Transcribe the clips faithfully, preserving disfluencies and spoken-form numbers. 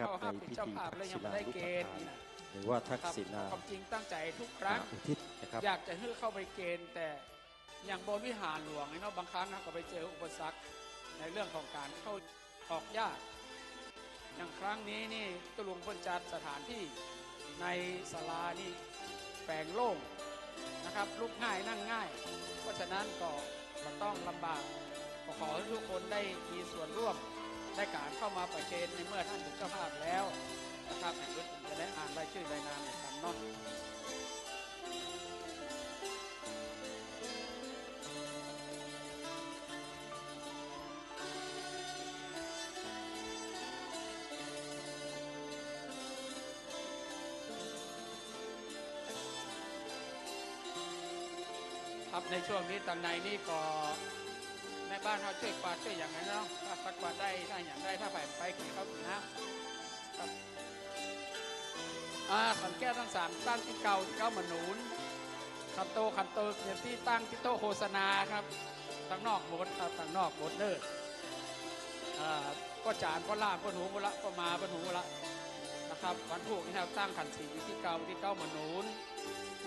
ครับ ในพิธีทักษิณานุปทาน หรือว่าทักษิณา ความจริงตั้งใจ๋ทุกครั้ง อุทิศนะครับ อยากจะหื้อเข้าไปเกณฑ์ แต่อย่างบนวิหารหลวงนี่เนาะ บางครั้งเราก็ไปเจออุปสรรคในเรื่องของการเข้าออกยาก อย่างครั้งนี้นี่ตุ๊ลุงเปิ้นจัดสถานที่ในศาลานี่แป๋งโล่งนะครับ ลุกง่ายนั่งง่าย เพราะฉะนั้นก็ บ่ต้องลำบาก ก็ขอหื้อทุกคนได้มีส่วนร่วมในก๋านเข้ามาประเคนในเมื่อท่านเป็นเจ้าภาพแล้วนะครับ แหมเปิ้นจะได้อ่านรายจื้อรายนามให้ฟังเนาะ ครับ ในช่วงนี้ตังในนี่ก็แม่บ้านเฮาจ้วยกวาดจ้วยหยังนะเนาะ ถ้าสักกวาดได้ ถ้าหยังได้ ถ้าไป ไปกิ๋นข้าวกิ๋นน้ำครับ อ่า ขันแก้วตังสามตั้งตี้เกา ตี้เกาหมอหนุน ขันโต ขันโตเนี่ยตี้ตั้งตี้โต๊ะโฆษณาครับ ตังนอกหมดครับ ตังนอกหมดเน่อ อ่า ป้อจ๋าร ป้อล่าม ป้อหนูหมดละ ป้อมา ป้อหนูหมดละนะครับ วันพูกนี่เฮาตั้งขันสีตี้เกา ตี้เกาหมอหนุน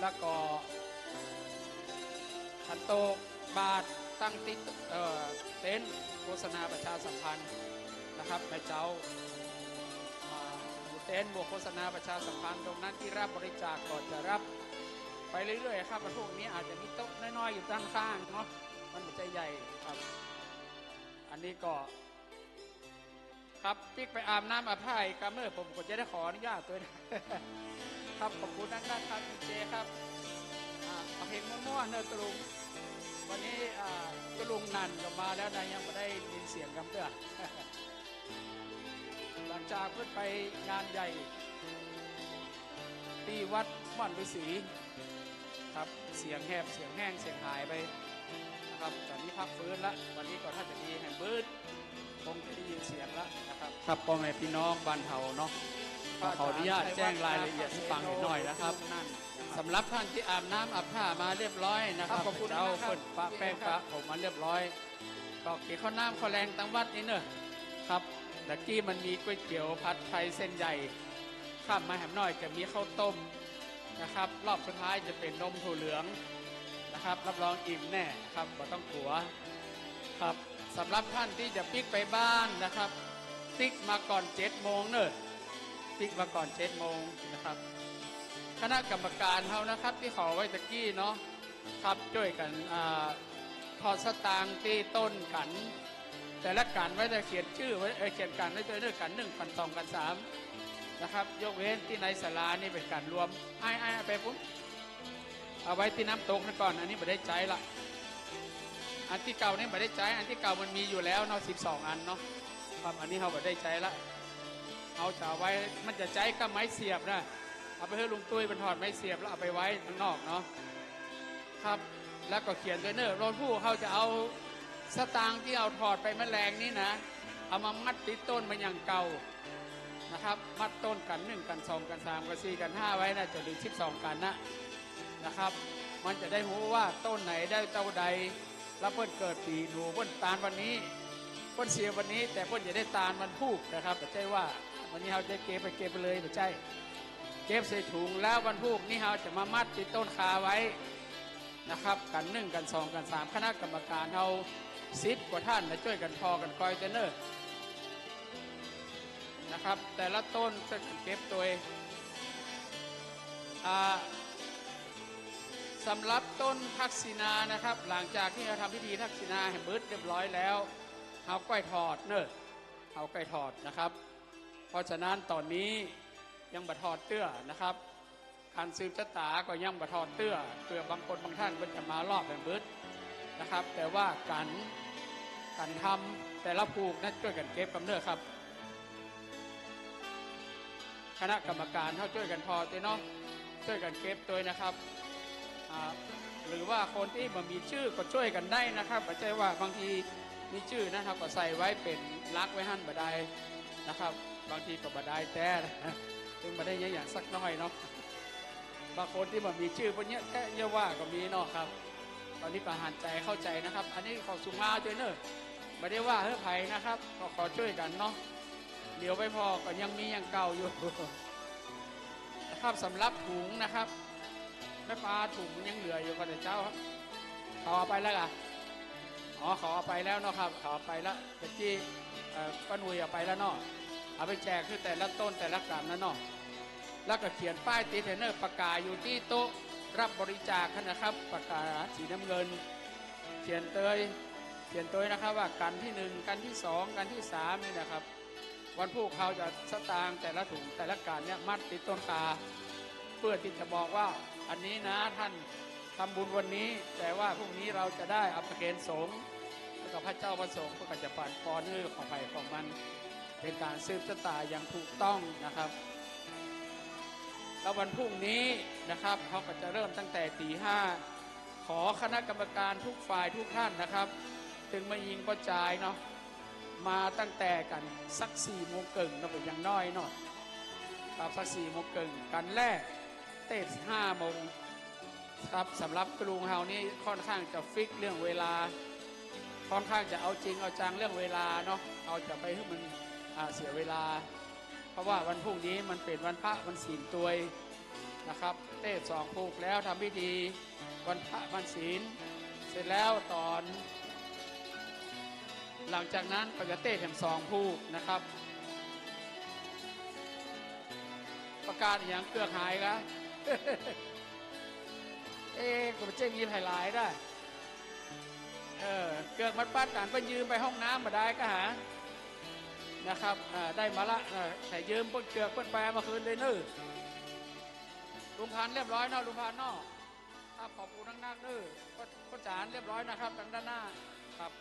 แล้วก็ ขันโตก บาตร ตั้งตี้ เอ่อ เต็นท์โฆษณาประชาสัมพันธ์นะครับ แม่เจ้า อ่า หมู่เต็นท์ หมู่โฆษณาประชาสัมพันธ์ ตรงนั้นตี้รับบริจาคก็จะรับไปเรื่อยๆ ครับ วันพูกนี้อาจจะมีโต๊ะน้อยๆ อยู่ด้านข้างเนาะ มันบ่ใจ้ใหญ่ครับ อันนี้ก็ ครับ ปิ๊กไปอาบน้ำอาบผ้าอีกกำเน่อ ผมก็จะได้ขออนุญาตตวยนะ ครับ ขอบคุณนักๆ ครับ ดีเจครับ อ่า เอาเพลงม่วนๆ เน่อตุ๊ลุง วันนี้ อ่า ตุ๊ลุงนันก็มาแล้วนะ ยังบ่ได้ยินเสียงกำเตื้อ หลังจากเปิ้นไปงานใหญ่ ตี้วัดม่อนฤๅษี ครับ เสียงแหบ เสียงแห้ง เสียงหายไปนะครับ ต๋อนนี้พักฟื้นละ วันนี้ก็ถ้าจะดีแหมเปิ้นคงจะได้ยินเสียงละนะครับ ครับ ป้อแม่ปี้น้องบ้านเฮาเนาะ ก็ขออนุญาตแจ้งรายละเอียดหื้อฟังอีกหน่อยนะครับ สำหรับต้านตี้อาบน้ำอาบผ้ามาเรียบร้อยนะครับ ครับ ขอบคุณมากครับ เปิ้นปะแป้งปะผมมาเรียบร้อย ก็กิ๋นข้าวน้ำข้าวแลงตังวัดนี่เน่อ ครับ ตะกี้มันมีก๋วยเตี๋ยวผัดไทยเส้นใหญ่ ข้ามมาแหมหน่อยจะมีข้าวต้มนะครับ รอบสุดท้ายจะเป๋นนมถั่วเหลืองนะครับ รับรองอิ่มแน่ครับ บ่ต้องกั๋วครับ สำหรับต้านตี้จะปิ๊กไปบ้านนะครับ ปิ๊กมาก่อนเจ็ดโมงเน่อ ปิ๊กมาก่อนเจ็ดโมงนะครับ คณะกรรมการเฮานะครับ ตี้ขอไว้ตะกี้เนาะ ครับ จ้วยกั๋น อ่า ถอดสตางค์ตี้ต้นกั๋น แต่ละกั๋นไว้ แต่เขียนจื้อไว้ เอ่อ เขียนกั๋นไว้ตวยเน่อ กั๋นนึ่ง กั๋นสอง กั๋นสาม นะครับ ยกเว้นตี้ในศาลานี่เป๋นกั๋นรวม อ้ายๆ เอาไปปู๊น เอาไว้ตี้น้ำตกนั่นก่อน อันนี้บ่ได้ใจ๊ละ อันตี้เก่านี่บ่ได้ใจ๊ อันตี้เก่ามันมีอยู่แล้วเนาะ สิบสองอันเนาะ ครับ อันนี้เฮาบ่ได้ใจ๊ละ เฮาจะเอาไว้ มันจะใจ๊กับไม้เสียบนะ เอาไปหื้อลุงตุ้ยเปิ้นถอดไม้เสียบแล้วเอาไปไว้ตังนอกเนาะ ครับ แล้วก็เขียนตวยเน่อ วันพูกเฮาจะเอาสตางค์ตี้เอาถอดไปเมื่อแลงนี่นะ เอามามัดตี้ต้นมันอย่างเก่านะครับ มัดต้นกั๋นนึ่ง กั๋นสอง กั๋นสาม กั๋นสี่ กั๋นห้าไว้นะ จะเหลือสิบสองกั๋นนะ นะครับ มันจะได้ฮู้ว่าต้นไหนได้เต้าใด แล้วเปิ้นเกิดปี๋หนู เปิ้นตานวันนี้ เปิ้นเสียวันนี้ แต่เปิ้นจะได้ตานวันพูกนะครับ บ่ใจ้ว่าวันนี้เฮาจะเก็บไป เก็บไปเลย บ่ใจ้ เก็บใส่ถุง แล้ววันพูกนี้เฮาจะมามัดตี้ต้นคาไว้นะครับ กั๋นนึ่ง กั๋นสอง กั๋นสาม คณะกรรมการเฮาสิบกว่าต้านนะ จ้วยกั๋นทอกั๋นกอยตวยเน่อนะครับ แต่ละต้นจ้วยกั๋นเก็บตวย อ่า สำหรับต้นทักษิณานะครับ หลังจากตี้เฮาทำพิธีทักษิณาแหมเปิ้นเรียบร้อยแล้ว เฮาก้อยถอดเน่อ เฮาก้อยถอดนะครับ เพราะฉะนั้นต๋อนนี้ยังบ่ถอดเตื้อนะครับ ก๋านสืบชะต๋าก็ยังบ่ถอดเตื้อ เผื่อบางคนบางต้านเปิ้นจะมารอบแหมเปิ้นนะครับ แต่ว่าก๋าน ก๋านทำแต่ละผูกนะ จ้วยกั๋นเก็บกำเน่อครับ คณะกรรมการเฮาจ้วยกั๋นทอตวยเนาะ จ้วยกั๋นเก็บตวยนะครับ อ่า หรือว่าคนตี้บ่มีจื้อก็จ้วยกั๋นได้นะครับ บ่ใจ้ว่าบางทีมีจื้อนะ เฮาก็ใส่ไว้เป๋นหลักไว้หั้นบ่ได้นะครับ บางทีก็บ่ได้แต๊ เถิงบ่ได้หยังสักหน้อยเนาะ บางคนตี้บ่มีจื้อ เปิ้นเยียะแต๊เยียะว่าก็มีเนาะครับ ต๋อนนี้ก็หันใจ๋เข้าใจ๋นะครับ อันนี้ขอสุภาพตวยเน่อ บ่ได้ว่าหื้อใผนะครับ ก็ขอจ้วยกั๋นเนาะ เหลียวไปผ่อก็ยังมีอย่างเก่าอยู่ นะครับ สำหรับถุงนะครับ แม่ปา ถุงมันยังเหลืออยู่ก่อเจ้าครับ เขาเอาไปแล้วเหรอ อ๋อ เขาเอาไปแล้วเนาะครับ เขาเอาไปแล้ว ตะกี้ เอ่อ ป้าหนุ่ยเอาไปแล้วเนาะ เอาไปแจกคือแต่ละต้นแต่ละกลุ่มนะเนาะ แล้วก็เขียนป้ายติดให้เน่อ ประกาศอยู่ตี้โต๊ะรับบริจาคนะครับ ประกาศสีน้ำเงิน เขียนเตย เขียนเตยนะครับ ว่ากลุ่มที่หนึ่ง กลุ่มที่สอง กลุ่มที่สาม นี่นะครับ วันพูกเขาจะสตางค์แต่ละถุงแต่ละกลุ่มเนี่ยมัดติดต้นตาล เพื่อที่จะบอกว่าอันนี้นะท่านทำบุญวันนี้ แต่ว่าพรุ่งนี้เราจะได้เอาไปเคนสงฆ์ แล้วก็พระเจ้าพระสงฆ์ก็จะปันปอนหื้อของใผของมัน เป็นการสืบชะตาอย่างถูกต้องนะครับ แล้ววันพรุ่งนี้นะครับ เขาก็จะเริ่มตั้งแต่ตีห้า ขอคณะกรรมการทุกฝ่ายทุกท่านนะครับ ตึงแม่ญิงป้อจายเนาะ มาตั้งแต่กั๋นสักสี่โมงเกิ่งเนาะ เป๋นอย่างน้อยเนาะ ครับ สักสี่โมงเกิ่ง กลุ่มแรกเตสห้าโมงครับ สำหรับกลุ่มเฮานี่ค่อนข้างจะฟิกเรื่องเวลา ค่อนข้างจะเอาจริงเอาจังเรื่องเวลาเนาะ เอาจะไปหื้อมัน อ่า เสียเวลา เพราะว่าวันพรุ่งนี้มันเป๋นวันพระวันศีลตวยนะครับ เตสสองพูกแล้วทำพิธีวันพระวันศีล เสร็จแล้วต๋อน หลังจากนั้นก็จะเตสแถมสองพูกนะครับ ประกาศอย่างเกือกหายกะ เอ๊ะ ก็บ่เจ๊งมีไผหลายได้ เออ เกือกมันปัดกั๋น ไปยืมไปห้องน้ำมาได้ก็หา นะครับ อ่า ได้มาละ อ่า ใผยืมเปิ้นเกือกเปิ้นไปเอามาคืนเลยเน่อ ลุงพันธุ์เรียบร้อยเนาะ ลุงพันธุ์เนาะ ครับ ขอบคุณนักๆเน่อ ป้อ ป้อจ๋าเรียบร้อยนะครับ ตางด้านหน้า ครับ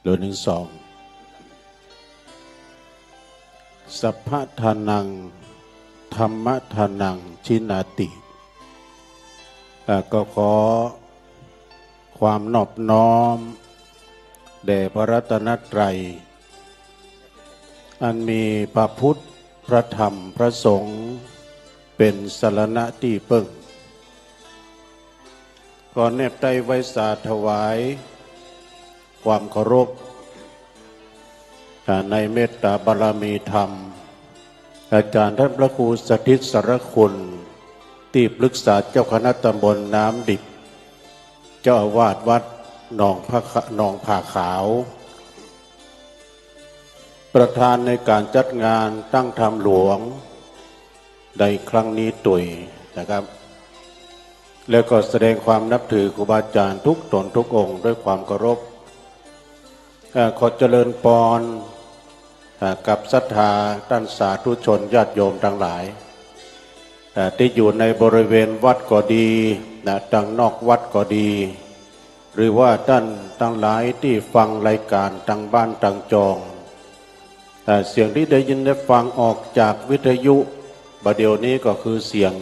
โดยหนึ่งสอง สัพพะทานัง ธัมมะทานัง ชินาติ อ่า ก็ขอความนอบน้อม แด่พระรัตนตรัย อันมีพระพุทธ พระธรรม พระสงฆ์ เป๋นสรณะตี้เปิ้ง ก็แนบใต้ไหว้สาถวาย ความเคารพ อ่า ในเมตตาบารมีธรรม อาจารย์ท่านพระครูสถิตสารคุณ ตี้ปรึกษาเจ้าคณะตำบลน้ำดิบ เจ้าอาวาสวัดหนองผาขะ หนองผาขาว ประธานในการจัดงานตั้งธรรมหลวงในครั้งนี้ตวยนะครับ แล้วก็แสดงความนับถือครูบาอาจารย์ทุกต๋นทุกองค์ด้วยความเคารพ เอ่อ ขอเจริญปอน อ่า กับศรัทธาต้านสาธุชนญาติโยมตังหลาย อ่า ตี้อยู่ในบริเวณวัดก็ดี นะ ตังนอกวัดก็ดี หรือว่าต้านตังหลายตี้ฟังรายก๋านตังบ้านตังจอง อ่า เสียงตี้ได้ยินได้ฟังออกจากวิทยุบ่าเดี่ยวนี้ก็คือเสียง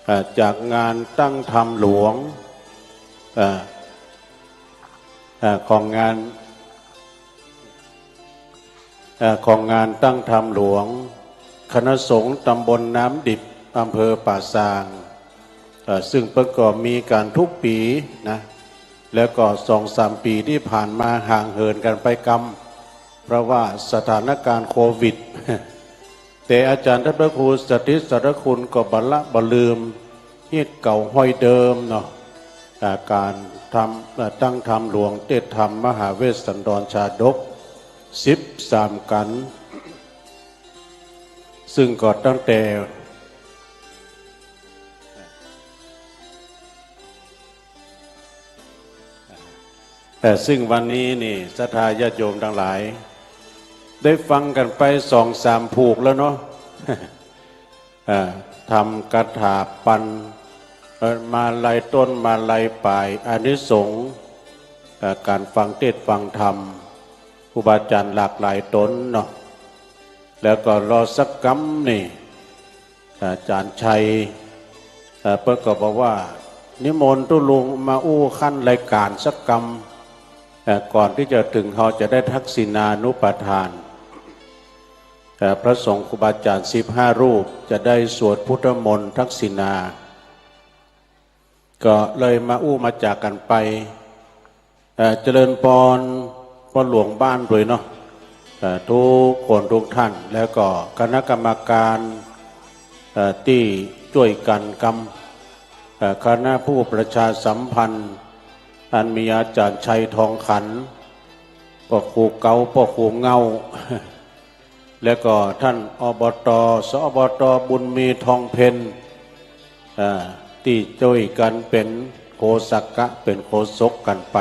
อ่า จากงานตั้งธรรมหลวง อ่า อ่า ของงาน เอ่อ ของงานตั้งธรรมหลวง คณะสงฆ์ตำบลน้ำดิบ อำเภอป่าซาง เอ่อ ซึ่งเปิ้นก็มีก๋านทุกปี๋นะ แล้วก็สองสามปี๋ตี้ผ่านมาห่างเหินกั๋นไปกำ เพราะว่าสถานการณ์โควิด แต่อาจารย์ท่านพระครูสถิตสารคุณก็บ่ละบ่ลืม ฮิตเก่าฮ้อยเดิมเนาะ อ่า ก๋านทำ อ่า ตั้งธรรมหลวงเตสน์ธรรมมหาเวสสันดรชาดกสิบสามกัณฑ์ ซึ่งก็ตั้งแต่ แต่ซึ่งวันนี้นี่ศรัทธาญาติโยมตังหลาย ได้ฟังกั๋นไปสองสามผูกแล้วเนาะ อ่า ธรรมกถาปัน เอ่อ มาลัยต้นมาลัยป๋าย อานิสงส์ เอ่อ ก๋านฟังเตสน์ฟังธรรม ครูบาอาจ๋ารย์หลากหลายต๋นเนาะ แล้วก็รอสักกำนี่ อาจ๋ารย์ชัย เอ่อ เปิ้นก็บอกว่า นิมนต์ตุ๊ลุงมาอู้ขั้นรายก๋านสักกำ เอ่อ ก่อนตี้จะเถิงเฮาจะได้ทักษิณานุปทาน เอ่อ พระสงฆ์ครูบาอาจ๋ารย์สิบห้ารูปจะได้สวดพุทธมนต์ทักษิณา ก็เลยมาอู้มาจ๋ากั๋นไป เอ่อ เจริญปอน ป้อหลวงบ้านตวยเนาะ เอ่อ กู้คนกู้ต้าน แล้วก็คณะกรรมก๋าน เอ่อ ตี้จ้วยกั๋นกำ เอ่อ คณะผู้ประชาสัมพันธ์ อันมีอาจ๋ารย์ชัยทองขัน ป้อครูเก๊า ป้อครูเง่า แล้วก็ต้าน อบต ส อบต บุญมีทองเพ็ญ อ่า ตี้จ้วยกั๋นเป๋นโฆษกะ เป๋นโฆษกกั๋นไป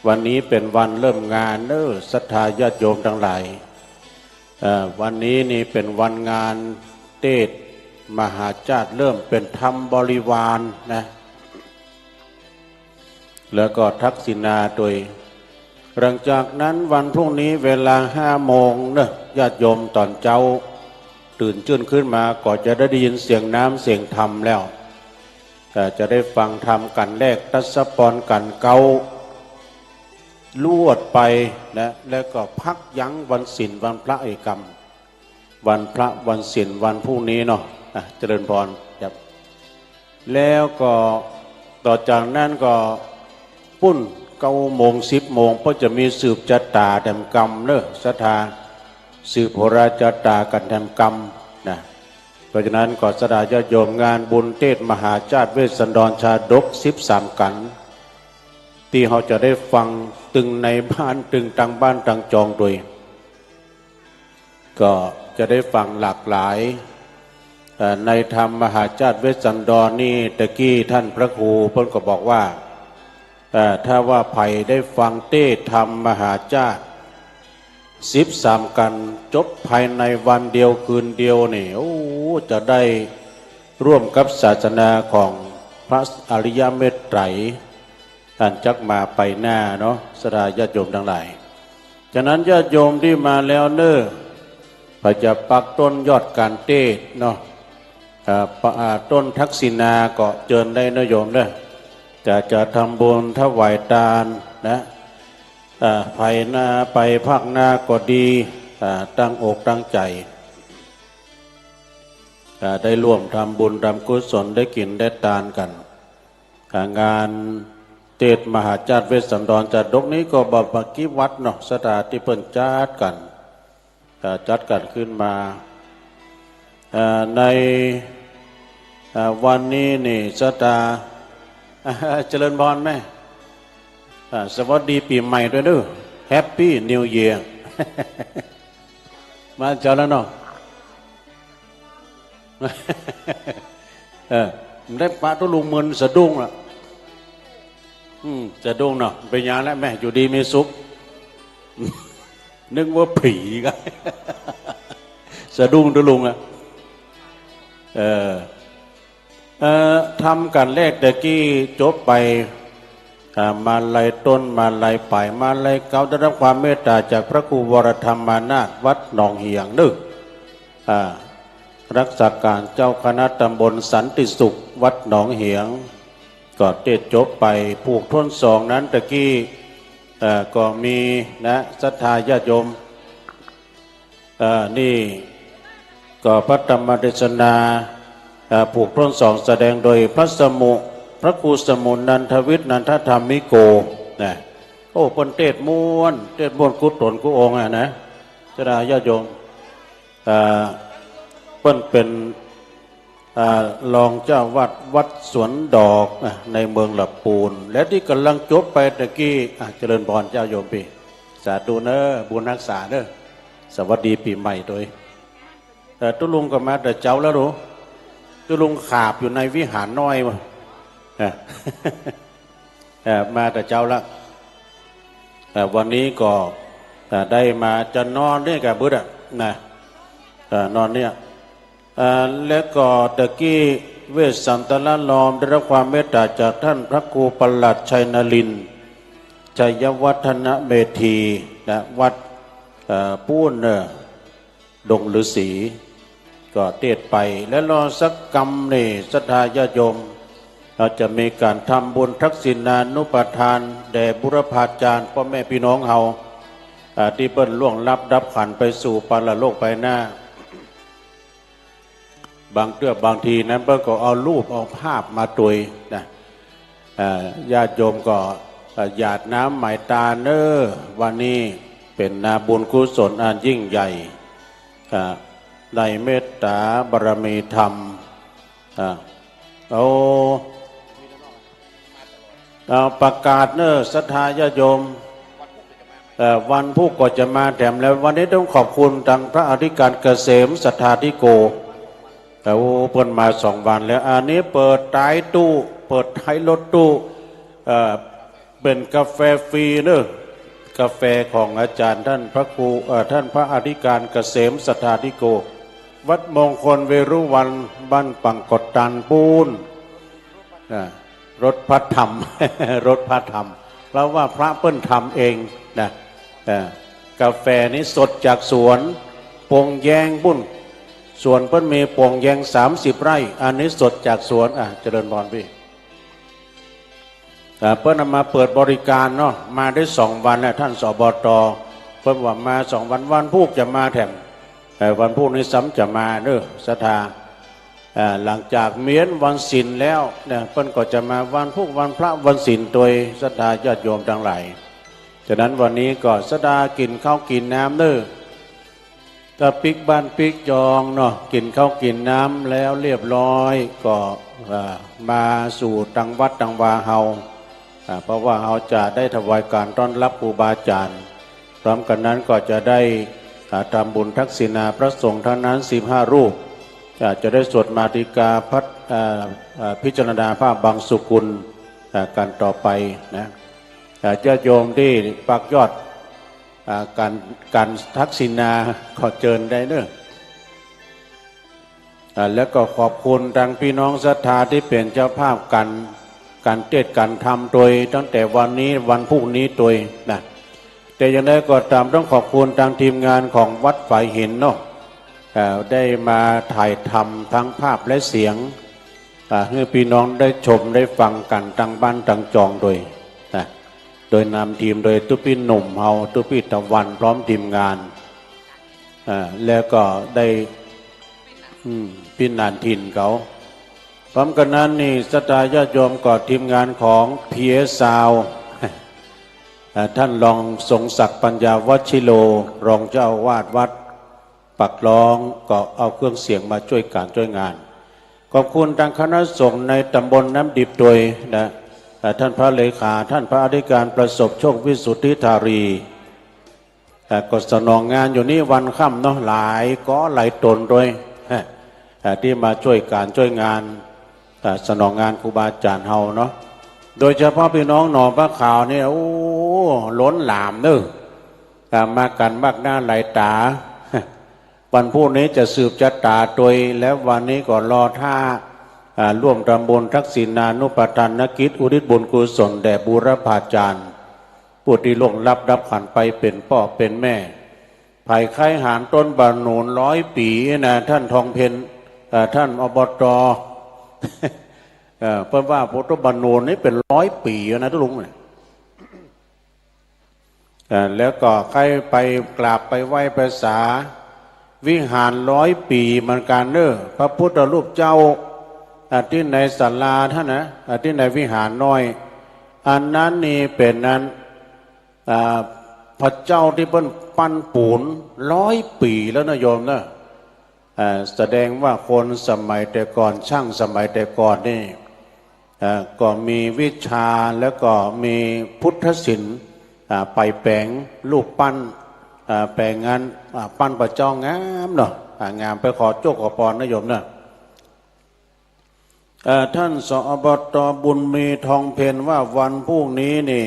วันนี้เป๋นวันเริ่มงานเน้อ ศรัทธาญาติโยมตังหลาย อ่า วันนี้นี่เป๋นวันงานเตสน์มหาชาติ เริ่มเป๋นธรรมบริวารนะ แล้วก็ทักษิณาตวย หลังจากนั้นวันพรุ่งนี้เวลาห้าโมงเนอะ ญาติโยมต๋อนเจ๊า ตื่นจื้นขึ้นมาก็จะได้ยินเสียงน้ำเสียงธรรมแล้ว เอ่อ จะได้ฟังธรรมกั๋นแลกตัสสปอนกั๋นเก๊า ลวดไปนะ แล้วก็พักยั้งวันศีลวันพระอีกกำ วันพระวันศีลวันพรุ่งนี้เนาะ อ่ะ เจริญปอนครับ แล้วก็ต่อจากนั้นก็ปู๊นเก๊าโมงสิบโมง ก็จะมีสืบจะต๋าแถมกำเน้อ ศรัทธา สืบโหราจะต๋ากั๋นแถมกำนะ เพราะฉะนั้นก็ศรัทธาญาติโยม งานบุญเตสน์มหาชาติเวสสันดรชาดกสิบสามกัณฑ์ ตี้เฮาจะได้ฟังตึงในบ้านตึงตางบ้านตางจองตวย ก็จะได้ฟังหลากหลาย เอ่อ ในธรรมมหาชาติเวสสันดรนี่ ตะกี้ต้านพระครูเปิ้นก็บอกว่า เอ่อ ถ้าว่าใผได้ฟังเตสน์ธรรมมหาชาติสิบสามกัณฑ์ จบภายในวันเดียวคืนเดียวนี่ โอ้ จะได้ร่วมกับศาสนาของพระอริยเมตไตร อันจักมาไปหน้าเนาะ ศรัทธาญาติโยมตังหลาย ฉะนั้นญาติโยมตี้มาแล้วเน้อ ใผจะปักต้นยอดก๋านเตสน์เนาะ อ่า ปะ อ่า ต้นทักษิณาก็เจิญได้เน้อโยมเน้อ จะ จะทำบุญถวายตานนะ อ่า ไปนา ไปภาคนาก็ดี อ่า ตั้งอกตั้งใจ๋ อ่า ได้ร่วมทำบุญทำกุศล ได้กิ๋นได้ตานกั๋น อ่า งานเตสน์มหาชาติเวสสันดรชาดกนี้ก็บ่ บ่กี่วัดเนาะ ศรัทธา ตี้เปิ้นจัดกั๋น อ่า จัดกั๋นขึ้นมา อ่า ใน อ่า วันนี้นี่ศรัทธา อ่า เจริญปอนแม่ อ่า สวัสดีปี๋ใหม่ตวยเน้อ Happy New Year มาเจ๊าแล้วเนาะ เออ มันได้ปะตุ๊ลุงมึนสะดุ้งละ อืม สะดุ้งเนาะ เป๋นหยังละแม่ อยู่ดีมีสุข นึกว่าผีกั๋น สะดุ้งตุ๊ลุงอะ เออ เอ่อ ธรรมกัณฑ์แรกตะกี้จบไป อ่า มาลัยต้น มาลัยป๋าย มาลัยเก๊า ได้รับความเมตต๋าจากพระครูวรธรรมานาถ วัดหนองเหียงเน้อ อ่า รักษาก๋านเจ้าคณะตำบลสันติสุข วัดหนองเหียง ก็เตสน์จบไป ผูกถ้วนสองนั้นตะกี้ เอ่อ ก็มีนะ ศรัทธาญาติโยม เอ่อ นี่ก็พระธรรมเทศนา เอ่อ ผูกถ้วนสองแสดงโดยพระสมุ พระครูสมุนันทวิทย์นันทธรรมิโก นะ โอ้ เปิ้นเตสน์ม่วน เตสน์ม่วนกู้ต๋นกู้องค์อะนะ ศรัทธาญาติโยม เอ่อ เปิ้นเป๋น อ่า รองเจ้าวัดวัดสวนดอก อ่ะ ในเมืองละปูน และตี้ก่ำลังจบไปตะกี้ อ่ะ เจริญพรเจ้าโยมปี้ สาธุเน้อ บุญฮักษาเน้อ สวัสดีปี๋ใหม่ตวย เอ่อ ตุ๊ลุงก็มาแต่เจ๊าแล้วหนู ตุ๊ลุงขาบอยู่ในวิหารน้อยมา อ่ะ เอ่อ มาแต่เจ๊าแล้ว เอ่อ วันนี้ก็ เอ่อ ได้มาจะนอนเนี่ยกับบึดอะนะ เอ่อ นอนเนี่ย เอ่อ และก็ตะกี้เวสสันตรารามได้รับความเมตตาจากท่านพระครูประหลัดชัยนรินทร์ ชัยวัฒนเมธี นะ วัด เอ่อ ปู๊นเน่อ ดงฤๅษี ก็เตศน์ไป และรอสักกำนี่ ศรัทธาญาติโยม เฮาจะมีก๋านทำบุญทักษิณานุปทานแด่บุรพาจารย์ป้อแม่ปี้น้องเฮา อ่า ตี้เปิ้นล่วงลับดับขันธ์ไปสู่ปรโลกไปหน้า บางเตื้อบางทีนั้นเปิ้นก็เอารูปเอาภาพมาตวยนะ อ่า ญาติโยมก็ อ่า หยาดน้ำไหม้ตาเน้อ วันนี้เป๋นนาบุญกุศลอันยิ่งใหญ่ อ่า ในเมตตาบารมีธรรม อ่า เอา เอาประกาศเน้อ ศรัทธาญาติโยม เอ่อ วันพูกก็จะมาแถมแล้ว วันนี้ต้องขอบคุณตังพระอธิการเกษมสัทธาธิโก แต่โอ้ เปิ้นมาสองวันแล้ว อันนี้เปิดต๋ายตู้ เปิดท้ายรถตู้ เอ่อ เป๋นกาแฟฟรีเน้อ กาแฟของอาจ๋ารย์ท่านพระครู เอ่อ ท่านพระอธิการเกษมสัทธาธิโก วัดมงคลเวรุวัณ บ้านปังกอดตันปู๊น อ่า รถพระธรรม รถพระธรรม เพราะว่าพระเปิ้นทำเองนะ อ่า กาแฟนี้สดจากสวน ปงแยงปู๊น สวนเปิ้นมีปงแยงสามสิบไร่ อันนี้สดจากสวน อ่ะ เจริญพรปี้ อ่า เปิ้นเอามาเปิดบริการเนาะ มาได้สองวันแล้ว ท่าน สบต เปิ้นว่ามาสองวัน วันพูกจะมาแถม เอ่อ วันพูกนี้ซ้ำจะมาเน้อ ศรัทธา อ่า หลังจากเมี้ยนวันศีลแล้วเนี่ย เปิ้นก็จะมาวันพูกวันพระวันศีลตวย ศรัทธาญาติโยมตังหลาย ฉะนั้นวันนี้ก็ศรัทธากิ๋นข้าวกิ๋นน้ำเน้อ ตะปิ๊กบ้านปิ๊กจองเนาะ กิ๋นข้าวกิ๋นน้ำแล้วเรียบร้อย ก็ อ่า มาสู่ตังวัดตังวาเฮา อ่า เพราะว่าเฮาจะได้ถวายก๋านต้อนฮับครูบาอาจ๋ารย์ พร้อมกั๋นนั้นก็จะได้ อ่า ทำบุญทักษิณาพระสงฆ์ทั้งนั้นสิบห้ารูป อ่า จะได้สวดมาติกาพัฒน์ อ่า อ่า พิจารณาพระบังสุกุล อ่า กั๋นต่อไปนะ อ่า ญาติโยมตี้ปักยอด อ่า ก๋าน ก๋านทักษิณา ขอเจิญได้เน้อ อ่า แล้วก็ขอบคุณตังปี้น้องศรัทธาตี้เป๋นเจ้าภาพก๋าน ก๋านเตศน์ก๋านธรรมตวย ตั้งแต่วันนี้วันพูกนี้ตวยนะ แต่อย่างใดก็ต๋ามต้องขอบคุณตังทีมงานของวัดฝายหินเนาะ อ่า ได้มาถ่ายทำทั้งภาพและเสียง อ่า หื้อปี้น้องได้ชมได้ฟังกั๋นตังบ้านตังจองตวยนะ โดยนำทีมโดยตุ๊ปี้หนุ่มเฮา ตุ๊ปี้ตะวันพร้อมทีมงาน อ่า แล้วก็ได้ อืม ปี้หนานถิ่นเขา พร้อมกั๋นนั้นนี่ศรัทธาญาติโยมก็ทีมงานของ พีเอส ซาวด์ อ่า ท่านรองทรงศักดิ์ปัญญาวชิโร รองเจ้าอาวาสวัดปากล้อง ก็เอาเครื่องเสียงมาจ้วยก๋านจ้วยงาน ขอบคุณตังคณะสงฆ์ในต๋ำบลน้ำดิบตวยนะ อ่า ท่านพระเลขา ท่านพระอธิการประสบโชควิสุทธิธารี อ่า ก็สนองงานอยู่นี่วันค่ำเนาะ หลายก๊อหลายต๋นตวย ฮะ อ่า ตี้มาจ้วยก๋านจ้วยงาน อ่า สนองงานครูบาอาจ๋ารย์เฮาเนาะ โดยเฉพาะปี้น้องหนองผ้าขาวนี่ โอ้ ล้นหลามเน้อ อ่า มากั๋นมากหน้าหลายต๋า วันพูกนี้จะสืบจะต๋าตวย แล้ววันนี้ก็รอถ้า อ่า ร่วมทำบุญทักษิณานุปทานกิจอุทิศบุญกุศลแด่บุรพาจารย์ ผู้ตี้ล่วงลับดับขันธ์ไปเป๋นป้อเป๋นแม่ ใผใค่หาญต้นบ่าหนุนร้อยปี๋นะ ท่านทองเพ็ญ เอ่อ ท่าน อบต. เอ่อ เปิ้นว่าต้นบ่าหนุนนี่เป๋นร้อยปี๋นะตุ๊ลุงเนี่ย เอ่อ แล้วก็ใค่ไปกราบไปไหว้ไปสา วิหารร้อยปี๋เหมือนกั๋นเน้อ พระพุทธรูปเจ้า อ่า ตี้ในศาลาหั้นนะ อ่า ตี้ในวิหารน้อย อันนั้นนี่เป๋นอัน อ่า พระเจ้าตี้เปิ้นปั้นปูนร้อยปี๋แล้วนะโยมนะ อ่า แสดงว่าคนสมัยแต่ก่อน ช่างสมัยแต่ก่อนนี่ อ่า ก็มีวิชาแล้วก็มีพุทธศิลป์ อ่า ไปแป๋งรูปปั้น อ่า แป๋งอัน อ่า ปั้นปะจ๊องงามเนาะ อ่า งาม ไปขอโจคขอปอนนะโยมนะ เอ่อ ท่าน สอบต บุญมี ทองเพ็ญ ว่าวันพรุ่งนี้นี่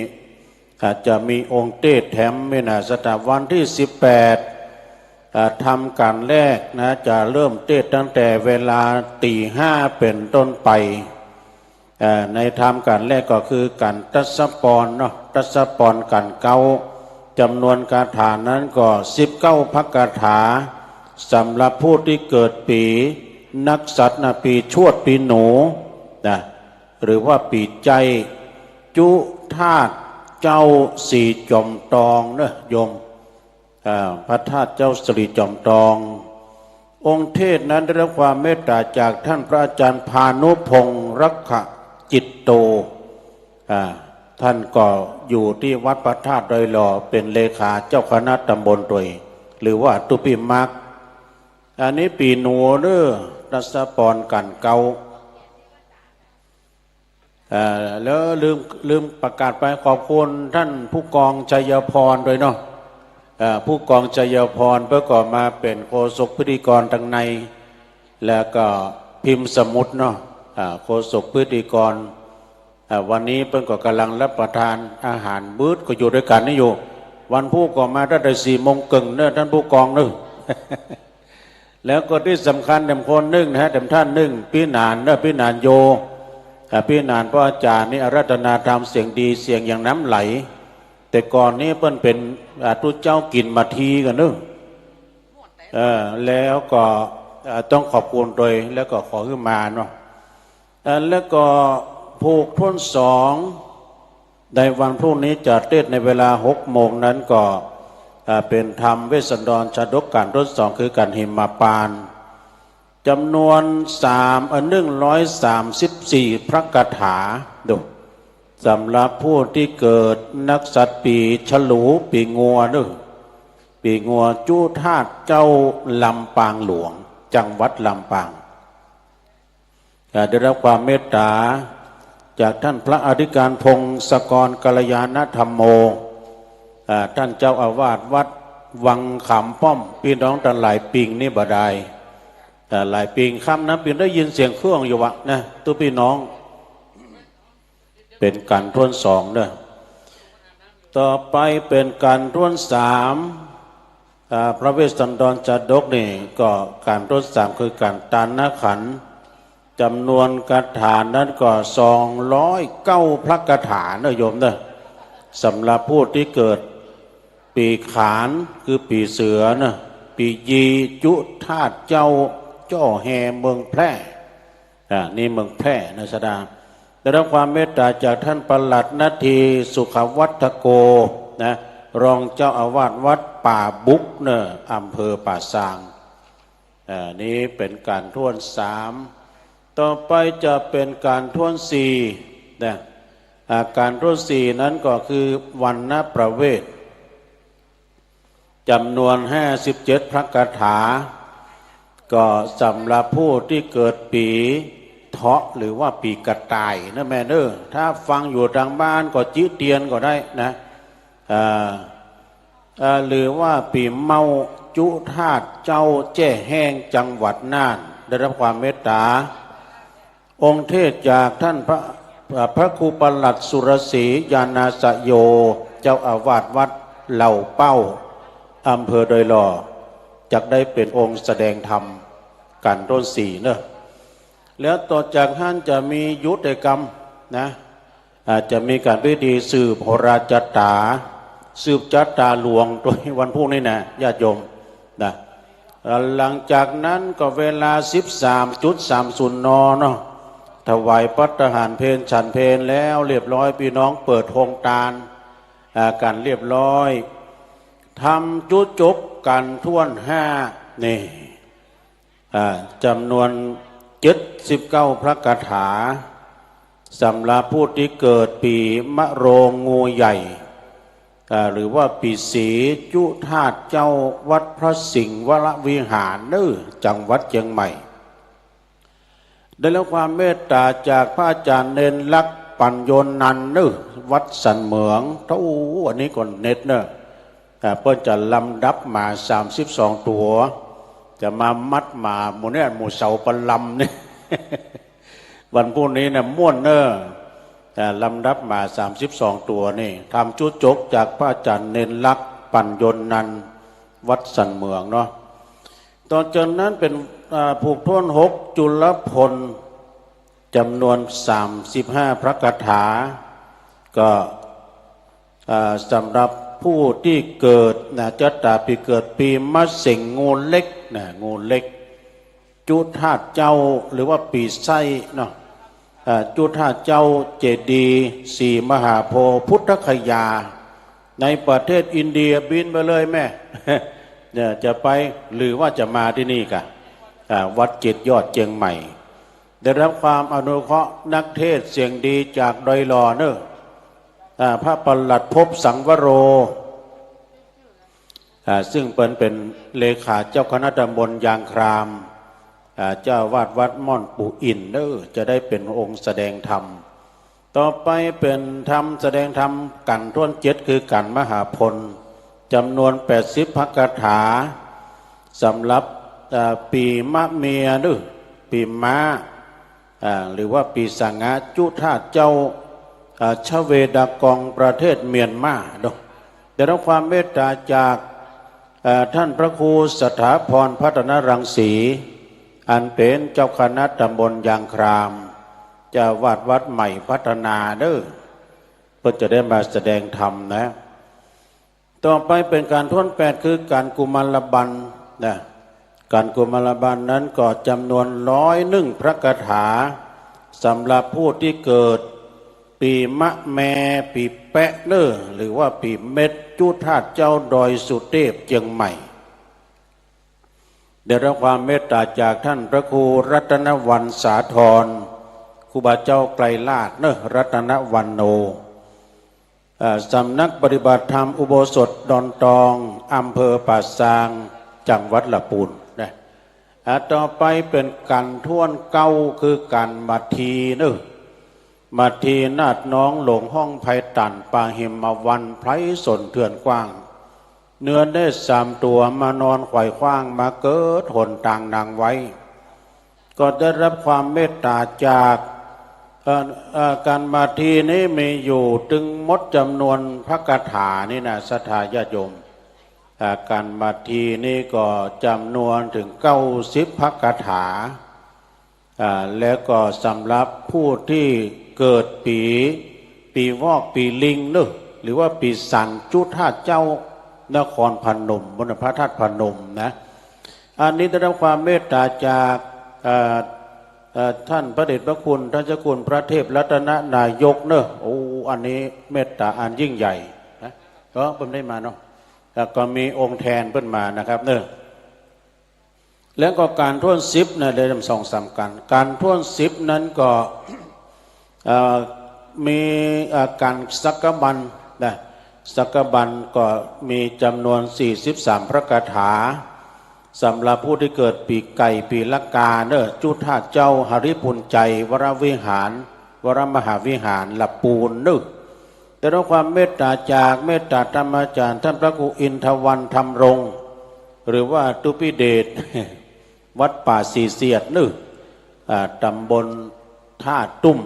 อาจจะมีองค์เทศน์แถม มีนาสตาวันที่สิบแปด อ่า ธรรมกัณฑ์แรกนะ จะเริ่มเทศน์ตั้งแต่เวลาตีห้าเป๋นต้นไป อ่า ในธรรมกัณฑ์แรกก็คือกัณฑ์ทศพรเนาะ ทศพรกัณฑ์เก๊า จ๋ำนวนคาถานั้นก็สิบเก้าพระคาถา สำหรับผู้ตี้เกิดปี๋นักษัตริย์นะ ปี๋ชวด ปี๋หนูนะ หรือว่าปี๋ใจ๊ จุธาตุเจ้าศรีจ๋อมตองเนาะโยม อ่า พระธาตุเจ้าศรีจ๋อมตอง องค์เทศน์นั้นได้รับความเมตต๋าจากท่านพระอาจารย์พานุพงษ์ รักขจิตโต อ่า ท่านก็อยู่ตี้วัดพระธาตุดอยหล่อ เป๋นเลขาเจ้าคณะตำบลตวย หรือว่าตุ๊ปี้มั๊ก อันนี้ปี๋หนูเนาะ ทศพรกัณฑ์เก๊า เอ่อ แล้วลืม ลืมประกาศไป ขอบคุณท่านผู้กองชัยพรตวยเนาะ เอ่อ ผู้กองชัยพรเปิ้นก็มาเป๋นโฆษกพิธีกรตางใน แล้วก็พิมพ์สมุดเนาะ อ่า โฆษกพิธีกร อ่า วันนี้เปิ้นก็ก่ำลังรับประทานอาหาร เปิ้นก็อยู่ตวยกั๋นนี่อยู่ วันพูกก็มาตั้งแต่สี่โมงเกิ่งเนาะ ท่านผู้กองเนาะ แล้วก็ตี้สำคัญแถมคนนึ่งนะฮะ แถมท่านนึ่ง ปี้หนานเนาะ ปี้หนานโย อ่า ปี้หนานป้อจ๋ารย์นี่อาราธนาธรรมเสียงดี เสียงอย่างน้ำไหล แต่ก่อนนี้เปิ้นเป๋น อ่า ตุ๊เจ้ากิ๋นมาทีกั๋นเนาะ เออ แล้วก็ อ่า ต้องขอบคุณตวย แล้วก็ขอหื้อมาเนาะ อ่า แล้วก็ผูกถ้วนสอง ในวันพรุ่งนี้จะเทศน์ในเวลาหกโมงนั้นก็ อ่า เป๋นธรรมเวสสันดรชาดกกัณฑ์ถ้วนสอง คือกัณฑ์หิมพานต์ จ๋ำนวนสาม เอ่อ หนึ่งร้อยสามสิบสี่พระคาถา ดู สำหรับผู้ตี้เกิดนักษัตริย์ปี๋ฉลู ปี๋งัวเนาะ ปี๋งัว จุธาตุเจ้าลำปางหลวง จังหวัดลำปาง อ่า ได้รับความเมตต๋าจากท่านพระอธิการพงศกร กัลยาณธัมโม อ่า ท่านเจ้าอาวาสวัดวังขามป้อม ปี้น้องตังหลายปิงนี่บ่ดาย อ่า หลายปิง ค่ำนั้นปิงได้ยินเสียงเครื่องอยู่วะนะ ตุ๊ปี้น้อง เป๋นกัณฑ์ถ้วนสองเนาะ ต่อไปเป๋นกัณฑ์ถ้วนสาม อ่า พระเวสสันดรชาดกนี่ก็กัณฑ์ถ้วนสามคือกัณฑ์ตานขันธ์ จ๋ำนวนคาถานั้นก็สองร้อยเก้าพระคาถาเนาะโยมเนาะ สำหรับผู้ตี้เกิดปี๋ขาน คือปี๋เสือเนาะ ปี๋ยี จุธาตุเจ้าจ้อแฮเมืองแพร่ อ่า นี่เมืองแพร่นะสดา ได้รับความเมตต๋าจากท่านปลัดนาที สุขวัฒโก นะ รองเจ้าอาวาสวัดป่าบุกเนาะ อำเภอป่าซาง อ่า นี้เป๋นกัณฑ์ถ้วนสาม ต่อไปจะเป๋นกัณฑ์ถ้วนสี่นะ อ่า กัณฑ์ถ้วนสี่นั้นก็คือวรรณประเวท จ๋ำนวนห้าสิบเจ็ดพระคาถา ก็สำหรับผู้ตี้เกิดปี๋เถาะ หรือว่าปี๋กระต่ายนะแม่เนาะ ถ้าฟังอยู่ตางบ้านก็จิเตียนก็ได้นะ อ่า อ่า หรือว่าปี๋เมา จุธาตุเจ้าแจ้แฮง จังหวัดน่าน ได้รับความเมตต๋า องค์เทศน์จากท่านพระ อ่า พระครูปลัดสุรศรี ญาณาสโย เจ้าอาวาสวัดเหล่าเป้า อำเภอดอยหล่อ จักได้เป๋นองค์แสดงธรรม กัณฑ์ถ้วนสี่เนาะ แล้วต่อจากหั้นจะมียุทธกรรมนะ อ่า จะมีก๋านพิธีสืบโหราจัตต๋า สืบจัตต๋าหลวงตวยวันพูกนี้นะ ญาติโยมนะ หลังจากนั้นก็เวลาสิบสามจุดสามศูนย์ น. เนาะ ถวายภัตตาหารเพล ฉันเพลแล้วเรียบร้อย ปี้น้องเปิดโฮงตาน อ่า กั๋นเรียบร้อย ทำจุจบกัณฑ์ถ้วนห้า นี่ อ่า จ๋ำนวนเจ็ดสิบเก้าพระคาถา สำหรับผู้ตี้เกิดปี๋มะโรง งูใหญ่ อ่า หรือว่าปี๋ศรีจุฑาตเจ้าวัดพระสิงห์วรวิหารเน่อ จังหวัดเจียงใหม่ ได้รับความเมตตาจากพระอาจารย์เณรลักษณ์ ปัญโญนันท์เน่อ วัดสันเหมือง โอ้ อันนี้ก็เด็ดเน่อ อ่า เปิ้นจะลำดับหมาสามสิบสองตั๋ว จะมามัดหมาหมู่เนี่ย หมู่เสาประลำเนี่ย วันพรุ่งนี้เนี่ยม่วนเน่อ อ่า ลำดับหมาสามสิบสองตั๋วนี่ ธรรมจุจกจากพระอาจารย์เณรลักษณ์ ปัญโญนันท์ วัดสันเหมืองเนาะ ต่อจากนั้นเป๋น อ่า ผูกถ้วนหกจุลพล จ๋ำนวนสามสิบห้าพระคาถา ก็ อ่า สำหรับผู้ตี้เกิดนะ จะต๋าปี๋เกิดปี๋มะเสง งูเล็กนะ งูเล็ก จุฑาตเจ้า หรือว่าปี๋ไส้เนาะ อ่า จุฑาตเจ้าเจดีย์ศรีมหาโพธิ์พุทธคยา ในประเทศอินเดีย บินไปเลยแม่ เนี่ย จะไป หรือว่าจะมาตี้นี่ก่ะ อ่า วัดเจ็ดยอดเจียงใหม่ ได้รับความอนุเคราะห์นักเทศน์เสียงดีจากดอยหล่อเน่อ อ่า พระปลัดภพสังวโร อ่า ซึ่งเปิ้นเป๋นเลขาเจ้าคณะตำบลยางคราม อ่า เจ้าอาวาสวัดม่อนปู่อิ่นเน่อ จะได้เป๋นองค์แสดงธรรม ต่อไปเป๋นธรรม แสดงธรรมกัณฑ์ถ้วนเจ็ด คือกัณฑ์มหาพล จ๋ำนวนแปดสิบพระคาถา สำหรับ อ่า ปี๋มะเมียเน่อ ปี๋ม้า อ่า หรือว่าปี๋สงะ จุฑาตเจ้า อ่า ชเวดากอง ประเทศเมียนมาเนาะ ได้รับความเมตตาจาก อ่า ท่านพระครูสถาพรพัฒนรังสี อันเป๋นเจ้าคณะตำบลยางคราม เจ้าอาวาสวัดใหม่พัฒนาเน่อ เปิ้นจะได้มาแสดงธรรมนะ ต่อไปเป๋นกัณฑ์ถ้วนแปด คือกัณฑ์กุมารบัณฑ์นะ กัณฑ์กุมารบัณฑ์นั้นก็จ๋ำนวนร้อยหนึ่งพระคาถา สำหรับผู้ตี้เกิดปี๋มะแม ปี๋แปะเน่อ หรือว่าปี๋เม็ด จุฑาตเจ้าดอยสุเตพเจียงใหม่ ได้รับความเมตตาจากท่านพระครูรัตนวรรณสาธร ครูบาเจ้าไกรลาดเน่อ รัตนวรรณโณ อ่า สำนักปฏิบัติธรรมอุโบสถดอนตอง อำเภอป่าซาง จังหวัดละปูนนะ อ่า ต่อไปเป๋นกัณฑ์ถ้วนเก้า คือกัณฑ์มาทีเน่อ มาทีนาฏน้องหลงห้องไพตัน ป่าหิมวันไพรสนเถื่อนกว้าง เนื้อเนตรสามตั๋ว มานอนไขว่คว้าง มาเกิดหนตางนางไว้ ก็ได้รับความเมตตาจาก เอ่อ เอ่อ กัณฑ์มาทีนี้มีอยู่ตึงหมดจ๋ำนวนพระคาถานี่นะ ศรัทธาญาติโยม อ่า กัณฑ์มาทีนี้ก็จ๋ำนวนเถิงเก้าสิบพระคาถา อ่า แล้วก็สำหรับผู้ตี้เกิดปี๋ ปี๋วอก ปี๋ลิงเน่อ หรือว่าปี๋สัง จุฑาตเจ้านครพนม บนพระธาตุพนมนะ อันนี้ได้รับความเมตตาจาก เอ่อ เอ่อ ท่านพระเดชพระคุณ ท่านเจ้าคุณพระเทพรัตนนายกเน่อ โอ้ อันนี้เมตตาอันยิ่งใหญ่นะ ก็เปิ้นได้มาเนาะ แล้วก็มีองค์แทนเปิ้นมานะครับเน่อ แล้วก็กัณฑ์ถ้วนสิบนะ ได้นำสองสามกัณฑ์ กัณฑ์ถ้วนสิบนั้นก็ เอ่อ มี เอ่อ กัณฑ์สักกะบันนะ สักกะบันก็มีจ๋ำนวนสี่สิบสามพระคาถา สำหรับผู้ตี้เกิดปี๋ไก่ ปี๋ละกาเน่อ จุฑาตเจ้าหริภุญไชยวรวิหาร วรมหาวิหาร ละปูนเน่อ ได้รับความเมตตาจากเมตตาธรรมาจารย์ท่านพระครูอินทวรรณธรรมรงค์ หรือว่าตุ๊ปิเดช วัดป่าสี่เสียดเน่อ อ่า ตำบลท่าตุ้ม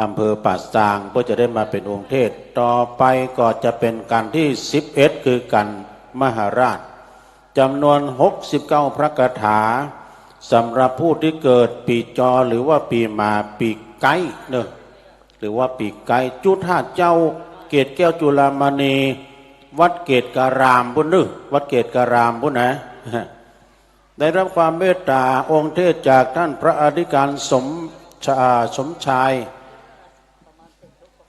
อำเภอป่าซาง เปิ้นจะได้มาเป๋นองค์เทศน์ ต่อไปก็จะเป๋นกัณฑ์ที่สิบเอ็ด คือกัณฑ์มหาราช จ๋ำนวนหกสิบเก้าพระคาถา สำหรับผู้ตี้เกิดปี๋จอ หรือว่าปี๋หมา ปี๋ไก๊เน่อ หรือว่าปี๋ไก๊ จุฑาตเจ้าเกศแก้วจุฬามณี วัดเกศการามปู้นเน่อ วัดเกศการามปู้นนะ ได้รับความเมตตาองค์เทศน์จากท่านพระอธิการสม ชา สมชาย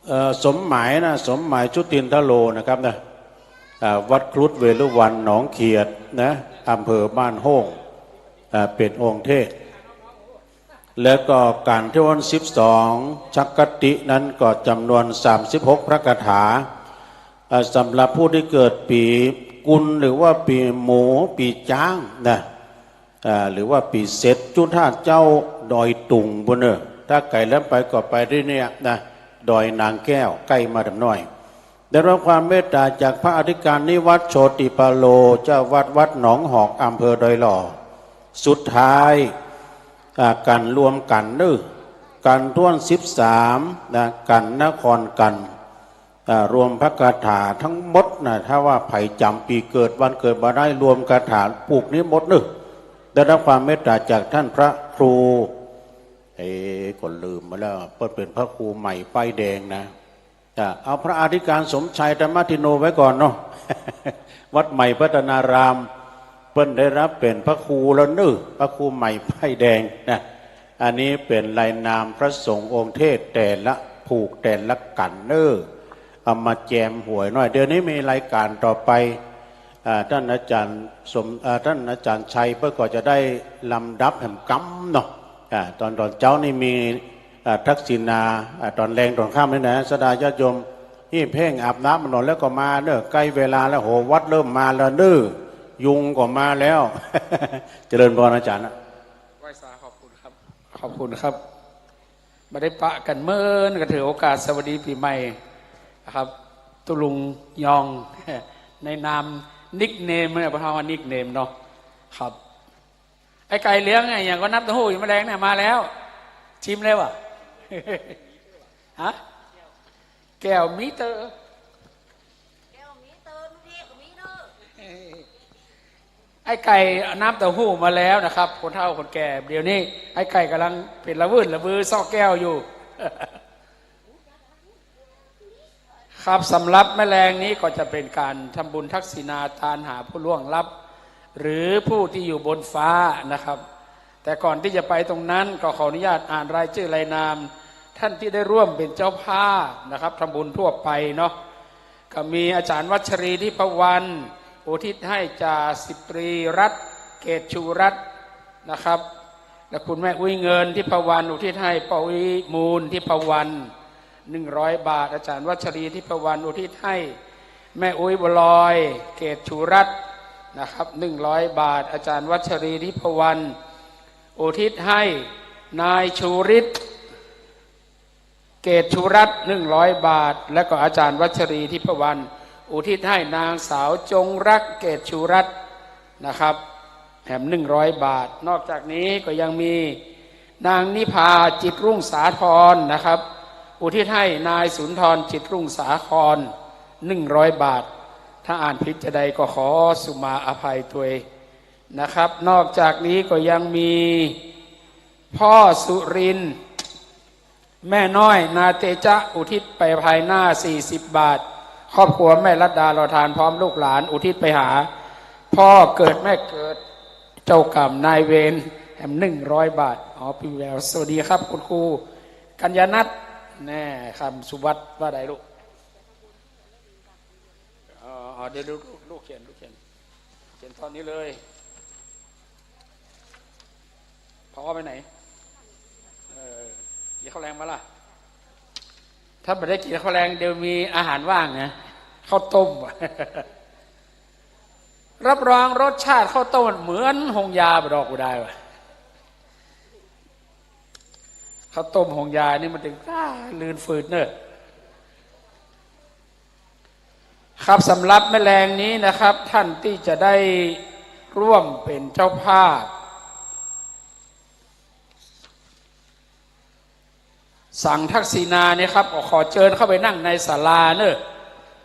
เอ่อ สมหมายนะ สมหมายชุตินทโลนะครับนะ อ่า วัดครุฑเวฬุวัน หนองเขียดนะ อำเภอบ้านโฮ่ง อ่า เป๋นองค์เทศน์ แล้วก็กัณฑ์ถ้วนสิบสอง ชักกตินั้นก็จ๋ำนวนสามสิบหกพระคาถา อ่า สำหรับผู้ตี้เกิดปีกุล หรือว่าปีหมู ปีจ๊างนะ อ่า หรือว่าปีเสร็จ จุฑาเจ้าดอยตุงปู้นเน่อ ถ้าไก๋แล้วไปก็ไปตี้เนี่ยนะ ดอยนางแก้ว ใก้มาต๋ามหน้อย ได้รับความเมตต๋าจากพระอธิการนิวัฒน์ โชติปาโล เจ้าวัดวัดหนองหอก อำเภอดอยหล่อ สุดท้าย อ่า กั๋นรวมกั๋นเน่อ กั๋นถ้วนสิบสามนะ กั๋นนครกั๋น อ่า รวมพระคาถาตึงหมดนะ ถ้าว่าใผจ๋ำปี๋เกิดวันเกิดบ่ได้ รวมคาถาผูกนี้หมดเน่อ ได้รับความเมตต๋าจากต้านพระครู เอ๊ะ ก็ลืมไปแล้ว เปิ้นเป๋นพระครูใหม่ป้ายแดงนะ อ่า เอาพระอธิการสมชัย ธรรมทินโน ไว้ก่อนเนาะ วัดใหม่พัฒนาราม เปิ้นได้รับเป๋นพระครูแล้วเน่อ พระครูใหม่ป้ายแดงนะ อันนี้เป๋นรายนามพระสงฆ์องค์เทศน์แต่ละผูกแต่ละกั๋นเน่อ เอามาแจมหวยหน้อย เดี๋ยวนี้มีรายก๋านต่อไป อ่า ต้านอาจ๋ารย์สม อ่า ต้านอาจ๋ารย์ชัยเปิ้นก็จะได้ลำดับแหมกำเนาะ อ่า ต๋อน ต๋อนเจ๊านี่มี อ่า ทักษิณา อ่า ต๋อนแลงต๋อนค่ำนี่นะ ศรัทธาญาติโยม ฮีบเฮ่งอาบน้ำหม่อนแล้วก็มาเน่อ ใก้เวลาแล้ว โห วัดเริ่มมาแล้วเน่อ ยุงก็มาแล้ว เจริญพรอาจ๋ารย์นะ ไหว้สา ขอบคุณครับ ขอบคุณครับ บ่ได้ปะกั๋นเมิน ก็ถือโอกาสสวัสดีปี๋ใหม่นะครับ ตุ๊ลุงยอง ในนามนิคเนมเนี่ย พวกเฮาว่านิคเนมเนาะ ครับ ไอ้ไก่เหลืองเนี่ย อย่างก็น้ำเต้าหู้อยู่แมลงเนี่ย มาแล้ว ชิมแล้วอะ ฮะ แก้วมีเตอ แก้วมีเตอ ลูกพี่ก็มีเนอะ ไอ้ไก่เอาน้ำเต้าหู้มาแล้วนะครับ คนเฒ่าคนแก่ เดี๋ยวนี้ไอ้ไก่ก่ำลังเป๋นละวื้นละวือซอกแก้วอยู่ ครับ สำหรับแมลงนี้ก็จะเป๋นก๋านทำบุญทักษิณาทานหาผู้ล่วงลับ หรือผู้ตี้อยู่บนฟ้านะครับ แต่ก่อนตี้จะไปตรงนั้นก็ขออนุญาตอ่านรายจื้อรายนาม ต้านตี้ได้ร่วมเป๋นเจ้าภาพนะครับ ทำบุญทั่วไปเนาะ ก็มีอาจ๋ารย์วัชรี ทิพวรรณ อุทิศให้จ่าสิบตรีรัตน์ เกตชูรัตน์นะครับ และคุณแม่อุ๊ยเงิน ทิพวรรณ อุทิศให้ป้ออุ๊ยมูล ทิพวรรณ หนึ่งร้อยบาท อาจ๋ารย์วัชรี ทิพวรรณ อุทิศให้แม่อุ๊ยบัวลอย เกตชูรัตน์นะครับ หนึ่งร้อยบาท อาจ๋ารย์วัชรี ทิพวรรณ อุทิศให้นายชูฤทธิ์ เกตชูรัตน์ หนึ่งร้อยบาท และก็อาจ๋ารย์วัชรี ทิพวรรณ อุทิศให้นางสาวจงรัก เกตชูรัตน์นะครับ แหม หนึ่งร้อยบาท นอกจากนี้ก็ยังมีนางนิพา จิตรุ่งสาธรนะครับ อุทิศให้นายสุนทร จิตรุ่งสาธร หนึ่งร้อยบาท ถ้าอ่านผิดจาใดก็ขอสุมาอภัยตวยนะครับ นอกจากนี้ก็ยังมีพ่อสุรินทร์ แม่น้อย นาเตจะ อุทิศไปภายหน้า สี่สิบบาท ครอบครัวแม่รัตดา รอทานพร้อมลูกหลาน อุทิศไปหาพ่อเกิดแม่เกิด เจ้ากรรมนายเวร แหม หนึ่งร้อยบาท อ๋อ พี่แวว สวัสดีครับ คุณครูกัญญาณัฐ แน่ คำสุวัสดิ์ว่าใดลูก อ๋อ อ๋อ เดี๋ยวลูก ลูกเขียน ลูกเขียน เขียนตอนนี้เลย ผอ.ไปไหน เออ กิ๋นข้าวแลงมาล่ะ ถ้าบ่ได้กิ๋นข้าวแลง เดี๋ยวมีอาหารว่างนะ ข้าวต้ม รับรองรสชาติข้าวต้มเหมือนโฮงยาบ่ดอกบ่ดายว่ะ ข้าวต้มโฮงยานี่มันตึง อ้า ลื่นฝืดเน่อ ครับ สำหรับแมลงนี้นะครับ ต้านตี้จะได้ร่วมเป๋นเจ้าภาพ สังทักษิณาเนี่ยครับ ก็ขอเจิญเข้าไปนั่งในศาลาเน่อ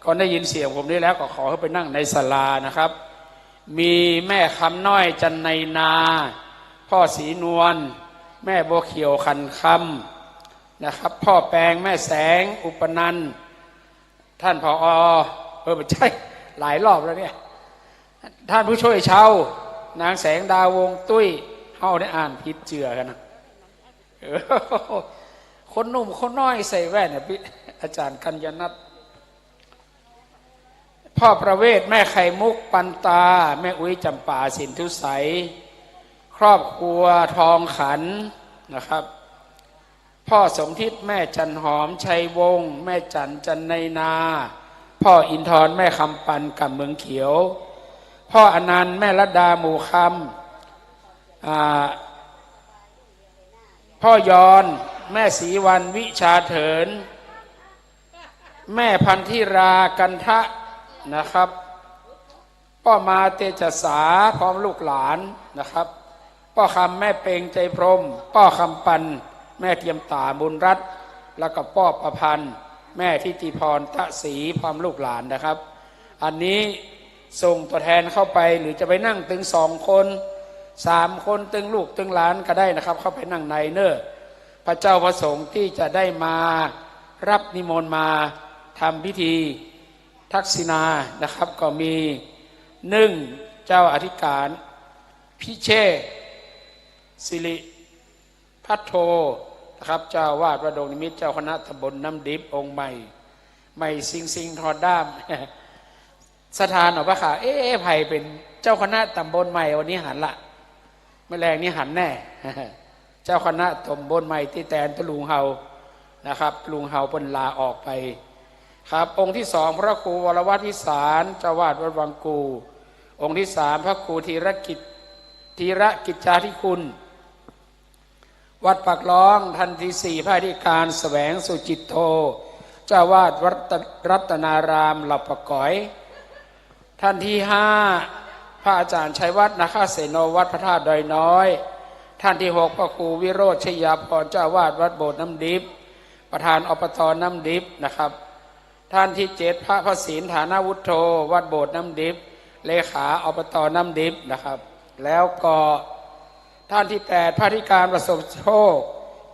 ก็ได้ยินเสียงผมนี่แล้ว ก็ขอให้ไปนั่งในศาลานะครับ มีแม่คำน้อย จันไนนา พ่อศรีนวล แม่บัวเขียว ขันคำ นะครับ พ่อแปง แม่แสง อุปนันท์ ท่าน ผอ. เออ ไม่ใช่ หลายรอบแล้วเนี่ย ท่านผู้ช่วยเชา นางแสงดาว วงตุ้ย เฮาได้อ่านผิดเจื้อกั๋นนะ เออ คนหนุ่มคนน้อยใส่แว่นน่ะ พี่ อาจ๋ารย์กัญญาณัฐ พ่อประเวศ แม่ไข่มุก ปันตา แม่อุ๊ย จ๋ำปา สินธุไสย ครอบครัวทองขันนะครับ พ่อสมทิศ แม่จันหอม ชัยวงศ์ แม่จัน จันไนนา พ่ออินทร แม่คำปัน กับเมืองเขียว พ่ออนันต์ แม่รัตดา หมู่คำ อ่า พ่อยอน แม่ศรีวรรณ วิชาเถิน แม่พันธิรา กันทะ นะครับ ป้อมาเตจสา พร้อมลูกหลานนะครับ ป้อคำ แม่เปง ใจพรหม ป้อคำปัน แม่เทียมต๋า บุญรัตน์ แล้วก็ป้อประพันธ์ แม่ทิติพร ตะศรี พร้อมลูกหลานนะครับ อันนี้ส่งตั๋วแทนเข้าไป หรือจะไปนั่งตึงสองคน สามคน ตึงลูกตึงหลานก็ได้นะครับ เข้าไปนั่งในเน่อ พระเจ้าพระสงฆ์ตี้จะได้มารับนิมนต์มาทำพิธีทักษิณานะครับ ก็มี นึ่ง เจ้าอธิการพิเชษฐศิริภัทโทนะครับ เจ้าอาวาสวัดดงนิมิตร เจ้าคณะตำบลน้ำดิบองค์ใหม่ ใหม่ซิงๆ ถอดด้าม สถานออกพระข่าว เอ๊ะ ใผเป๋นเจ้าคณะตำบลใหม่ วันนี้หันละ แม่แลงนี่หันแน่ เจ้าคณะตำบลใหม่ตี้แตนตุ๊ลุงเฮานะครับ ตุ๊ลุงเฮาเปิ้นลาออกไปครับ องค์ที่สอง พระครูวรวัฒน์วิสาร เจ้าอาวาสวัดวังกู่ องค์ที่สาม พระครูธีรกิจ ธีรกิจจาธิคุณ วัดปากล้อง ท่านที่สี่ พระอธิการแสวงสุจิตโต เจ้าอาวาสวัดรัตนารามเหล่าปะก๋อย ท่านที่ห้า พระอาจารย์ชัยวัฒน์ นาคเสโน วัดพระธาตุดอยน้อย ท่านที่หก พระครูวิโรจน์ ชยาภรณ์ เจ้าอาวาสวัดโบสถ์น้ำดิบ ประธาน อบต น้ำดิบนะครับ ท่านที่เจ็ด พระพระศิลป์ ฐานวุฒโธ วัดโบสถ์น้ำดิบ เลขา อบต น้ำดิบนะครับ แล้วก็ท่านที่แปด พระอธิการประสบโชค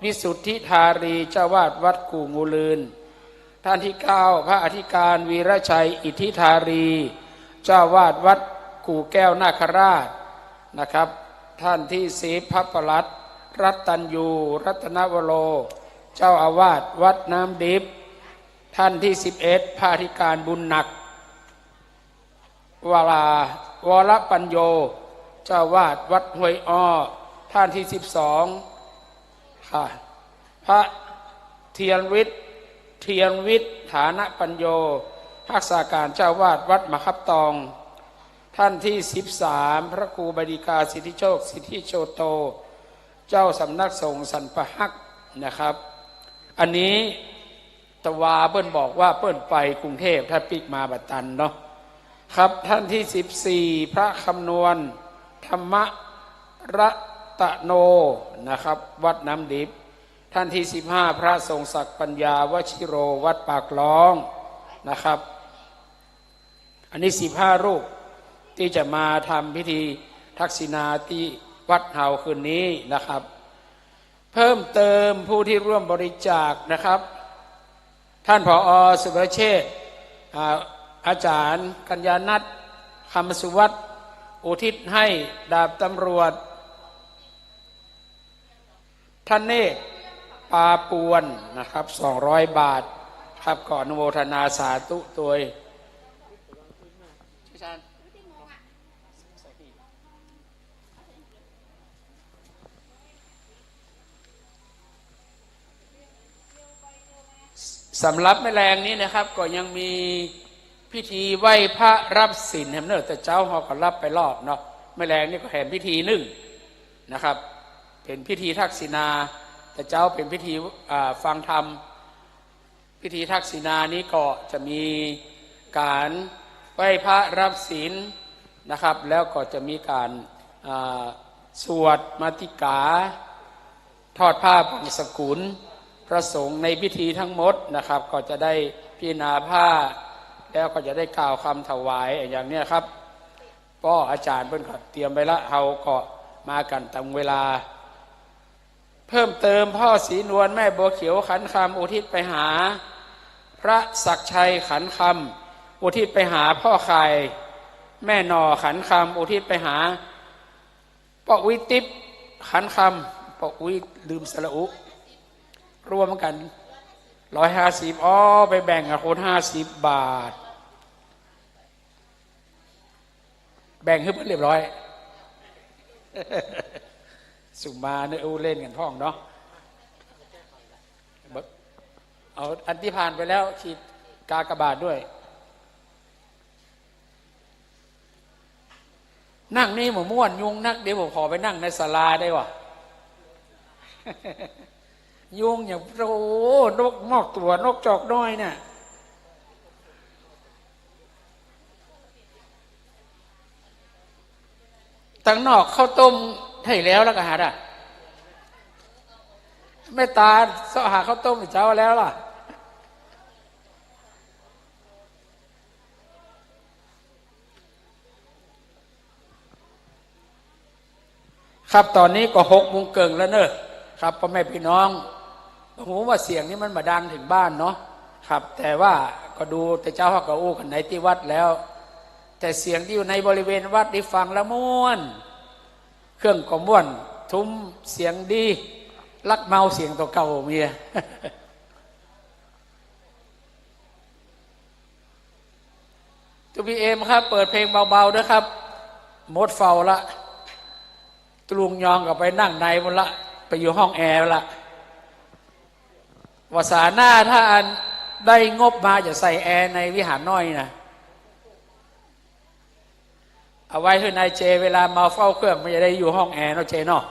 วิสุทธิธารี เจ้าอาวาสวัดกู่งูลืน ท่านที่เก้า พระอธิการวีรชัย อิทธิธารี เจ้าอาวาสวัดกู่แก้วนาคราชนะครับ ท่านที่สิบ พระปลัดรัตตัญญู รัตนวโร เจ้าอาวาสวัดน้ำดิบ ท่านที่สิบเอ็ด พระอธิการบุญหนัก วรา วรปัญโญ เจ้าอาวาสวัดห้วยอ้อ ท่านที่สิบสอง ค่ะ พระเทียนวิทย์ เทียนวิทย์ ฐานปัญโญ รักษาการเจ้าอาวาสวัดหมากขับตอง ท่านที่สิบสาม พระครูบดีกาสิทธิโชค สิทธิโชโต เจ้าสำนักสงฆ์สันปะฮักนะครับ อันนี้ ตะวาเปิ้นบอกว่าเปิ้นไปกรุงเทพฯ ถ้าปิ๊กมาบ่ตันเนาะ ครับ ท่านที่สิบสี่ พระคำนวณ ธรรมรัตโน นะครับ วัดน้ำดิบ ท่านที่สิบห้า พระทรงศักดิ์ปัญญา วชิโร วัดปากล้อง นะครับ อันนี้สิบห้ารูปตี้จะมาทำพิธีทักษิณาตี้วัดเฮาคืนนี้นะครับ เพิ่มเติมผู้ที่ร่วมบริจาคนะครับ ท่าน ผอ สุรเชษฐ์ อ่า อาจารย์กัญญาณัฐ คำสุวัตร อุทิศให้ดาบตำรวจ ธเนศ ปาปวนนะครับ สองร้อยบาทครับ ขออนุโมทนาสาธุตวย สำหรับแม่แลงนี้นะครับ ก็ยังมีพิธีไหว้พระรับศีลแหมเนาะ แต่เจ๊าเฮาก็รับไปรอบเนาะ แม่แลงนี่ก็แหมพิธีนึ่งนะครับ เป๋นพิธีทักษิณา แต่เจ๊าเป๋นพิธี อ่า ฟังธรรม พิธีทักษิณานี้ก็จะมีก๋านไหว้พระรับศีลนะครับ แล้วก็จะมีก๋าน อ่า สวดมาติกา ทอดผ้าบังสกุล พระสงฆ์ในพิธีทั้งหมดนะครับ ก็จะได้พิจารณาผ้า แล้วก็จะได้กล่าวคำถวายอย่างเนี้ยครับ ป้ออาจ๋ารย์เปิ้นก็เตรียมไว้ละ เฮาก็มากั๋นต๋ามเวลา เพิ่มเติม พ่อศรีนวล แม่บัวเขียว ขันคำ อุทิศไปหา พระศักดิ์ชัย ขันคำ อุทิศไปหา พ่อข่าย แม่หน่อ ขันคำ อุทิศไปหา ป้ออุ๊ยติ๊บ ขันคำ ป้ออุ๊ยลืมสระอุ รวมกั๋น ร้อยห้าสิบ อ้อ ไปแบ่งกั๋นคนห้าสิบบาท แบ่งหื้อเปิ้นเรียบร้อย สุมาเนอะ อู้เล่นกั๋นพ่องเนาะ เอาอันตี้ผ่านไปแล้วขีดกากบาทด้วย นั่งนี่บ่ม่วน ยุงนัก เดี๋ยวผมขอไปนั่งในศาลาได้วะ ยุงอย่าง โอ้โห นกมอกตั๋ว นกจอกน้อยเนี่ย ตังนอกข้าวต้มไถ่แล้ว แล้วก็หาดอะ แม่ตาเซาะหาข้าวต้มเจ๊าแล้วล่ะ ครับ ต๋อนนี้ก็หกโมงเกิ่งแล้วเน่อ ครับ ป้อแม่ปี้น้อง บ่ฮู้ว่าเสียงนี้มันบ่ดังเถิงบ้านเนาะ ครับ แต่ว่าก็ดูแต่เจ๊าเฮาก็อู้กั๋นในตี้วัดแล้ว แต่เสียงตี้อยู่ในบริเวณวัดนี่ฟังแล้วม่วน เครื่องก็ม่วน ทุ้มเสียงดี ลักเมาเสียงตั๋วเก่าเมีย ทูพีเอ็มครับ เปิดเพลงเบาๆ ด้วยครับ หมดเฝ้าละ ตะลุงยองก็ไปนั่งในปู้นละ ไปอยู่ห้องแอร์ละ วาสาหน้าถ้าอันได้งบมาจะใส่แอร์ในวิหารน้อยนะ เอาไว้หื้อนายเจ เวลามาเฝ้าเครื่องมันจะได้อยู่ห้องแอร์เนาะเจเนาะ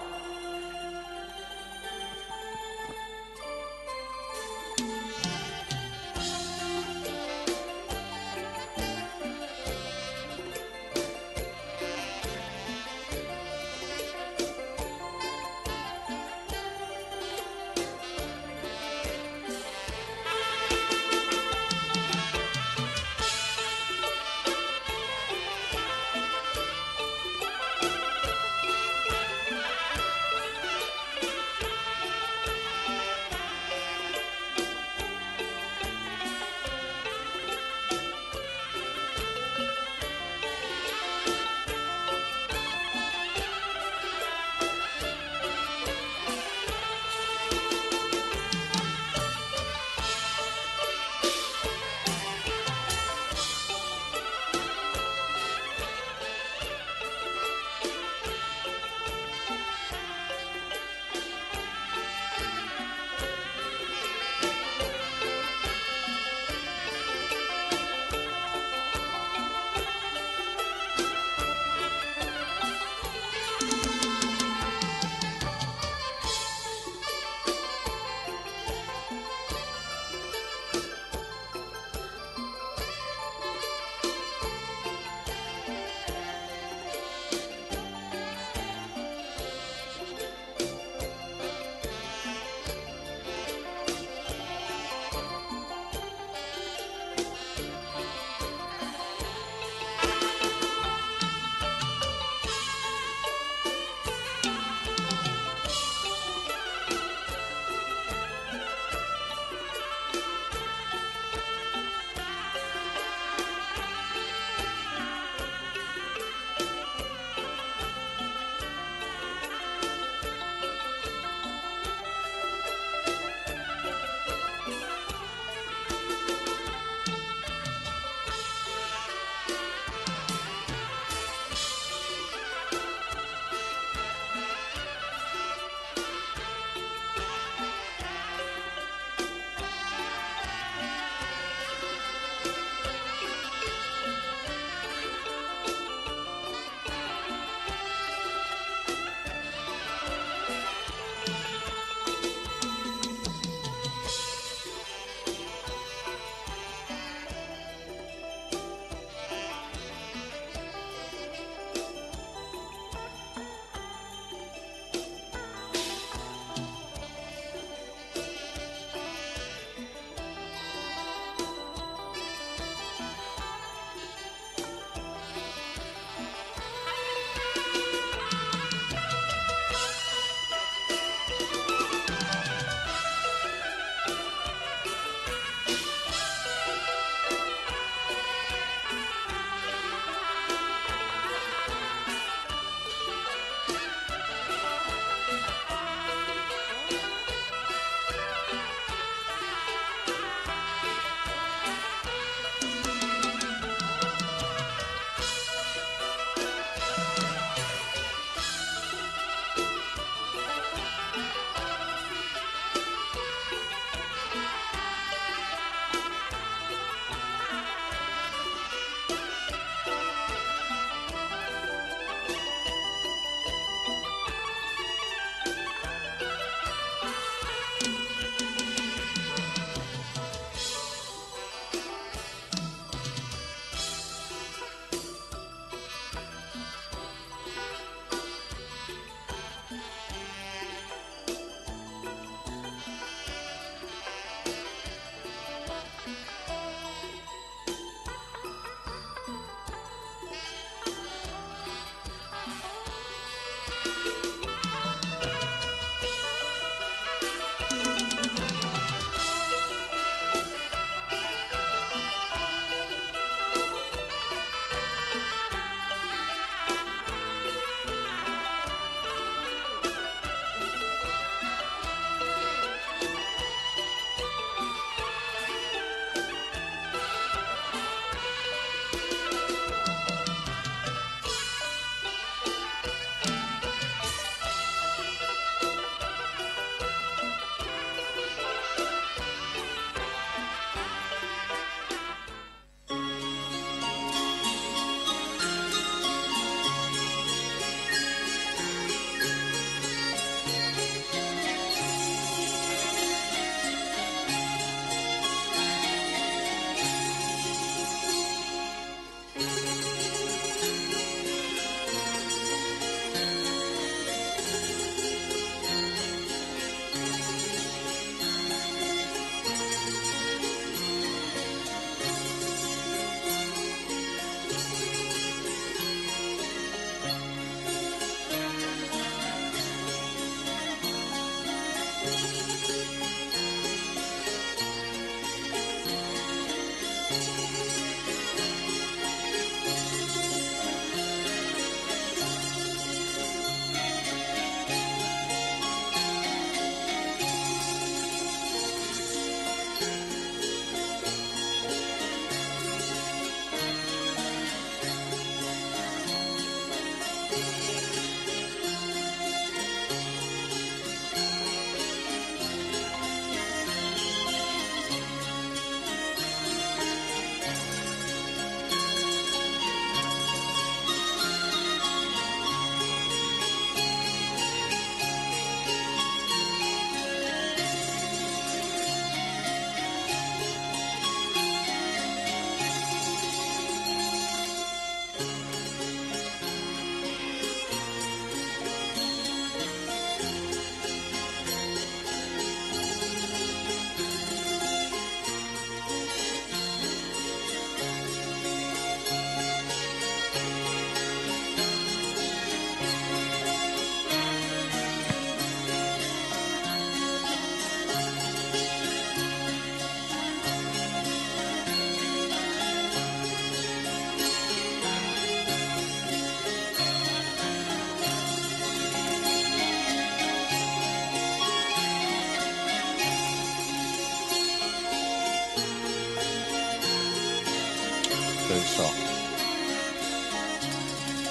โดยสอง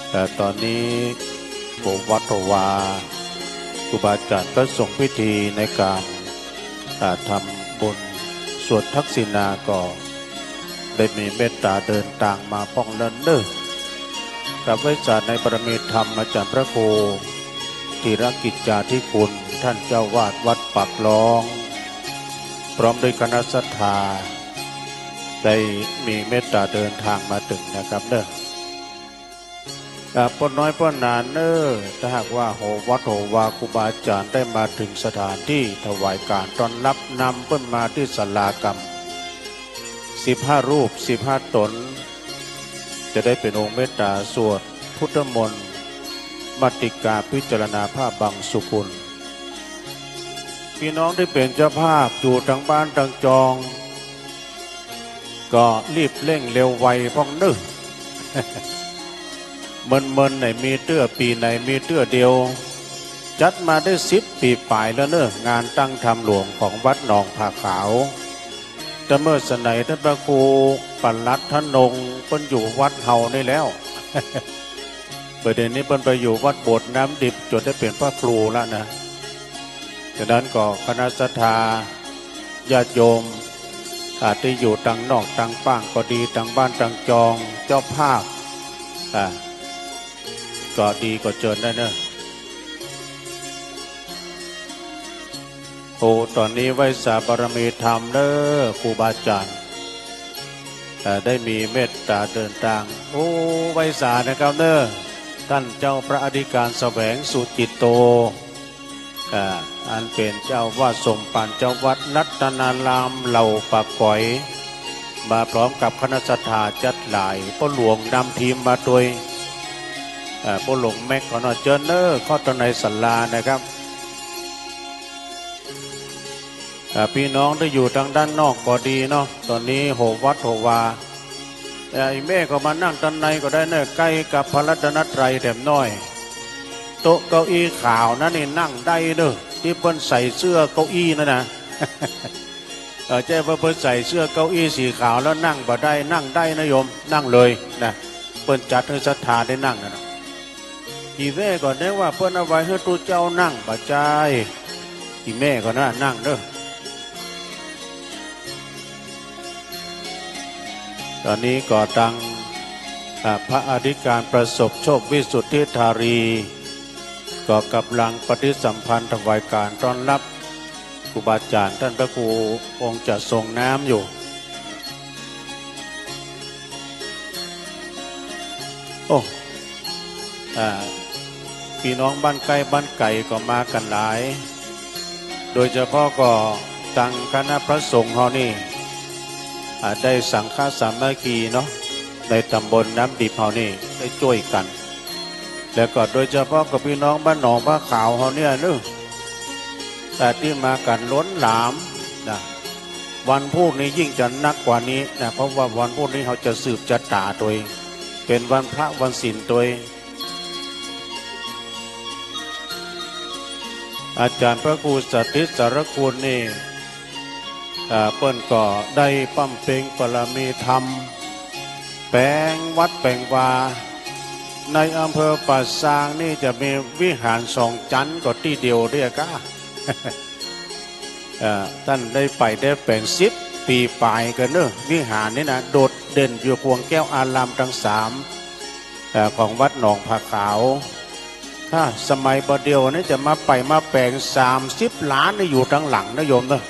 แต่ต๋อนนี้ผมวัดวา ครูบาอาจ๋ารย์พระสงฆ์พิธีในก๋าน อ่า ทำบุญสวดทักษิณาก็ได้มีเมตต๋าเดินตางมาพ่องเล่นเน้อ กับไหว้สาในบารมีธรรมอาจ๋ารย์พระครู ธีรกิจจาธิคุณ ต้านเจ้าอาวาสวัดปากล้อง พร้อมด้วยคณะศรัทธา ได้มีเมตต๋าเดินตางมาเถิงนะครับเน้อ อ่า ป้อน้อยป้อหนาเน้อ ถ้าหากว่าโหวัดโหวาครูบาอาจ๋ารย์ได้มาเถิงสถานตี้ถวายก๋านต้อนฮับ นำเปิ้นมาตี้ศาลาก่ำ สิบห้ารูป สิบห้าต๋น จะได้เป๋นองค์เมตต๋าสวดพุทธมนต์ มัตติกาพิจารณาพระบังสุกุล ปี้น้องตี้เป๋นเจ้าภาพอยู่ตางบ้านตางจอง ก็รีบเร่งเร็วไวพ่องเน้อ เมินๆ ไหนมีเตื้อ ปี๋ไหนมีเตื้อเดียว จัดมาได้สิบปี๋ป๋ายแล้วเน้อ งานตั้งธรรมหลวงของวัดหนองผาขาว แต่เมื่อสมัยต้านพระครูปลัดทนง เปิ้นอยู่วัดเฮานี่แล้ว บ่าเดี่ยวนี้เปิ้นไปอยู่วัดโบสถ์น้ำดิบ จ๋นได้เป๋นพระครูแล้วนะ ฉะนั้นก็คณะศรัทธาญาติโยม อ่า ตี้อยู่ตางนอกตางป้างก็ดี ตางบ้านตางจอง เจ้าภาพ อ่า ก็ดีก็เจิญได้เน้อ โอ้ ต๋อนนี้ไหว้สาบารมีธรรมเน้อ ครูบาอาจ๋ารย์ เอ่อ ได้มีเมตต๋าเดินตาง โอ้ ไหว้สานะครับเน้อ ต้านเจ้าพระอธิการแสวงสุจิตโต อ่า อันเป๋นเจ้าอาวาสสมภาร เจ้าวัดรัตนารามเหล่าป่าก๋อย มาพร้อมกับคณะศรัทธาจั๊ดหลาย ป้อหลวงนำทีมมาตวย อ่า ป้อหลวงแม็กก็เนาะ เจิญเน้อ เข้าตางในศาลานะครับ อ่า ปี้น้องตี้อยู่ตางด้านนอกก็ดีเนาะ ต๋อนนี้โหวัดโหวา อ่า อี่แม่ก็มานั่งตางในก็ได้เน้อ ใก้กับพระรัตนตรัยแถมหน้อย โต๊ะเก้าอี้ขาวนั้นนี่นั่งได้เน้อ ตี้เปิ้นใส่เสื้อเก้าอี้นั่นนะ เออ ใจ้ว่าเปิ้นใส่เสื้อเก้าอี้สีขาวแล้วนั่งบ่ได้ นั่งได้นะโยม นั่งเลยนะ เปิ้นจัดหื้อศรัทธาได้นั่งนะ อี่แม่ก็นึกว่าเปิ้นเอาไว้หื้อตุ๊เจ้านั่ง บ่ใจ้ อี่แม่ก็น่านั่งเน้อ ต๋อนนี้ก็ตาง อ่า พระอธิการประสบโชควิสุทธิธารี ก็ก่ำลังปฏิสัมพันธ์ถวายก๋านต้อนฮับครูบาอาจ๋ารย์ ต้านพระครูองค์จะทรงน้ำอยู่ โอ้ อ่า ปี้น้องบ้านใก้บ้านไก๋ก็มากั๋นหลาย โดยเฉพาะก็ตางคณะพระสงฆ์เฮานี่ อ่า ได้สังฆสามัคคีเนาะ ในต๋ำบลน้ำดิบเฮานี่ได้จ้วยกั๋น แล้วก็โดยเฉพาะกับปี้น้องบ้านหนองผาขาวเฮาเนี่ยเน้อ อ่า ตี้มากั๋นล้นหลามนะ วันพูดนี้ยิ่งจะนักกว่านี้นะ เพราะว่าวันพูดนี้เฮาจะสืบจะต๋าตวย เป๋นวันพระวันศีลตวย อาจ๋ารย์พระครูสาธิตสารคุณนี่ อ่า เปิ้นก็ได้บำเพ็ญบารมีธรรม แป๋งวัดแป๋งวา ในอำเภอป่าซางนี่จะมีวิหารสองจั๊นก็ตี้เดียวเดียวก้า เอ่อ ต้านได้ไปได้แป๋งสิบปี๋ป๋ายกั๋นเน้อ วิหารนี่นะ โดดเด่นอยู่ขวงแก้วอารามตังสาม เอ่อ ของวัดหนองผาขาว ถ้าสมัยบ่าเดี่ยวนี้จะมาไปมาแป๋งสามสิบล้านนี่อยู่ตางหลังนะโยมเน้อ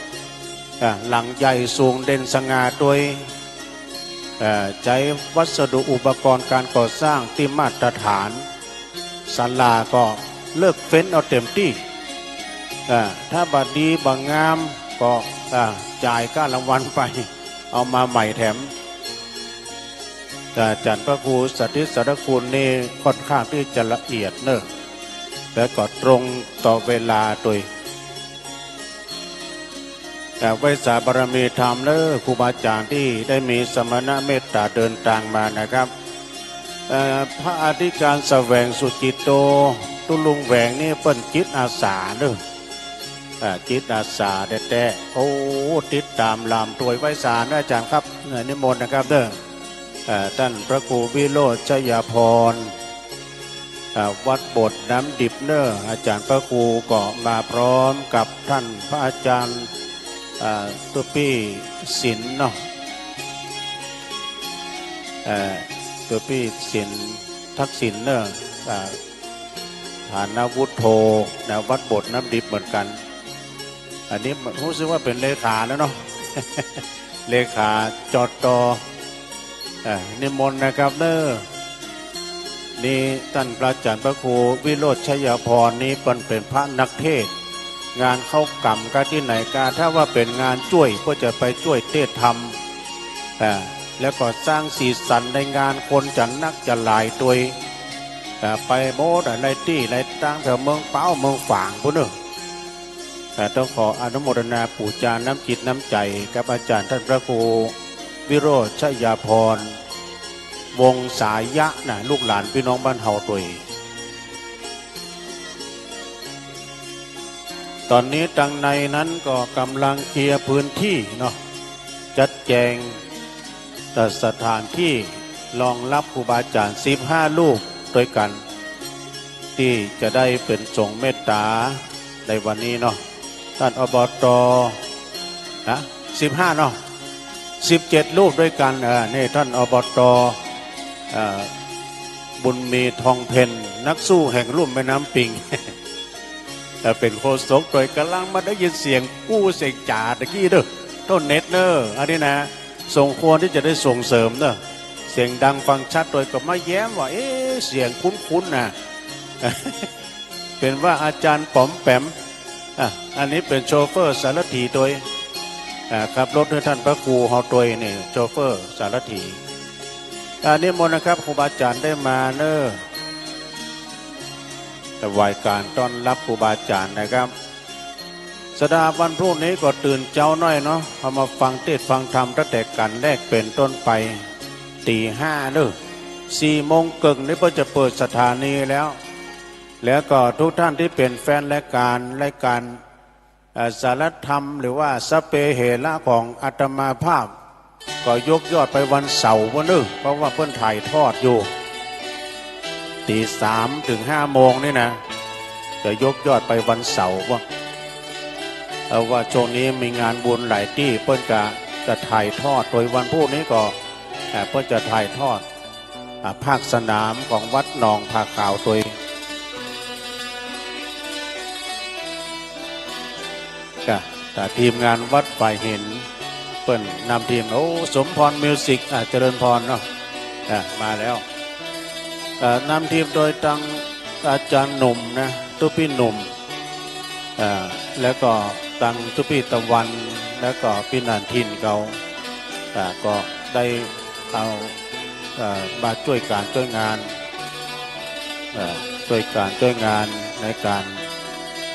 อ่า หลังใหญ่สูงเด่นสง่าตวย เอ่อ ใจ๊วัสดุอุปกรณ์ก๋านก่อสร้างตี้มาตรฐาน ศาลาก็เลือกเฟ้นเอาเต๋มตี้ อ่า ถ้าบ่ดีบ่งามก็ อ่า จ่ายก้ารางวัลไป เอามาใหม่แถม แต่อาจ๋ารย์พระครูสาธิตสารคุณนี่ค่อนข้างตี้จะละเอียดเน้อ แล้วก็ตรงต่อเวลาตวย แต่ไหว้สาบารมีธรรมเน้อ ครูบาอาจ๋ารย์ตี้ได้มีสมณะเมตต๋าเดินตางมานะครับ เอ่อ พระอธิการแสวงสุจิตโต ตุ๊ลุงแหวงนี่เปิ้นจิตอาสาเน้อ อ่า จิตอาสาแต๊ๆ โอ้ ติดต๋ามหลามตวย ไหว้สาเน้ออาจ๋ารย์ครับ เอ่อ นิมนต์นะครับเน้อ เอ่อ ต้านพระครูวิโรจน์ชยาภรณ์ เอ่อ วัดโบสถ์น้ำดิบเน่อ อาจ๋ารย์พระครูก็มาพร้อมกับต้านพระอาจ๋ารย์ เอ่อ ตุ๊ปี้ศิลป์เนาะ เอ่อ ตุ๊ปี้ศิลป์ ทักษิณเน่อ เอ่อ ฐานวุฒโธ นะ วัดโบสถ์น้ำดิบเหมือนกั๋น อันนี้ฮู้สึกว่าเป๋นเลขาแล้วเนาะ เลขา จต เอ่อ นิมนต์นะครับเน่อ นี่ต้านพระอาจ๋ารย์พระครูวิโรจน์ชยาภรณ์นี่เปิ้นเป๋นพระนักเทศน์ งานเข้ากรรมก้าตี้ไหนก้า ถ้าว่าเป๋นงานจ้วยก็จะไปจ้วยเตศน์ธรรม เอ่อ แล้วก็สร้างสีสันในงาน คนจะนักจะหลายตวย เอ่อ ไปหมดอะ หลายตี้หลายตาง แถวเมืองป๊าวเมืองฝางปู๊นเน่อ เอ่อ ต้องขออนุโมทนาปู๋จาน้ำจิตน้ำใจ๋กับอาจ๋ารย์ต้านพระครูวิโรจน์ชยาภรณ์ วงศายะนะ ลูกหลานปี้น้องบ้านเฮาตวย ต๋อนนี้ตางในนั้นก็ก่ำลังเคลียร์พื้นตี้เนาะ จัดแจง เอ่อ สถานตี้รองรับครูบาอาจ๋ารย์สิบห้ารูปตวยกั๋น ตี้จะได้เป๋นสงฆ์เมตต๋าในวันนี้เนาะ ต้าน อบต นะ สิบห้าเนาะ สิบเจ็ดรูปตวยกั๋น เอ่อ นี่ต้าน อบต เอ่อ บุญมี ทองเพ็ญ นักสู้แห่งลุ่มแม่น้ำปิง เอ่อ เป๋นโฆษกตวย ก่ำลังมาได้ยินเสียงอู้เสียงจ๋าตะกี้เน่อ โต้นเน็ตเน่อ อันนี้นะ สมควรตี้จะได้ส่งเสริมเน่อ เสียงดังฟังชัดตวย ก็มาแย้มว่า เอ๊ะ เสียงคุ้นๆ นะ เป๋นว่าอาจ๋ารย์ป๋อมแป๋ม อ่ะ อันนี้เป๋นโชเฟอร์สารถีตวย อ่า ขับรถหื้อต้านพระครูเฮาตวยนี่ โชเฟอร์สารถี อ่า นิมนต์นะครับ ครูบาอาจ๋ารย์ได้มาเน่อ ถวายก๋านต้อนรับครูบาอาจ๋ารย์นะครับ สัปดาห์วันพรุ่งนี้ก็ตื่นเจ๊าหน้อยเนาะ เฮามาฟังเตศน์ฟังธรรมตั้งแต่ก๋านแรกเป๋นต้นไป ตี๋ห้าเน่อ สี่โมงเกิ่งนี่เปิ้นจะเปิดสถานีแล้ว แล้วก็ทุกท่านตี้เป๋นแฟนรายก๋าน รายก๋าน เอ่อ สารธรรม หรือว่าสัพเพเหระของอาตมาภาพ ก็ยกยอดไปวันเสาร์ปู๊นเน่อ เพราะว่าเปิ้นถ่ายทอดอยู่ ตี๋สามเถิงห้าโมงนี่นะ จะยกยอดไปวันเสาร์ปู๊น เพราะว่าช่วงนี้มีงานบุญหลายตี้ เปิ้นก็จะถ่ายทอด โดยวันพรุ่งนี้ก็ เอ่อ เปิ้นจะถ่ายทอด อ่า ภาคสนามของวัดหนองผาขาวตวย ก็ แต่ทีมงานวัดฝายหิน เปิ้นนำทีม โอ้ สมพรมิวสิก อ่า เจริญพรเนาะ อ่า มาแล้ว เอ่อ นำทีมโดยตังอาจ๋ารย์หนุ่มนะ ตุ๊ปี้หนุ่ม เอ่อ แล้วก็ตังตุ๊ปี้ตะวัน แล้วก็ปี้หนานถิ่นเขา อ่า ก็ได้เอา เอ่อ มาจ้วยก๋านจ้วยงาน เอ่อ จ้วยก๋านจ้วยงานในก๋าน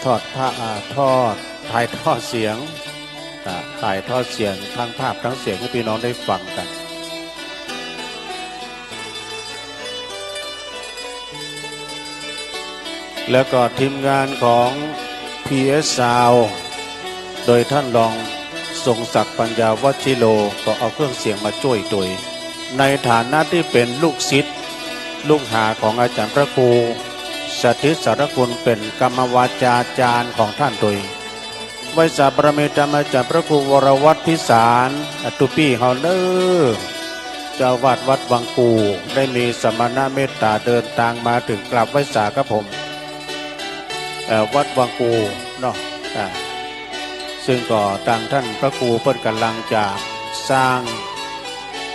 ทอดผ้า อ่า ทอด ถ่ายทอดเสียง อ่า ถ่ายทอดเสียงทั้งภาพทั้งเสียงหื้อปี้น้องได้ฟังกั๋น แล้วก็ทีมงานของ พีเอส ซาวด์ โดยต้านรองทรงศักดิ์ ปัญญาวชิโร ก็เอาเครื่องเสียงมาจ้วยตวย ในฐานะตี้เป๋นลูกศิษย์ลูกหาของอาจ๋ารย์พระครูสถิตสารคุณ เป๋นกรรมวาจาจ๋ารย์ของต้านตวย ไหว้สาบารมีธรรมอาจ๋ารย์พระครูวรวัฒน์พิสาร อ่ะ ตุ๊ปี้เฮาเน่อ เจ้าอาวาสวัดวังกู่ ได้มีสมณเมตต๋าเดินตางมาเถิงกราบไหว้สาครับผม เอ่อ วัดวังกู่เนาะ อ่า ซึ่งก็ตังต้านพระครูเปิ้นก่ำลังจะสร้าง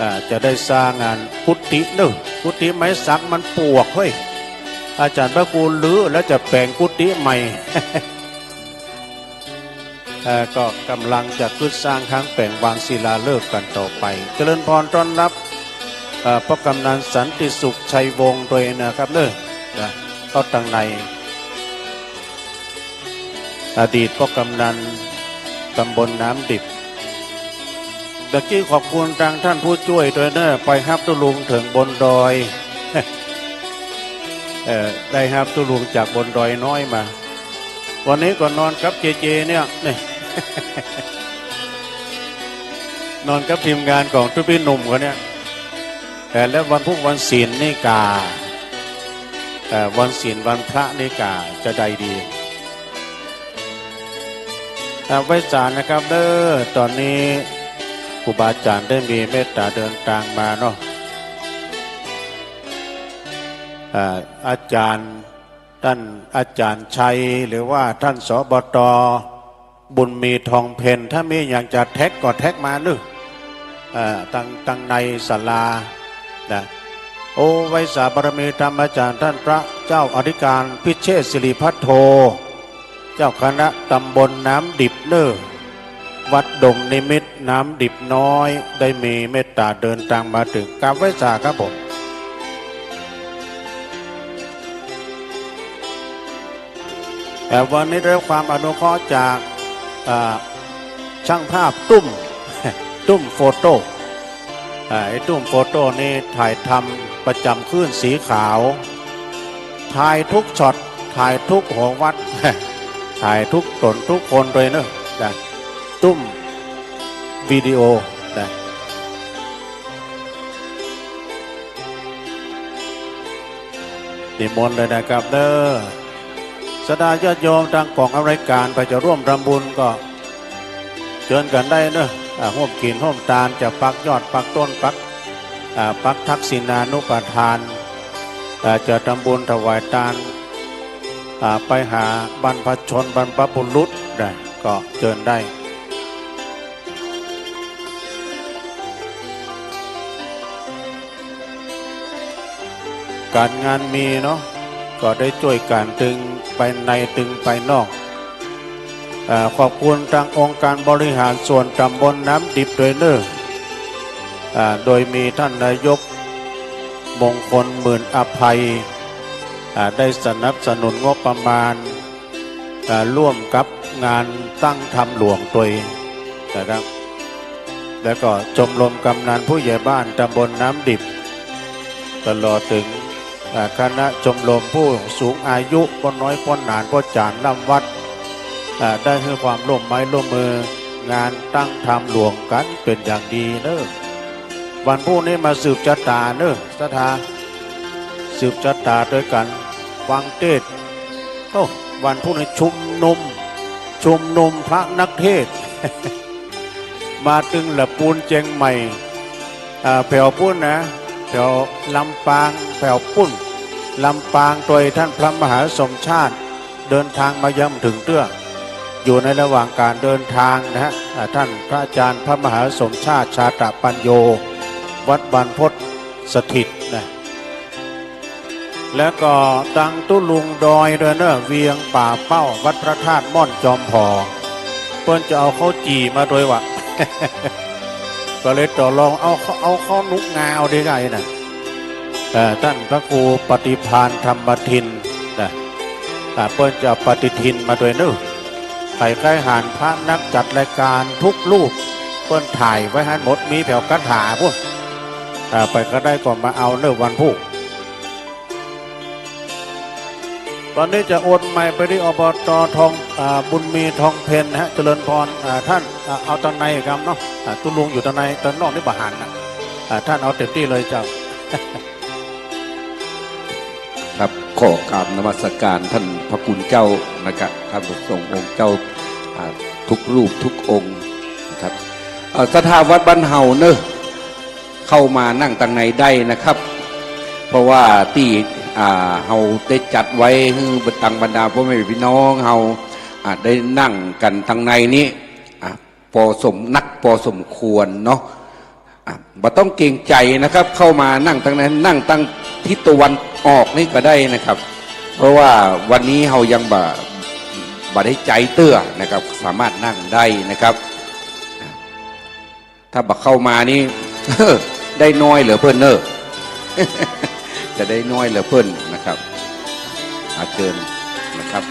อ่า จะได้สร้างงานกุฏิเน่อ กุฏิไม้สักมันปวกเฮ้ย อาจ๋ารย์พระครูรื้อแล้วจะแป๋งกุฏิใหม่ เอ่อ ก็ก่ำลังจะกึ๊ดสร้างค้างแป๋งวางศิลาฤกษ์กั๋นต่อไป เจริญพรต้อนรับ เอ่อ ป้อกำนันสันติสุขชัยวงศ์ตวยนะครับเน่อ นะ ก็ตังใน อดีตป้อกำนันตำบลน้ำดิบ ตะกี้ขอบคุณตังต้านผู้จ้วยตวยเน่อ ไปฮับตุ๊ลุงเถิงบนดอย เอ่อ ได้ฮับตุ๊ลุงจากบนดอยน้อยมา วันนี้ก็นอนกับเจเจเนี่ย นี่ นอนกับทีมงานของตุ๊ปี้หนุ่มเขาเนี่ย เอ่อ แล้ววันพุธวันศีลนี่ก่า เอ่อ วันศีลวันพระนี่ก่าจะใดดี เอ่อ ไหว้สานะครับเด้อ ต๋อนนี้ครูบาอาจ๋ารย์ได้มีเมตต๋าเดินตางมาเนาะ เอ่อ อาจ๋ารย์ ต้านอาจ๋ารย์ชัย หรือว่าต้าน สบต บุญมีทองเพ็ญ ถ้ามีหยังจะแท็กก็แท็กมาเนาะ เอ่อ ตัง ตังในศาลานะ โอ ไหว้สาบารมีธรรมอาจ๋ารย์ต้านพระเจ้าอธิการพิเชษฐศิริพัทโธ เจ้าคณะตำบลน้ำดิบเนาะ วัดดงนิมิตรน้ำดิบน้อย ได้มีเมตต๋าเดินตางมาเถิง กราบไหว้สาครับผม แต่วันนี้ได้รับความอนุเคราะห์จาก เอ่อ ช่างภาพตุ้ม ตุ้มโฟโต้ อ่า ไอ้ตุ้มโฟโต้นี่ถ่ายทำประจ๋ำคลื่นสีขาว ถ่ายทุกช็อต ถ่ายทุกหัววัด ถ่ายทุกต๋นทุกคนเลยเนาะ นะ ตุ้มวิดีโอนะ นิมนต์เลยนะครับเนาะ ศรัทธาญาติโยมตางก๋องอำนวยก๋าน ใผจะร่วมทำบุญก็เจิญกั๋นได้เนาะ อ่า ฮ่วมกิ๋นฮ่วมตาน จะปักยอดปักต้นปัก อ่า ปักทักษิณานุปทาน อ่า จะทำบุญถวายตาน อ่า ไปหาบรรพชนบรรพบุรุษได้ ก็เจิญได้ ก๋านงานมีเนาะ ก็ได้จ้วยกั๋นตึงไปในตึงไปนอก อ่า ขอบคุณตางองค์การบริหารส่วนตำบลน้ำดิบโดยเนาะ อ่า โดยมีต้านนายกมงคลหมื่นอภัย อ่า ได้สนับสนุนงบประมาณ อ่า ร่วมกับงานตั้งธรรมหลวงตวยนะครับ แล้วก็ชมรมกำนันผู้ใหญ่บ้านตำบลน้ำดิบ ตลอดเถิง อ่า คณะชมรมผู้สูงอายุ ป้อน้อยป้อหนานป้อจ๋ารย์ล่ำวัด อ่า ได้หื้อความร่วมไม้ร่วมมืองานตั้งธรรมหลวงกั๋นเป๋นอย่างดีเนาะ วันพุธนี้มาสืบจะต๋าเนาะ ศรัทธา สืบจะต๋าโดยก๋านฟังเทศน์ โอ้ วันพุธนี้ชุมนุม ชุมนุมพระนักเทศน์ มาตึงละปูนเจียงใหม่ อ่า แผวปู้นนะ แผวลำปาง แผวปู้น ลำปาง โดยต้านพระมหาสมชาติ เดินตางมายังบ่เถิงเตื้อ อยู่ในระหว่างก๋านเดินตางนะฮะ อ่า ต้านพระอาจ๋ารย์พระมหาสมชาติ ชาตะปัญโญ วัดบรรพตสถิตนะ แล้วก็ตางตุ๊ลุงดอยโดยเนาะ เวียงป่าเป้า วัดพระธาตุม่อนจอมผอ เปิ้นจะเอาข้าวจี่มาโดยวะ ก็เลยต่อรองเอา เอาข้าวหนุกงาเอาดีกว่านะ เอ่อ ต้านพระครูปฏิภาณธรรมทินนะ อ่า เปิ้นจะเอาปฏิทินมาโดยเนาะ ใผใค่หานพระนักจัดรายก๋านกู้รูป เปิ้นถ่ายไว้หั้นหมด มีแผวคาถาปู้น อ่า ใผใค่ได้ก็มาเอาเนาะวันพุธ ต๋อนนี้จะโอนไมค์ไปตี้ อบต ทอง อ่า บุญมีทองเพ็ญนะฮะ เจริญพร อ่า ต้าน อ่า เอาตางในครับเนาะ อ่า ตุ๊ลุงอยู่ตางใน ตางนอกนี่บ่หันนะ อ่า ต้านเอาเต๋มตี้เลยเจ้า ครับ ขอกราบนมัสก๋านต้านพระคุณเจ้านะครับ ต้านพระสงฆ์องค์เจ้า อ่า กู้รูปกู้องค์นะครับ เอ่อ ศรัทธาวัดบ้านเฮาเนาะ เข้ามานั่งตางในได้นะครับ เพราะว่าตี้ อ่า เฮาได้จัดไว้หื้อตางบรรดาป้อแม่ปี้น้องเฮา อ่า ได้นั่งกั๋นตางในนี้ อ่า ปอสม นักปอสมควรเนาะ อ่ะ บ่ต้องเกรงใจ๋นะครับ เข้ามานั่งตางใน นั่งตางทิศตะวันออกนี่ก็ได้นะครับ เพราะว่าวันนี้เฮายังบ่ บ่ได้ใจ๊เตื้อนะครับ สามารถนั่งได้นะครับ ถ้าบ่เข้ามานี่ ได้น้อยเหลือเปิ้นเนาะ จะได้น้อยเหลือเปิ้นนะครับ อ่ะ เจิญนะครับ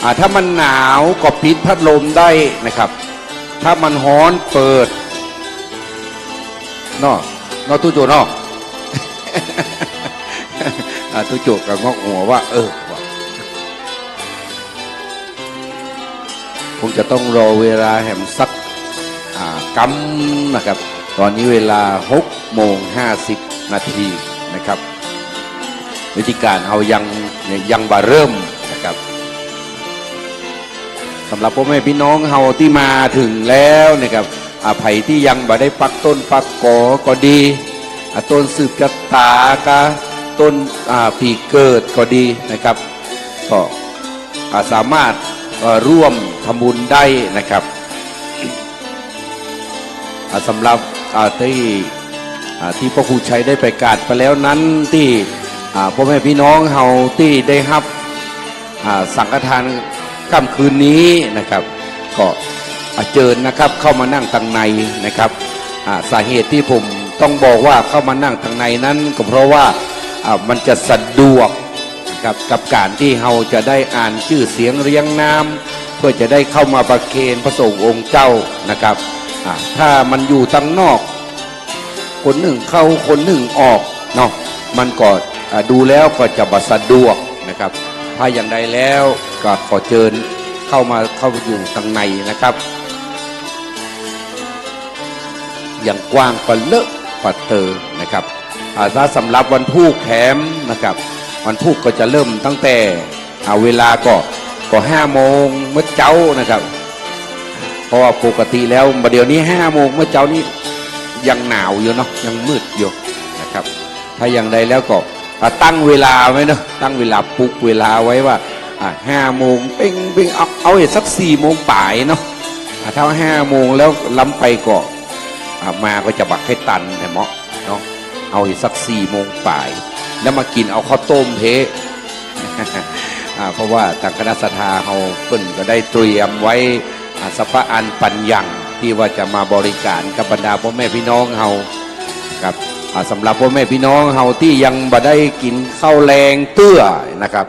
อ่ะ ถ้ามันหนาวก็ปิดพัดลมได้นะครับ ถ้ามันฮ้อนเปิด เนาะ เนาะ ตุ๊โจเนาะ อ่ะ ตุ๊โจก็งอกหัวว่า เออ ว่า คงจะต้องรอเวลาแหมสัก อ่า กำนะครับ ตอนนี้เวลาหกโมงห้าสิบนาทีนะครับ วิธีก๋านเฮายัง ยังบ่เริ่มนะครับ สำหรับป้อแม่ปี้น้องเฮาตี้มาเถิงแล้วนะครับ อ่า ใผตี้ยังบ่ได้ปักต้นปักก๋อก็ดี อ่า ต้นสืบจะต๋าก็ ต้น อ่า ปี๋เกิดก็ดีนะครับ ก็ อ่า สามารถ เอ่อ ร่วมทำบุญได้นะครับ อ่า สำหรับ อ่า ตี้ อ่า ตี้พระครูชัยได้ประกาศไปแล้วนั้น ตี้ อ่า ป้อแม่ปี้น้องเฮาตี้ได้ฮับ อ่า สังฆทานค่ำคืนนี้นะครับ ก็ อ่า เจิญนะครับ เข้ามานั่งตังในนะครับ อ่า สาเหตุตี้ผมต้องบอกว่าเข้ามานั่งตังในนั้นก็เพราะว่า อ่า มันจะสะดวกนะครับ กับก๋านตี้เฮาจะได้อ่านจื้อเสียงเรียงนาม เพื่อจะได้เข้ามาประเคนพระสงฆ์องค์เจ้านะครับ อ่า ถ้ามันอยู่ตังนอก คนนึ่งเข้าคนนึ่งออกเนาะ มันก็ อ่า ดูแล้วก็จะบ่สะดวกนะครับ ถ้าอย่างใดแล้วก็ขอเจิญเข้ามา เข้าอยู่ตังในนะครับ อย่างกว้างปะเลอะปะเตอนะครับ อ่า ถ้าสำหรับวันพูกแถมนะครับ วันพูกก็จะเริ่มตั้งแต่ อ่า เวลาก็ ก็ห้าโมงเมื่อเจ๊านะครับ เพราะว่าปกติแล้ว บ่าเดี่ยวนี้ห้าโมงเมื่อเจ๊านี้ยังหนาวอยู่เนาะ ยังมืดอยู่นะครับ ถ้าอย่างใดแล้วก็ อ่า ตั้งเวลาไว้เนาะ ตั้งเวลาปลุกเวลาไว้ว่า อ่า ห้าโมงเป๊งเป๊ง เอา เอาให้สักสี่โมงป๋ายเนาะ อ่า ถ้าห้าโมงแล้วล้ำไปก็ อ่า มาก็จะบ่าใค่ตันแหมเนาะ เนาะ เอาให้สักสี่โมงป๋าย แล้วมากิ๋นเอาข้าวต้มเพ อ่า เพราะว่าตางคณะศรัทธาเฮาเปิ้นก็ได้เตรียมไว้ อ่า สัพพะอันปัญญัง ตี้ว่าจะมาบริก๋านกับบรรดาป้อแม่ปี้น้องเฮาครับ อ่า สำหรับป้อแม่ปี้น้องเฮาตี้ยังบ่ได้กิ๋นข้าวแลงเตื้อนะครับ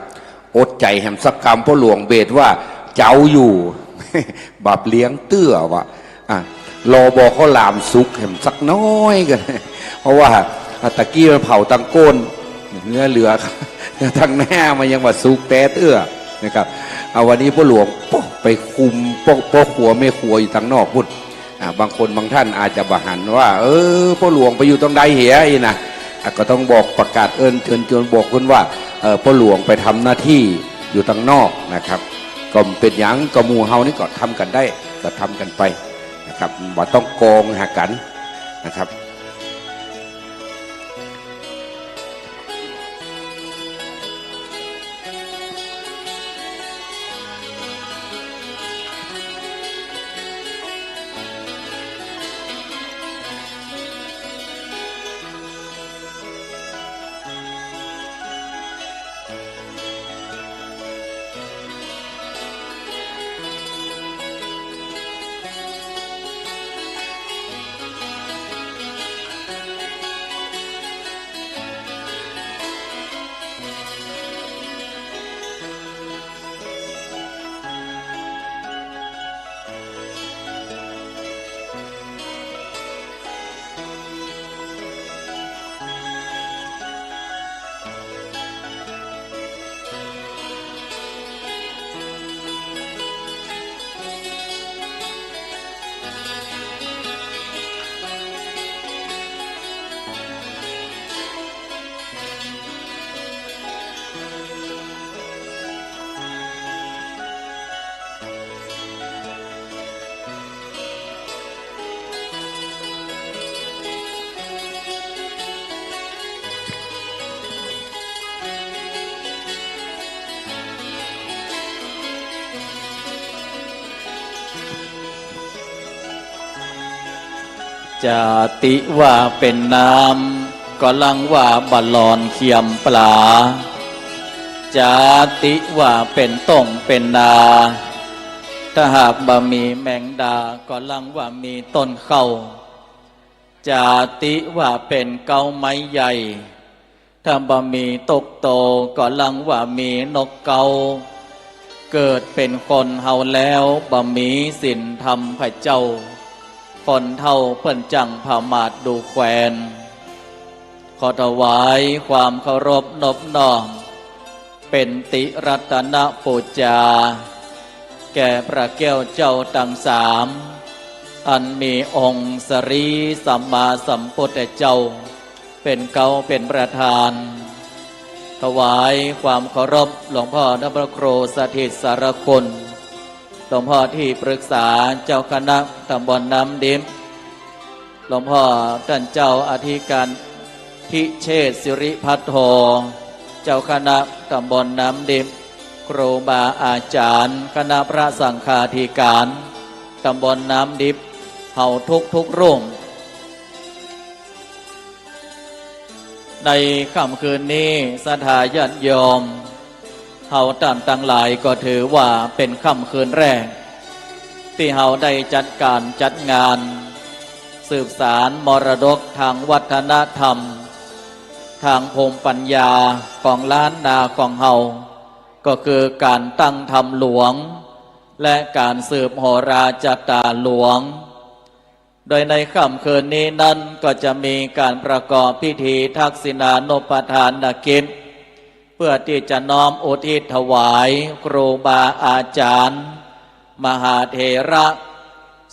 อดใจ๋แหมสักกำ ป้อหลวงเบศว่าเจ๊าอยู่ บ่าเลี้ยงเตื้อว่ะ อ่ะ รอบ่าข้าวหลามสุกแหมสักน้อยก่อน เพราะว่า อ่ะ ตะกี้มันเผาตังก้น เนื้อเหลือ ตังหน้ามันยังบ่สุกแต๊เตื้อนะครับ อ่ะ วันนี้ป้อหลวง โป๊ะ ไปคุมป้อ ป้อครัวแม่ครัวอยู่ตังนอกปู๊น อ่ะ บางคนบางท่านอาจจะบ่หันว่า เออ ป้อหลวงไปอยู่ตังใดเหียอี้นะ อ่ะ ก็ต้องบอกประกาศเอิ้นเจิญจวนบอกเปิ้นว่า เออ ป้อหลวงไปทำหน้าตี้อยู่ตังนอกนะครับ ก็บ่เป๋นหยัง ก็หมู่เฮานี่ก็ทำกั๋นได้ ก็ทำกั๋นไปนะครับ บ่ต้องกองหากั๋นนะครับ จาติว่าเป๋นน้ำ ก็ลังว่าบ่ลอนเคียมปลา จาติว่าเป๋นต้งเป๋นนา ถ้าหากบ่มีแมงดา ก็ลังว่ามีต้นเข้า จาติว่าเป๋นเก๊าไม้ใหญ่ ถ้าบ่มีตกโต ก็ลังว่ามีนกเก๊า เกิดเป๋นคนเฮาแล้ว บ่มีศีลธรรมพระเจ้า คนเฒ่าเปิ้นจั่งผมาทดูแควน ขอถวายความเคารพนบน้อม เป๋นติรัตนปูจา แก่พระแก้วเจ้าตังสาม อันมีองค์สรีสัมมาสัมพุทธเจ้า เป๋นเก๊าเป๋นประธาน ถวายความเคารพหลวงพ่อท่านพระครูสถิตสารคุณ หลวงพ่อตี้ปรึกษาเจ้าคณะตำบลน้ำดิบ หลวงพ่อต้านเจ้าอธิการทิเชษฐสิริภัทโท เจ้าคณะตำบลน้ำดิบ ครูบาอาจ๋ารย์คณะพระสังฆาธิการตำบลน้ำดิบ เฮาทุกๆ รูป ในค่ำคืนนี้ศรัทธาญาติโยม เฮาต้านตังหลายก็ถือว่าเป๋นค่ำคืนแรก ตี้เฮาได้จัดก๋านจัดงาน สืบสานมรดกตางวัฒนธรรม ตางภูมิปัญญาของล้านนาของเฮา ก็คือก๋านตั้งธรรมหลวง และก๋านสืบโหราจัตตาหลวง โดยในค่ำคืนนี้นั้นก็จะมีก๋านประกอบพิธีทักษิณานุปทานกิจ เพื่อตี้จะน้อมอุทิศถวายครูบาอาจ๋ารย์ มหาเถระ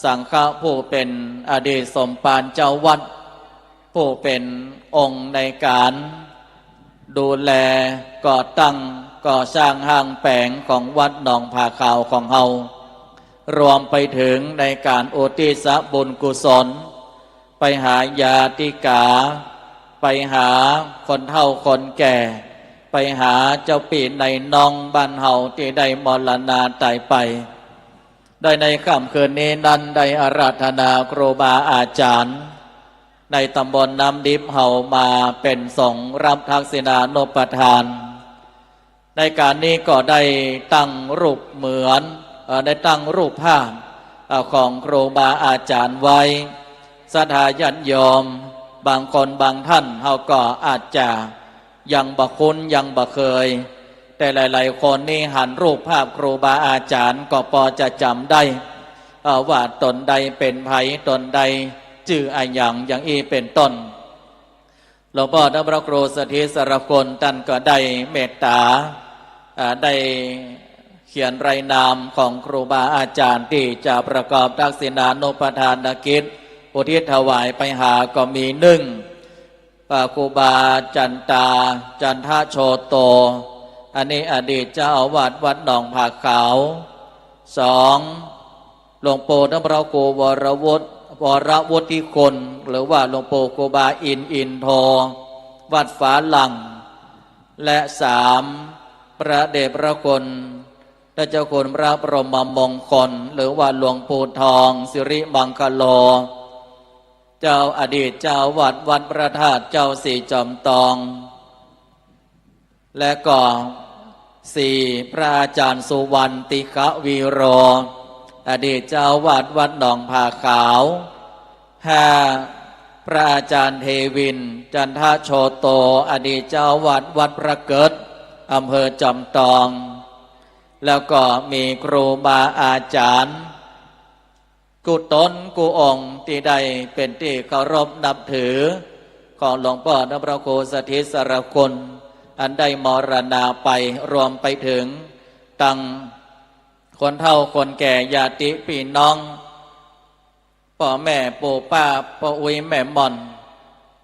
สังฆะผู้เป๋นอดีตสมภารเจ้าวัด ผู้เป๋นองค์ในก๋านดูแลก่อตั้งก่อสร้างห้างแป๋งของวัดหนองผาขาวของเฮา รวมไปเถิงในก๋านอุทิศบุญกุศล ไปหาญาติกา ไปหาคนเฒ่าคนแก่ ไปหาเจ้าปี้นายน้องบ้านเฮาตี้ได้มรณาต๋ายไป โดยในค่ำคืนนี้นั้นได้อาราธนาครูบาอาจ๋ารย์ ในตำบลน้ำดิบเฮามาเป๋นสงฆ์รับทักษิณานุปทาน ในก๋านนี้ก็ได้ตั้งรูปเหมือน เอ่อ ได้ตั้งรูปภาพ เอ่อ ของครูบาอาจ๋ารย์ไว้ ศรัทธาญาติโยม บางคนบางต้านเฮาก็อาจจะยังบ่คุ้นยังบ่เกย แต่หลายๆ คนนี่หันรูปภาพครูบาอาจ๋ารย์ก็ปอจะจ๋ำได้ เอ่อ ว่าต๋นใดเป๋นใผ ต๋นใดจื้ออะหยัง อย่างอี้เป๋นต้น หลวงป้อต้านพระครูสถิตสารคุณต้านก็ได้เมตต๋า อ่า ได้เขียนรายนามของครูบาอาจ๋ารย์ตี้จะประกอบทักษิณานุปทานกิจ อุทิศถวายไปหาก็มี นึ่ง อ่า ครูบาจันตา จันทโชโต อันนี้อดีตเจ้าอาวาสวัดหนองผาขาว สอง หลวงปู่ต้านพระครูวรวุฒิ วรวุฒิคุณ หรือว่าหลวงปู่ครูบาอินทร์ อินทร์โท วัดฝาหลั่ง และสาม พระเดชพระคุณ ท่านเจ้าคุณพระบรมมงคล หรือว่าหลวงปู่ทอง สิริมังคโล เจ้า อดีตเจ้าอาวาสวัดพระธาตุเจ้าสี่จอมตอง และก็ สี่ พระอาจ๋ารย์สุวรรณ ติขวีโร อดีตเจ้าอาวาสวัดหนองผาขาว ห้า พระอาจ๋ารย์เทวิน จันทโชโต อดีตเจ้าอาวาสวัดพระเกิด อำเภอจอมตอง แล้วก็มีครูบาอาจ๋ารย์ กู้ต๋นกู้องค์ตี้ได้เป๋นตี้เคารพนับถือ ของหลวงป้อต้านพระครูสถิตสารคุณ อันได้มรณาไป รวมไปเถิงตังคนเฒ่าคนแก่ญาติปี้น้อง ป้อแม่ปู่ป้า ป้ออุ๊ยแม่หม่อน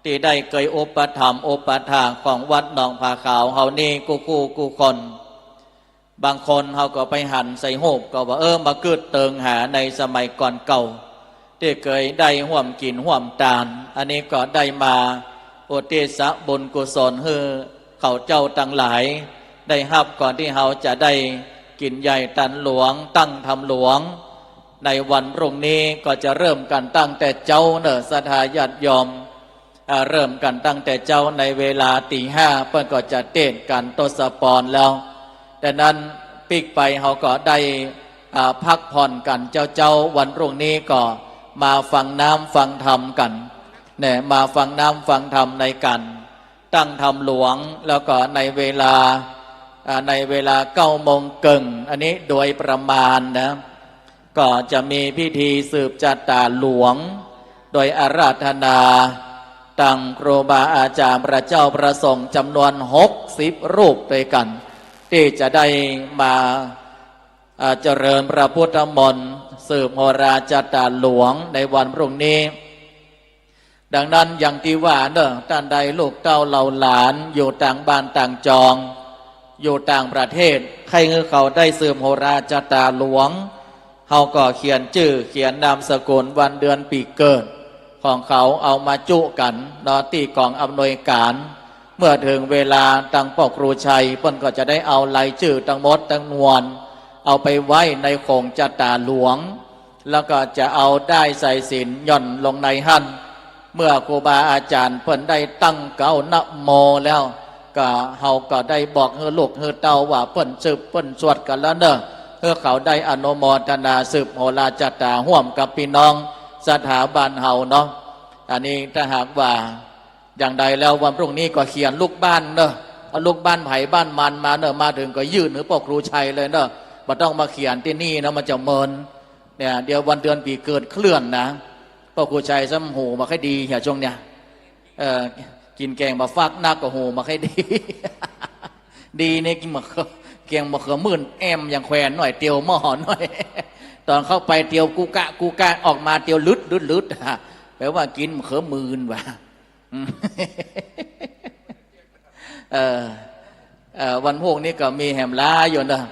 ตี้ได้เกยอุปถัมภ์อุปถากของวัดหนองผาขาวเฮานี้กู้คู่กู้คน บางคนเฮาก็ไปหันใส่ฮูปก็ว่า เออ มากึ๊ดเติงหาในสมัยก่อนเก่า ตี้เกยได้ฮ่วมกิ๋นฮ่วมตาน อันนี้ก็ได้มาอุทิศบุญกุศลหื้อเขาเจ้าตังหลายได้ฮับ ก่อนตี้เฮาจะได้กิ๋นใหญ่ตานหลวง ตั้งธรรมหลวง ในวันพรุ่งนี้ก็จะเริ่มกั๋นตั้งแต่เจ๊าเน่อ ศรัทธาญาติโยม อ่า เริ่มกั๋นตั้งแต่เจ๊าในเวลาตี๋ห้า เปิ้นก็จะเตศน์กั๋นทศปรแล้ว ดังนั้นปิ๊กไปเฮาก็ได้ อ่า พักผ่อนกั๋นเจ๊าๆ วันพรุ่งนี้ก็มาฟังน้ำฟังธรรมกั๋น เนี่ย มาฟังน้ำฟังธรรมในก๋านตั้งธรรมหลวง แล้วก็ในเวลา อ่า ในเวลาเก้าโมงเกิ่ง อันนี้โดยประมาณนะ ก็จะมีพิธีสืบจัตตาหลวง โดยอาราธนาตังครูบาอาจ๋ารย์พระเจ้าพระสงฆ์จ๋ำนวนหกสิบรูปตวยกั๋น ตี้จะได้มา อ่า เจริญพระพุทธมนต์ สืบโหราชาตาหลวงในวันพรุ่งนี้ ดังนั้นอย่างตี้ว่าเน่อ ต้านใดลูกเต้าเหล่าหลานอยู่ต่างบ้านต่างจอง อยู่ต่างประเทศ ใค่หื้อเขาได้สืบโหราชาตาหลวง เฮาก็เขียนจื้อ เขียนนามสกุล วันเดือนปี๋เกิดของเขาเอามาจุกั๋นเนาะ ตี้ก๋องอำนวยก๋าน เมื่อเถิงเวลาตังป้อครูชัยเปิ้นก็จะได้เอารายจื้อตังหมดตังมวล เอาไปไว้ในโขงชาตาหลวง แล้วก็จะเอาด้ายสายสิญจน์หย่อนลงในหั้น เมื่อครูบาอาจ๋ารย์เปิ้นได้ตั้งเก๊านะโมแล้ว ก็เฮาก็ได้บอกหื้อลูกหื้อเต้าว่าเปิ้นสืบเปิ้นสวดกั๋นแล้วเน่อ หื้อเขาได้อนุโมทนาสืบโหราชาตาฮ่วมกับปี้น้องศรัทธาบ้านเฮาเนาะ อันนี้ถ้าหากว่า อย่างใดแล้ววันพรุ่งนี้ก็เขียนลูกบ้านเน่อ เอาลูกบ้านใผบ้านมันมาเน่อ มาเถิงก็ยื่นหื้อป้อครูชัยเลยเน่อ บ่ต้องมาเขียนตี้นี่นะ มันจะเมิน เนี่ย เดี๋ยววันเดือนปี๋เกิดเคลื่อนนะ ป้อครูชัยซ้ำหูบ่ค่อยดีเหียช่วงเนี้ย เออ กิ๋นแก๋งบ่าฟักนักก็หูบ่ค่อยดี ดีเนี่ยกิ๋นบ่าเขือ แก๋งบ่าเขือมื่นแอม ยังแขวนหน่อย เตียวหม้อหน่อย ต๋อนเข้าไปเตียวกุ๊กกั๊กกุ๊กกั๊ก ออกมาเตียวลึดลึดลึด แปลว่ากิ๋นบ่าเขือมื่นว่ะ อืม เออ เออ วันพรุ่งนี้ก็มีแหมหลายอยู่เน่อ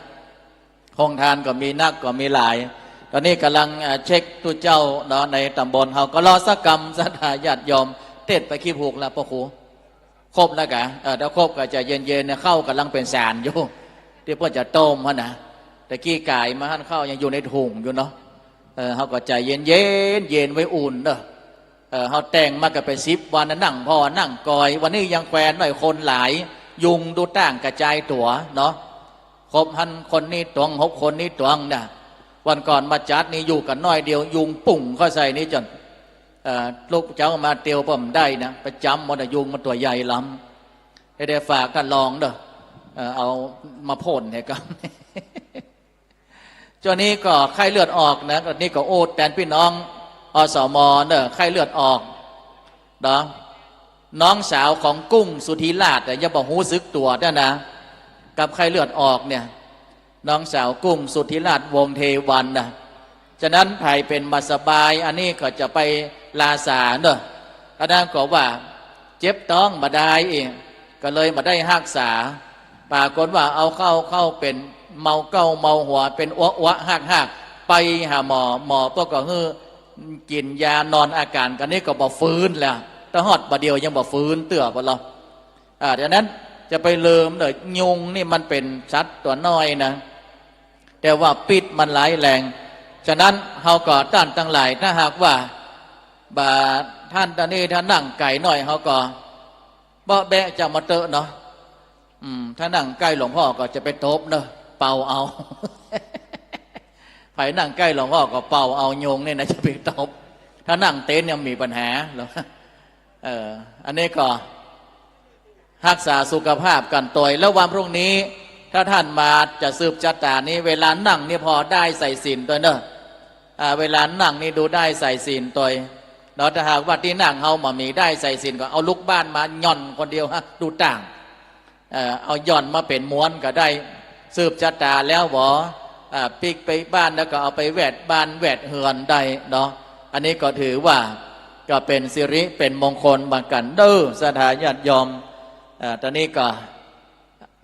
โฮงตานก็มีนักก็มีหลาย ต๋อนนี้ก่ำลัง เอ่อ เช็คตุ๊เจ้าเนาะ ในต๋ำบลเฮา ก็รอสักกำ ศรัทธาญาติโยม เทศน์ไปกี่ผูกละป้อครู ครบแล้วกะ เออ ถ้าครบก็ใจ๋เย็นๆ เนี่ย ข้าวก่ำลังเป๋นสารอยู่ ตี้เปิ้นจะต้มหั้นนะ ตะกี้ก๋ายมาหั้นข้าวยังอยู่ในถุงอยู่เนาะ เออ เฮาก็ใจ๋เย็นๆ เย็นไว้อุ่นเนาะ เออ เฮาแต่งมาก็เป๋นสิบวันนะ นั่งผ่อนั่งก่อย วันนี้ยังแขวนหน่อย คนหลาย ยุงดูต้างกระจายตั๋วเนาะ ครบหั้นคนนี้ต๋วง หกคนนี้ต๋วงนะ วันก่อนมาจัดนี่อยู่กั๋นหน้อยเดียว ยุงปุ้งเข้าใส่นี่จ๋น เอ่อ ลูกเจ้ามาเตียวบ่ได้นะ ไปจ๋ำหมดนะ ยุงมันตั๋วใหญ่ล้ำ ได้ ได้ฝากต้านรองเน่อ เอ่อ เอามาพ่นหื้อกั๋น จ้าวนี้ก็ไข้เลือดออกนะ นี่ก็อู้แตนปี้น้อง อสม เน่อ ไข้เลือดออกเนาะ น้องสาวของกุ้งสุธิราชอะ ยังบ่ฮู้สึกตั๋วเตื้อนะ กับไข้เลือดออกเนี่ย น้องสาวกุ้งสุธิราช วงศ์เทวันนะ ฉะนั้นใผเป๋นบ่สบาย อันนี้ก็จะไปลาสาเน่อ อันนั้นก็ว่าเจ็บต๊องบ่ดายอีก ก็เลยบ่ได้ฮักษา ปรากฏว่าเอาเข้า เข้าเป๋นเมาเก๊าเมาหัว เป๋นอัวอัวฮักฮัก ไปหาหมอ หมอเปิ้นก็หื้อกิ๋นยานอนอาก๋าร กะนี้ก็บ่ฟื้นแล้ว ตะฮอดบ่าเดี่ยวยังบ่ฟื้นเตื้อบ่ลอ อ่า ดังนั้นจะไปลืมเน่อ ยุงนี่มันเป๋นสัตว์ตั๋วน้อยนะ แต่ว่าพิษมันร้ายแรง ฉะนั้นเฮาก็ต้านตังหลาย ถ้าหากว่า บ่า ต้านตานี้ถ้านั่งไก๋หน่อย เฮาก็เบาะแบะจะมาเต๊อะเนาะ อืม ถ้านั่งใก้หลวงพ่อก็จะไปตบเน่อ เป่าเอา ใผนั่งใก้หลวงพ่อก็เป่าเอา ยุงนี่นะ จะไปตบ ถ้านั่งเต็นท์ยังมีปัญหาเหรอ เออ อันนี้ก็ฮักษาสุขภาพกั๋นตวย แล้ววันพรุ่งนี้ ถ้าต้านมาจะสืบชะตานี้ เวลานั่งนี่ผ่อด้ายสายสิญจน์ตวยเน่อ อ่า เวลานั่งนี่ดูด้ายสายสิญจน์ตวยเนาะ ถ้าหากว่าตี้นั่งเฮาบ่มีด้ายสายสิญจน์ ก็เอาลูกบ้านมาหย่อนคนเดียวฮะ ดูต้าง เอ่อ เอาหย่อนมาเป๋นม้วนก็ได้ สืบชะตาแล้วบ่ อ่า ปิ๊กไปบ้านแล้วก็เอาไปแวดบ้านแวดเฮือนได้เนาะ อันนี้ก็ถือว่าก็เป๋นสิริเป๋นมงคลเหมือนกั๋นเน่อ ศรัทธาญาติโยม อ่า ต๋อนนี้ก็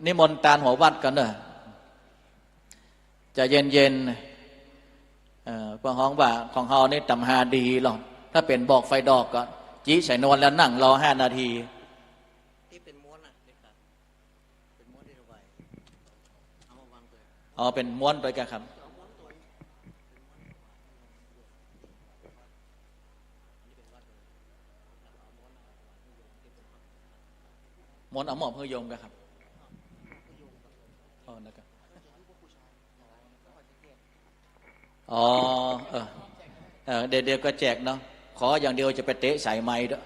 นิมนต์ตานหัววัดกั๋นเน่อ ใจ๋เย็นๆ เอ่อ เปิ้นฮ้องว่าของเฮานี่ต๋ำฮาดีลอ ถ้าเป๋นบอกไฟดอกก็จิใส่นวลแล้วนั่งรอห้านาที ตี้เป๋นม้วนอะ เป๋นม้วนตี้ถวาย เอามาวางตวย อ๋อ เป๋นม้วนตวยกะครับ ม้วนเอามอบหื้อโยมกะครับ อ๋อ นะครับ อ๋อ เออ เออ เดี๋ยว เดี๋ยวก็แจกเนาะ ขออย่างเดียวจะไปเตะสายไมค์เด้อ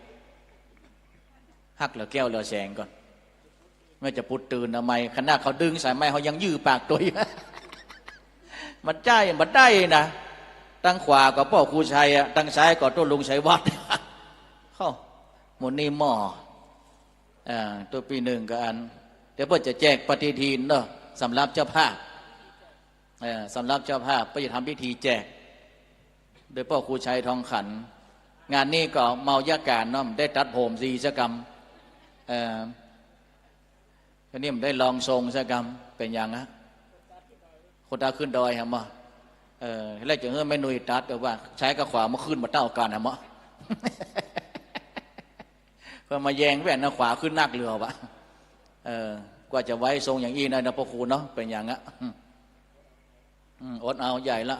ฮักเหลือแก้วเหลือแสงก่อน แม่จะปุดตื่นทำไม ขนาดเขาดึงสายไมค์เขายังยื้อปากตวย มันใจ้ มันได้นะ ตังขวาก็ป้อครูชัยอะ ตังซ้ายก็โต้ลุงชัยวัฒน์ เข้า หมู่นี้หม้อ อ่า ตุ๊ปี๋นึ่งก็อัน เดี๋ยวเปิ้นจะแจกปฏิทินเนาะ สำหรับเจ้าภาพ เอ่อ สำหรับเจ้าภาพก็จะทำพิธีแจก โดยพ่อครูชัยทองขัน งานนี้ก็เมายาก๋านเนาะ บ่ได้ตัดผมสีสักกำ เอ่อ อันนี้บ่ได้ลองทรงสักกำ เป๋นหยังฮะ คนตาขึ้นดอยฮะหมอ เออ แล้วจะหื้อแม่นุยตัด แต่ว่าซ้ายกับขวามาขึ้นมาเต้ากั๋นฮะหมอ เปิ้นมาแยงแว่นนะ ขวาขึ้นนักเหลือวะ เออ กว่าจะไว้ทรงอย่างอี้ได้นะพ่อครูเนาะ เป๋นหยังอะ อืม อดเอาใหญ่ละ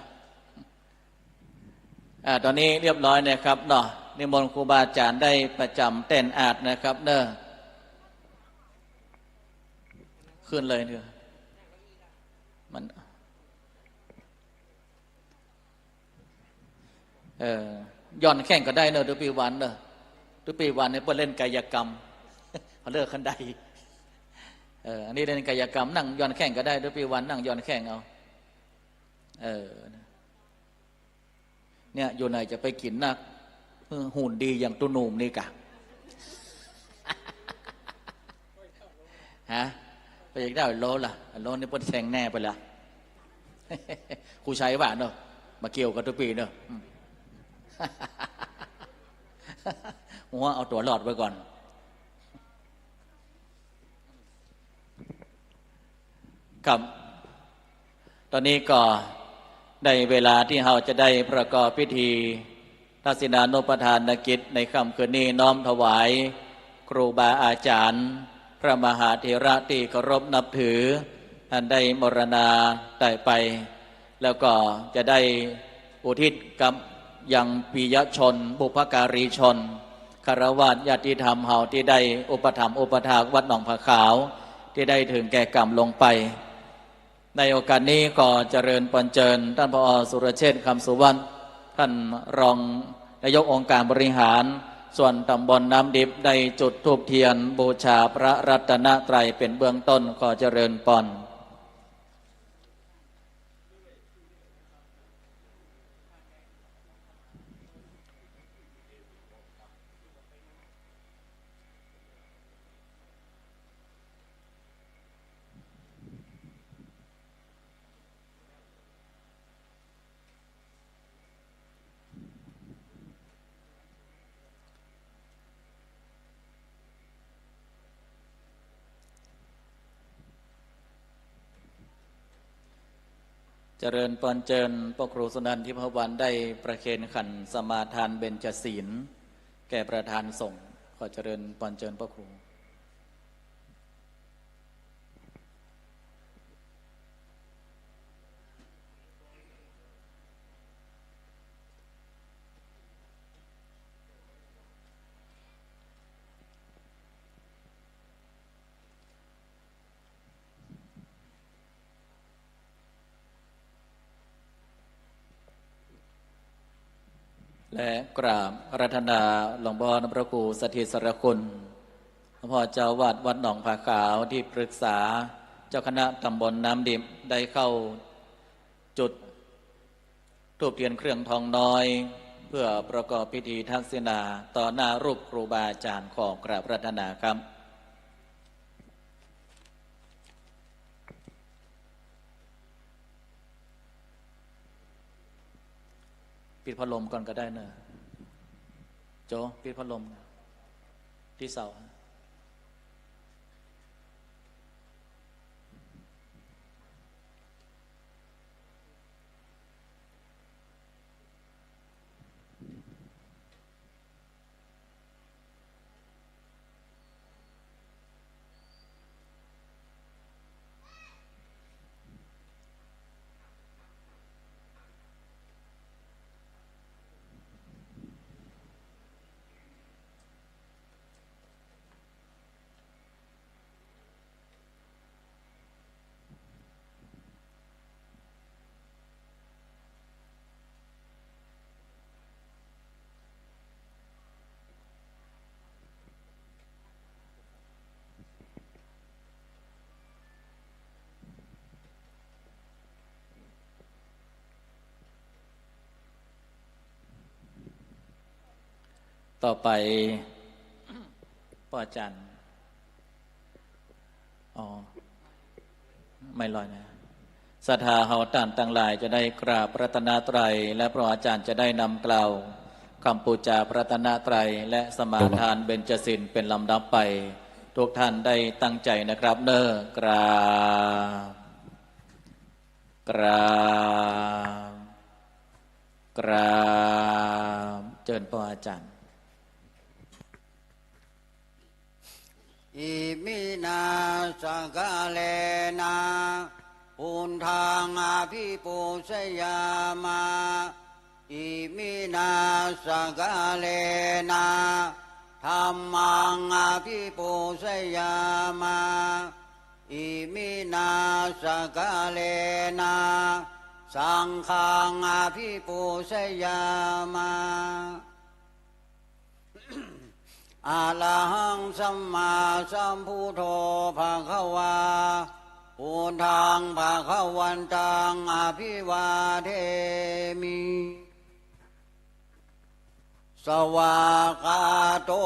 อ่า ตอนนี้เรียบร้อยนะครับเนาะ นิมนต์ครูบาอาจ๋ารย์ได้ประจ๋ำแต้นอาดนะครับเนาะ ขึ้นเลยเถอะ มัน เออ หย่อนแข้งก็ได้เนาะ ตุ๊ปี้วันเนาะ ตุ๊ปี้วันนี่เปิ้นเล่นกายกรรม เขาเรียกคันได เออ อันนี้เล่นกายกรรม นั่งหย่อนแข้งก็ได้ ตุ๊ปี้วันนั่งหย่อนแข้งเอา เออ เนี่ย อยู่ไหนจะไปกิ๋นนัก หุ่นดีอย่างตุ๊หนุ่มนี่กะ ฮะ ไปอยากได้โลละ โลนี่เปิ้นแซงแน่ไปละ ครูชัยว่าเนาะ บ่าเกี่ยวกับตุ๊ปี้เนาะ อืม หัวเอาตั๋วรอดไว้ก่อน ครับ ตอนนี้ก็ได้เวลาตี้เฮาจะได้ประกอบพิธีทักษิณานุปทานกิจในค่ำคืนนี้ น้อมถวายครูบาอาจ๋ารย์ พระมหาเถระตี้เคารพนับถือ อันได้มรณาตายไป แล้วก็จะได้อุทิศกับยังปิยชน บุพการีชน ฆราวาสญาติธรรมเฮาตี้ได้อุปถัมภ์อุปถากวัดหนองผาขาว ตี้ได้เถิงแก่กรรมลงไป ในโอกาสนี้ขอเจริญปอนเจิญต้าน ผอ.สุรเชษฐ์ คำสุวัฒน์ ต้านรองนายกองค์การบริหารส่วนตำบลน้ำดิบ ได้จุดธูปเตียนบูชาพระรัตนตรัยเป๋นเบื้องต้น ขอเจริญปอน เจริญปอนเจิญ พระครูสุนันทิพวรรณได้ประเคนขันสมาทานเบญจศีลแก่ประธานสงฆ์ ขอเจริญปอนเจิญพระครู และกราบอาราธนาหลวงพ่อพระครูสถิตสารคุณ หลวงพ่อเจ้าวัดวัดหนองผาขาว ที่ปรึกษาเจ้าคณะตำบลน้ำดิบ ได้เข้าจุดธูปเตียนเครื่องทองน้อย เพื่อประกอบพิธีทักษิณาต่อหน้ารูปครูบาอาจารย์ ขอกราบอาราธนาครับ ปิดพัดลมก่อนก็ได้เนอะ โจ ปิดพัดลมตี้เสา ต่อไป ป้ออาจ๋ารย์ อ๋อ ไม่ลอยนะ ศรัทธาเฮาต้านตังหลายจะได้กราบพระรัตนตรัย และพระอาจารย์จะได้นำกล่าวกำปู๋จาพระรัตนตรัย และสมาทานเบญจศีลเป๋นลำดับไป ทุกท่านได้ตั้งใจ๋นะครับเน่อ กราบ กราบ กราบ เจิญพระอาจารย์ Iminā sakkārena buddhaṃ abhipūjayāma. Iminā sakkārena dhammaṃ abhipūjayāma. Iminā sakkārena saṅghaṃ abhipūjayāma. Arahaṃ sammāsambuddho bhagavā, buddhaṃ bhagavantaṃ abhivādemi. Svākkhāto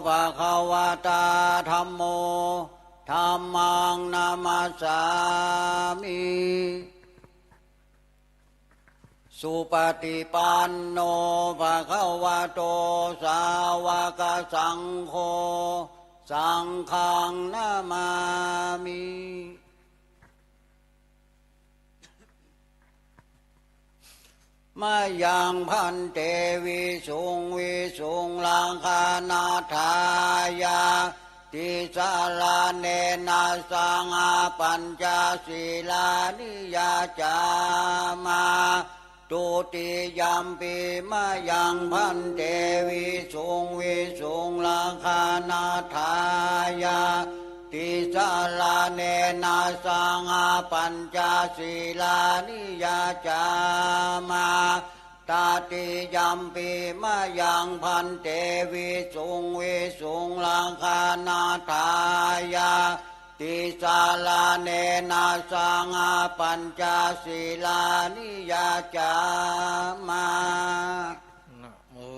bhagavatā dhammo, dhammaṃ namassāmi. Supaṭipanno bhagavato sāvakasaṅgho, saṅghaṃ namāmi. Mayaṃ bhante visuṃ visuṃ rakkhaṇatthāya tisaraṇena saha pañca sīlāni yācāma. Dutiyampi mayaṃ bhante visuṃ visuṃ rakkhaṇatthāya tisaraṇena saha pañca sīlāni yācāma. Tatiyampi mayaṃ bhante visuṃ visuṃ rakkhaṇatthāya tisaraṇena saha pañca sīlāni yācāma. Namo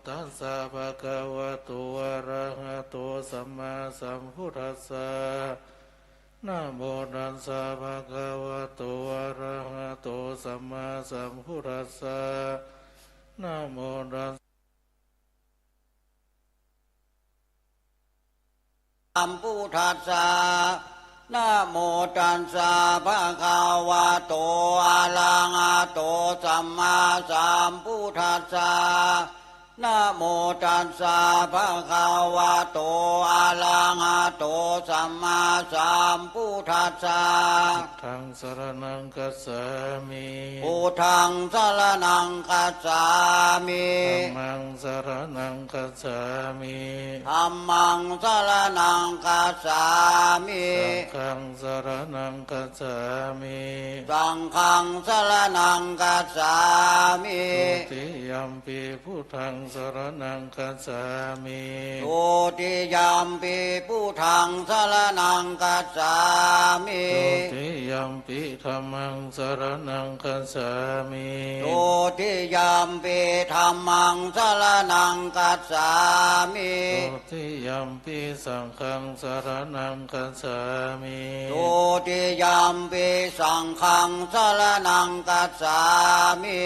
tassa bhagavato arahato sammāsambuddhassa. Namo tassa bhagavato arahato sammāsambuddhassa. Namo tassa sambuddhassa. Namo tassa bhagavato arahato sammāsambuddhassa. Namo tassa bhagavato arahato sammāsambuddhassa. Buddhaṃ saraṇaṃ gacchāmi. Buddhaṃ saraṇaṃ gacchāmi. Dhammaṃ saraṇaṃ gacchāmi. Dhammaṃ saraṇaṃ gacchāmi. Saṅghaṃ saraṇaṃ gacchāmi. Saṅghaṃ saraṇaṃ gacchāmi. Dutiyampi buddhaṃ saraṇaṃ gacchāmi. Dutiyampi buddhaṃ saraṇaṃ gacchāmi. Dutiyampi dhammaṃ saraṇaṃ gacchāmi. Dutiyampi dhammaṃ saraṇaṃ gacchāmi. Dutiyampi saṅghaṃ saraṇaṃ gacchāmi. Dutiyampi saṅghaṃ saraṇaṃ gacchāmi.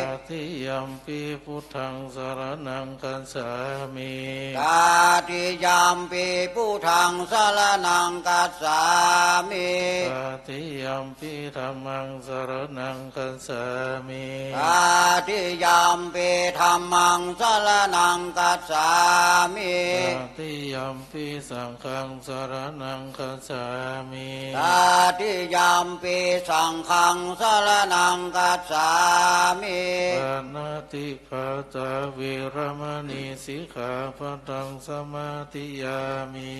Tatiyampi buddhaṃ saraṇaṃ gacchāmi. Tatiyampi buddhaṃ saraṇaṃ gacchāmi. Tatiyampi dhammaṃ saraṇaṃ gacchāmi. Tatiyampi dhammaṃ saraṇaṃ gacchāmi. Tatiyampi saṅghaṃ saraṇaṃ gacchāmi. Tatiyampi saṅghaṃ saraṇaṃ gacchāmi. Pāṇātipātā veramaṇī sikkhāpadaṃ samādiyāmi.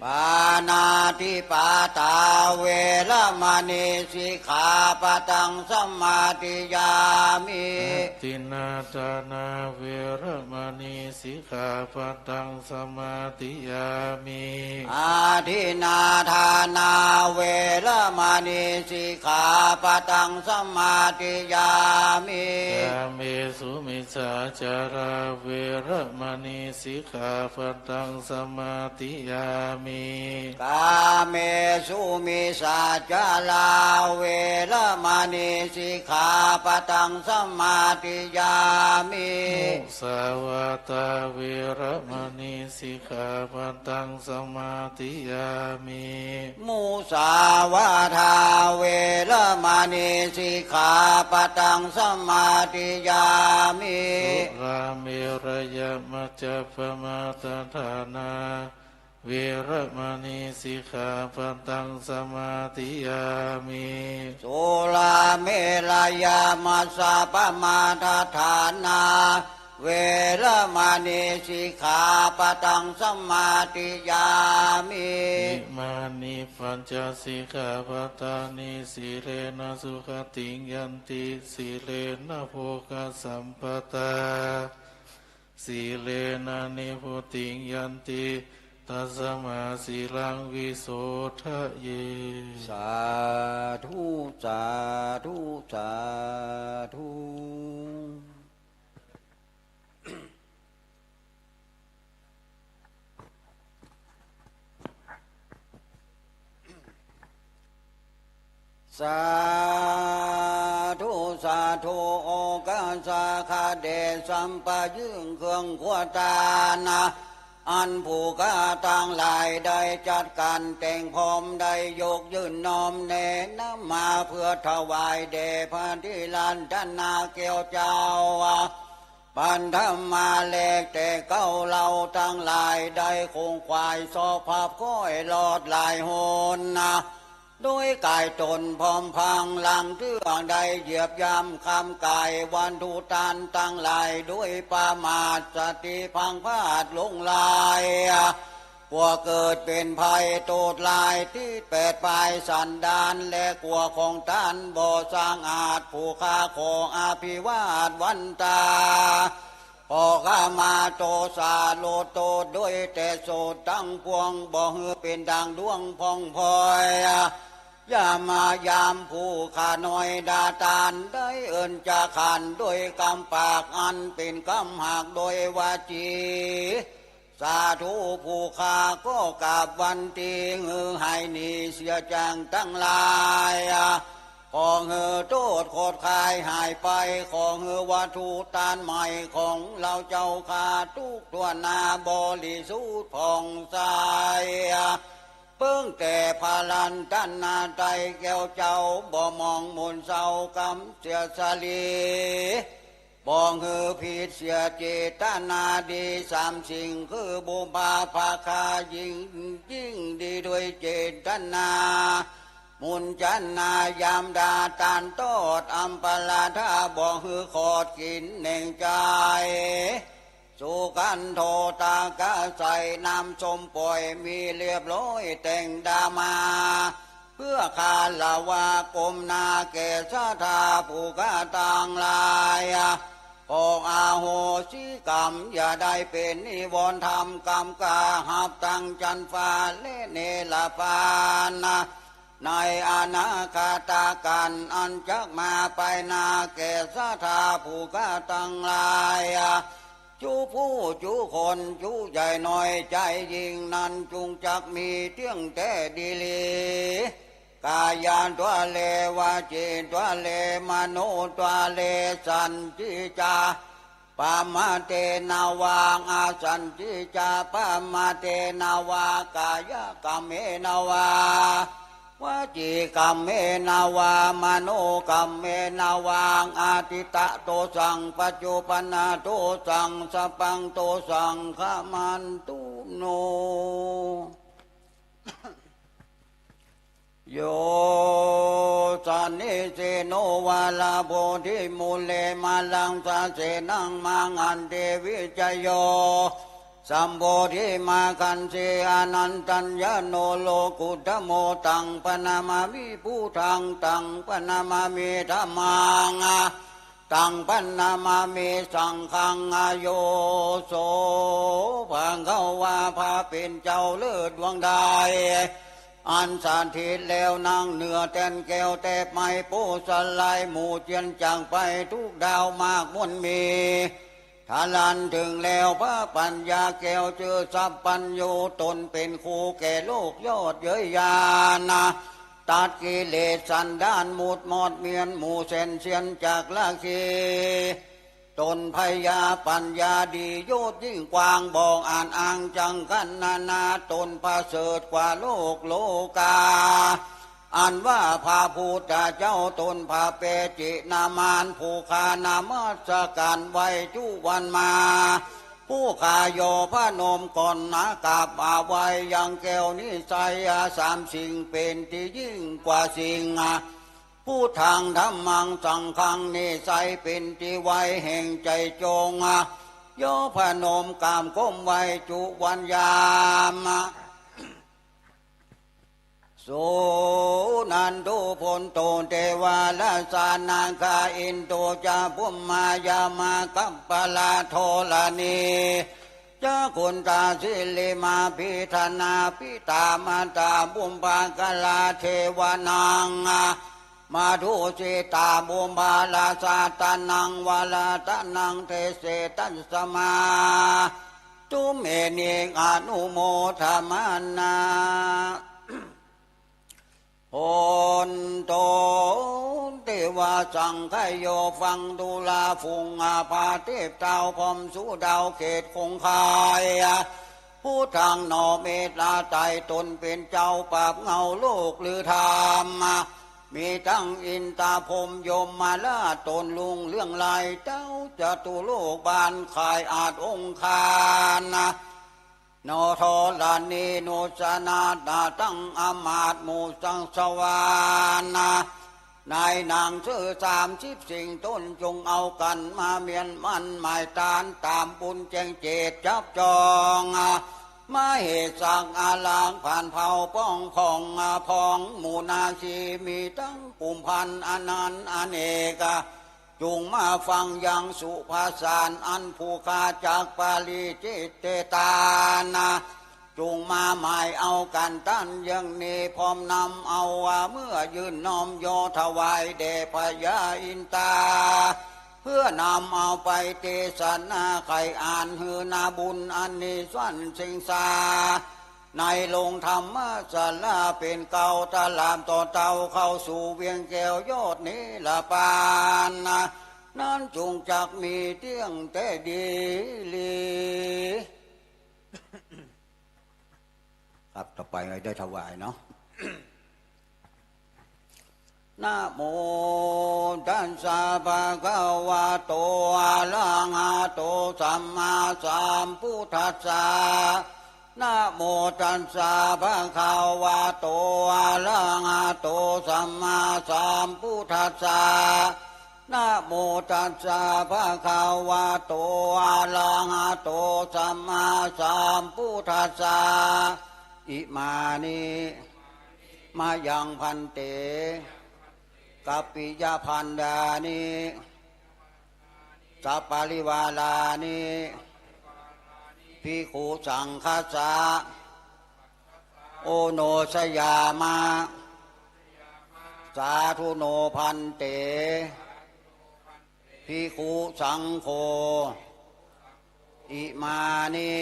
Pāṇātipātā veramaṇī sikkhāpadaṃ samādiyāmi. Adinnādānā veramaṇī sikkhāpadaṃ samādiyāmi. Adinnādānā veramaṇī sikkhāpadaṃ samādiyāmi. Kāmesu micchācārā เวระมณี สิกขาปะทังสมาธิยามิ กาเมสุมิจฉาจารา เวระมณี สิกขาปะทังสมาธิยามิ มุสาวาทา เวระมณี สิกขาปะทังสมาธิยามิ มุสาวาทา เวระมณี สิกขาปะทังสมาธิยามิ สุราเมรยมัจจปมาทฐานา เวระมณี สิกขาปะทังสมาธิยามิ สุราเมรยมัจจปมาทฐานา เวระมณี สิกขาปะทังสมาธิยามิ อิมานิปัญจสิกขาปะทานิ สีเลนะสุขติงยันติ สีเลนะโภคสัมปะทา สีเลนะนิพพุติงยันติ ตัสมาสีลังวิโสทะเย สาธุ สาธุ สาธุ สาธุ สาธุ โอกาสาคาเดชสัมปายึ่งเครื่องครัวตานะ อันผู้ข้าตังหลายได้จัดการแต่งพร้อมได้ยกยื่นน้อมแนะนำมาเพื่อถวายแด่พระนิรันดรนาแก้วเจ้า ปันธรรมาแลกแต่เก้าเหล่าตังหลายได้คงขวายสอบผับค่อยลอดหลายหนนะ โดยก๋ายต๋นพร้อมพลังเตื้อได้เหยียบย่ำคำก๋ายวัตถุตันตังหลายโดยประมาทสติพลั้งพลาดหลงไหล กั๋วเกิดเป๋นภัยโต้ษร้ายติดแปดปายสันดาน และกั๋วของต้านบ่สะอาด ผู้ข้าขออภิวาทวันตา ขอขมาโตษาลดโต้ษโดยแต่โสดตังปวง บ่หื้อเป๋นดั่งดวงผ่องพลอย อย่ามายามผู้ข้าน้อยดาตานได้เอิ้นจาขานโดยกำปากอันเป๋นกำหักโดยวาจี สาธุ ผู้ข้าก็กราบวันตีหื้อหายหนีเสียจางตังหลาย ขอหื้อโต้ษโขดคายหายไป ขอหื้อวัตถุตันใหม่ของเฮาเจ้าข้าทุกตัวนนาบริสุทธิ์ผ่องใส เปิ้งแต่พระรัตนตรัยแก้วเจ้า บ่หมองหม่นเศร้ากำเสียสลี บ่หื้อผิดเสียเจตนาดีสามสิ่ง คือบุพผาคายิ่ง ยิ่งดีด้วยเจตนา มุญจนายามดาตานตอดอัมปราธา บ่หื้อขอดกิ๋นเน่งใจ๋ สุขันโธตากาใส น้ำส้มป่อยมีเรียบร้อยแต่งดามา เพื่อคารวะก้มหน้าแก่ศรัทธาผู้ข้าตังหลาย ขออโหสิกรรม อย่าได้เป๋นนิวรณ์ธรรมกำกาหับตังจันฟ้าและเนรพานนะ ในอนาคตกาลอันจักมาไปหน้าแก่ศรัทธาผู้ข้าตังหลาย จุผู้จุคนจุใหญ่น้อยใจ๋ยิ่งนั้นจุงจักมีเตี้ยงแต๊ดีหลี กายันตวาเล วจีตวาเล มโนตวาเล สันติจา ปะมะเตนะวา อสันติจา ปะมะเตนะวา กายกรรมเมนะวา วจีกรรมเมนะวา มโนกรรมเมนะวา อดีตโตสัง ปัจจุบันโตสัง สัพพังโตสัง ขมันตุโน โย สะนิสิโน วาลาโพธิมูเล มาลังสะเสนัง มังหันติ วิจโย สัมโพธิมาคันติ อนันตัญญาโน โลกุตโม ตังปะนะมามิ พุทธัง ตังปะนะมามิ ธัมมัง ตังปะนะมามิ สังฆัง อโย โส ภะคะวา พระเป๋นเจ้าเลิศดวงใด อันสถิตแล้วนั่งเหนือแต้นแก้วแต๊บไม้โพธิ์สะไล หมู่เจียนจากไปทุกดาวมากมวลมี ทะลันเถิงแล้วพระปัญญาแก้ว จื้อสัพพัญญู ตนเป๋นครูแก่โลก ยอดเย้ยญาณ ตัดกิเลสสันดานหมุดมอดเมียน หมู่แสนเสี้ยนจักละคี ตนพญาปัญญาดี ยศยิ่งกว้าง บ่อ่านอ้างจังกัณณา ตนประเสริฐกว่าโลกโลกา อันว่าพระพุทธเจ้า ตนพระเปจินามาน ผู้ข้านมัสก๋านไหว้จุวันมา ผู้ข้ายอพนมก่อนนะ กราบไหว้ยังแก้วนิไสยสามสิ่ง เป๋นตี้ยิ่งกว่าสิ่ง พุทธังธัมมังสังฆัง นิไสยเป๋นตี้ไว้แห่งใจ๋จง ยอพนมกราบก้มไหว้จุวันยาม สุนันโท พุทโธ เทวารักขานาคา อินโทจะพรหมายามา กัปปะละธรณี จะกุนทาสิริมา พีธนา ปิตามาตา บุพกะลา เทวานัง มาธุสิตา บุพพาราสา ตานัง วาราตานัง เทเสตัสมา ตุเม นิ อนุโมทามานา พุทโธ เทวาสังคโย ฟังดูราฝูงอาพาเทพเต้า พร้อมสู่ดาวเขตคงคาย พุทธังหนอเมตตาไตร่ ตนเป๋นเจ้าปราบเหง้าโลกลือธรรม มีตึงอินตาพรหมยมมาราช ตนลุงเรื่องลาย เต้าจตุโลกบานข่ายอาจองคาร นอธรณีนุสนาตา ตึงอำมาตย์หมู่สังสวรรค์ ในหนังสือสามสิบสิ่ง ตนจงเอากั๋นมาเมียนมั่นหมายตาน ต๋ามบุญแจ้งเจตจับจอง มเหสักอารักษ์ผ่านเผ่าป้องของ พองหมู่นาคี มีตึงกุมภัณฑ์อนันต์อเนก จุ่งมาฟังยังสุภาษาร อันผู้ข้าจักปริจิตเตตานา จุ่งมาหมายเอากั๋นตันอย่างนี้ พร้อมนำเอาว่าเมื่อยื่นน้อมยอถวายแด่พญาอินตา เพื่อนำเอาไปเตสนาไขอ่าน หื้อนาบุญอันนี้ส่วนสิงสา ในโรงธรรมศาลาเป๋นเกล้า ตลาดต่อเต้าเข้าสู่เวียงแก้วยอดนิรปาน นั้นจุ่งจักมีเตี้ยงแต๊ดีหลี ครับ ต่อไปได้ถวายเนาะ นะโมตัสสะภะคะวะโต อะระหะโต สัมมาสัมพุทธัสสะ นะโมตัสสะภะคะวะโต อะระหะโต สัมมาสัมพุทธัสสะ นะโมตัสสะภะคะวะโต อะระหะโต สัมมาสัมพุทธัสสะ อิมานิ มะยังภันเต กัปปิยะภัณฑานิ สัปปะริวารานิ ภิกขุสังฆัสสะ โอโนชยามะ สาธุโนภันเต ภิกขุสังโฆ อิมานิ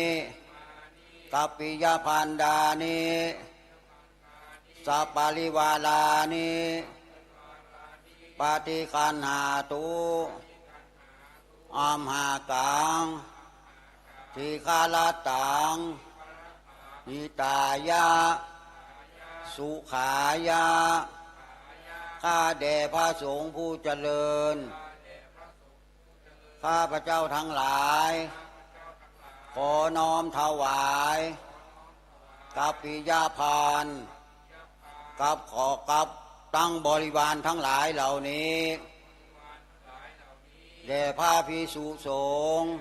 กัปปิยะภัณฑานิ สัปปะริวารานิ ปะฏิคันหาตุ อัมหากัง ทีฆะรัตตัง หิตายะ สุขายะ ข้าแต่พระสงฆ์ผู้เจริญ ข้าพเจ้าทั้งหลาย ขอน้อมถวาย กัปปิยะภัณฑ์ กับขอ กับตึงบริวารทั้งหลายเหล่านี้ แด่พระภิกษุสงฆ์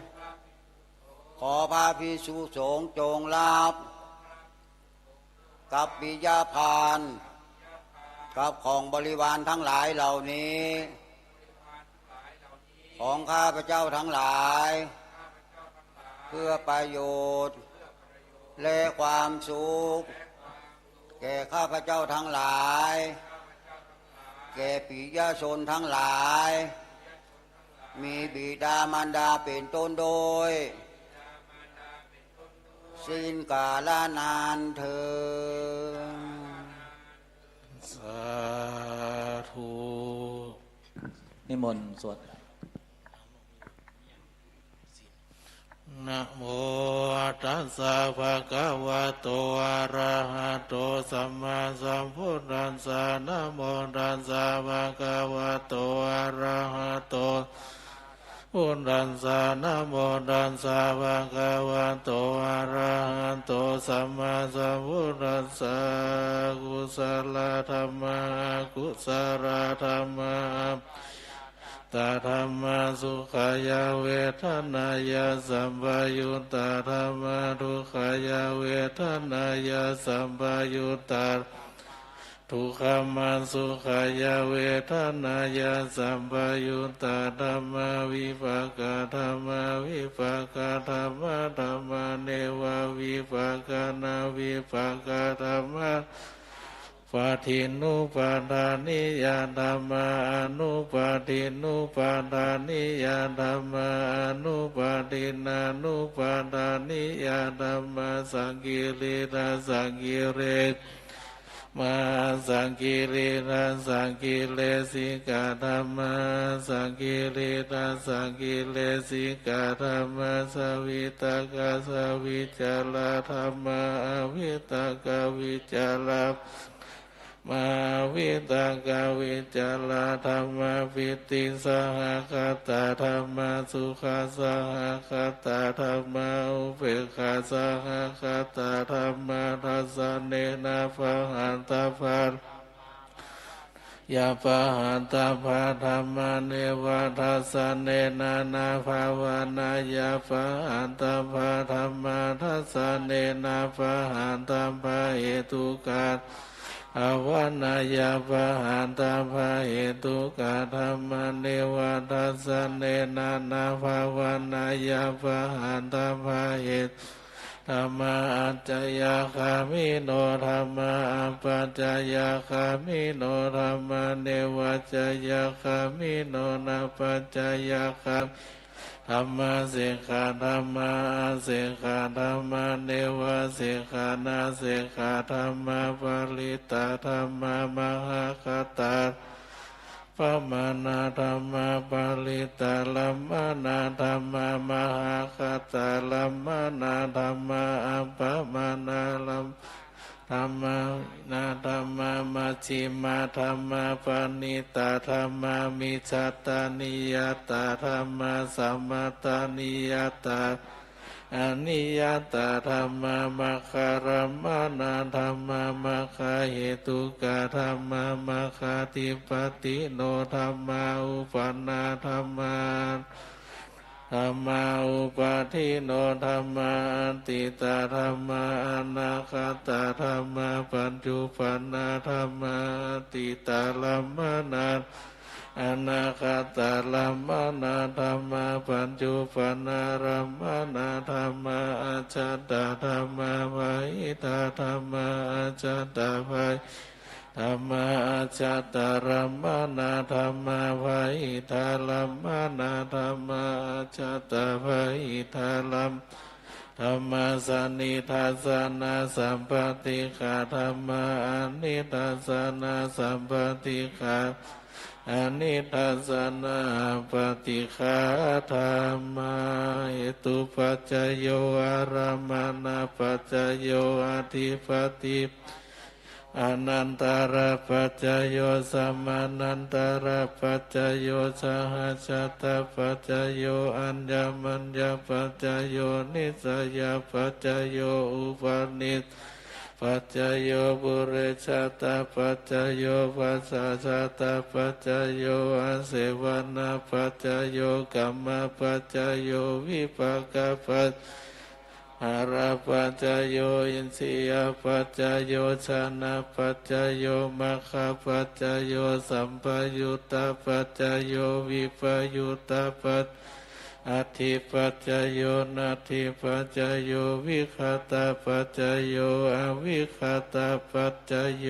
ขอพระภิกษุสงฆ์จงรับ กัปปิยะภัณฑ์ กับของบริวารทั้งหลายเหล่านี้ ของข้าพเจ้าทั้งหลาย เพื่อประโยชน์ และความสุข แก่ข้าพเจ้าทั้งหลาย แก่ปิยชนทั้งหลาย มีบิดามารดาเป๋นต้นโดย สิ้นกาลนานเทอญ สาธุ นิมนต์สวด นะโมตัสสะ ภะคะวะโต อะระหะโต สัมมาสัมพุทธัสสะ นะโมตัสสะ ภะคะวะโต อะระหะโต พุทธัสสะ นะโมตัสสะ ภะคะวะโต อะระหะโต สัมมาสัมพุทธัสสะ กุสลธัมมา อกุสลธัมมา อัปปะยา ตาธัมมา สุขายะเวทนายะสัมปยุตตาธัมมา ทุกขายะเวทนายะสัมปยุตตา ทุกขมสุขายะเวทนายะสัมปยุตตาธัมมา วิปากาธัมมา วิปากาธัมมาธัมมา เนวะวิปากา นะวิปากาธัมมา ปาทินนุปาทานิยาธัมมา อนุปาทินนุปาทานิยาธัมมา อนุปาทินนานุปาทานิยาธัมมา สังกิริทาสังกิเร มา สังกิริทาสังกิเลสิกาธัมมา สังกิริทาสังกิเลสิกาธัมมา สวิตกาสวิจาราธัมมา อวิตกาวิจารา มา วิตกวิจาราธัมมา ปีติสหคตาธัมมา สุขสหคตาธัมมา อุเปกขาสหคตาธัมมา ทัสสะเนนะ ปะหัตถะปะ ยะปะหัตถะปะธัมมา เนวะทัสสะเนนะ นะภาวนายะ ปะหัตถะปะธัมมา ทัสสะเนนะ ปะหัตถะปะเหตุกา ภาวนายะ ปะหัตถะปะเหตุกาธัมมา เนวะทัสสะเนนะ นะภาวนายะ ปะหัตถะปะเหตุ ธัมมา อัจจยคามิโนธัมมา อัปปัจจยคามิโนธัมมา เนวัจจยคามิโน นัปปัจจยคามิ ธัมมา เสกขาธัมมา อเสกขาธัมมา เนวะเสกขา นะเสกขาธัมมา ปริตตาธัมมา มหคตา ปมาณาธัมมา ปริตตารัมมณาธัมมา มหคตารัมมณาธัมมา อัปปมาณารัมมณาธัมมา หินาธัมมา มัชฌิมาธัมมา ปะณีตาธัมมา มิจฉาตานิยาตาธัมมา สัมมาตานิยาตา อนิยาตาธัมมา มัคคารัมมณาธัมมา มัคคาเหตุกาธัมมา มัคคาธิปติโนธัมมา อุปปาณาธัมมา ธัมมา อุปาทิโนธัมมา อัตถิตาธัมมา อนาคตาธัมมา ปัจจุปปาณาธัมมา อัตถิตารัมมณา อนาคตารัมมณาธัมมา ปัจจุปปาณารัมมณาธัมมา อัจจตาธัมมา บาหิตาธัมมา อัจจตาบาหิธัมมา อัจจตารัมมณาธัมมา บาหิตารัมมณาธัมมา อัจจตาบาหิตารัมมณาธัมมา สะนิทธัสสะนะสัมปาทิฏฐิกาธัมมา อะนิทธัสสะนะสัมปาทิฏฐิกา อะนิทธัสสะนะอัปปาทิฏฐิกาธัมมา เหตุปัจจโย อารัมมณปัจจโย อธิปติ อนันตระปัจจโย สมานันตระปัจจโย สหชาตปัจจโย อัญญมัญญปัจจโย นิสสยปัจจโย อุปนิสสยปัจจโย ปุเรชาตปัจจโย ปัจฉาชาตปัจจโย อาเสวณปัจจโย กรรมปัจจโย วิปากปัจจโย อาหารปัจจโย อินทรียปัจจโย ฌานปัจจโย มัคคปัจจโย สัมปยุตตปัจจโย วิปยุตตปัจจโย อัตถิปัจจโย นัตถิปัจจโย วิคตปัจจโย อวิคตปัจจโย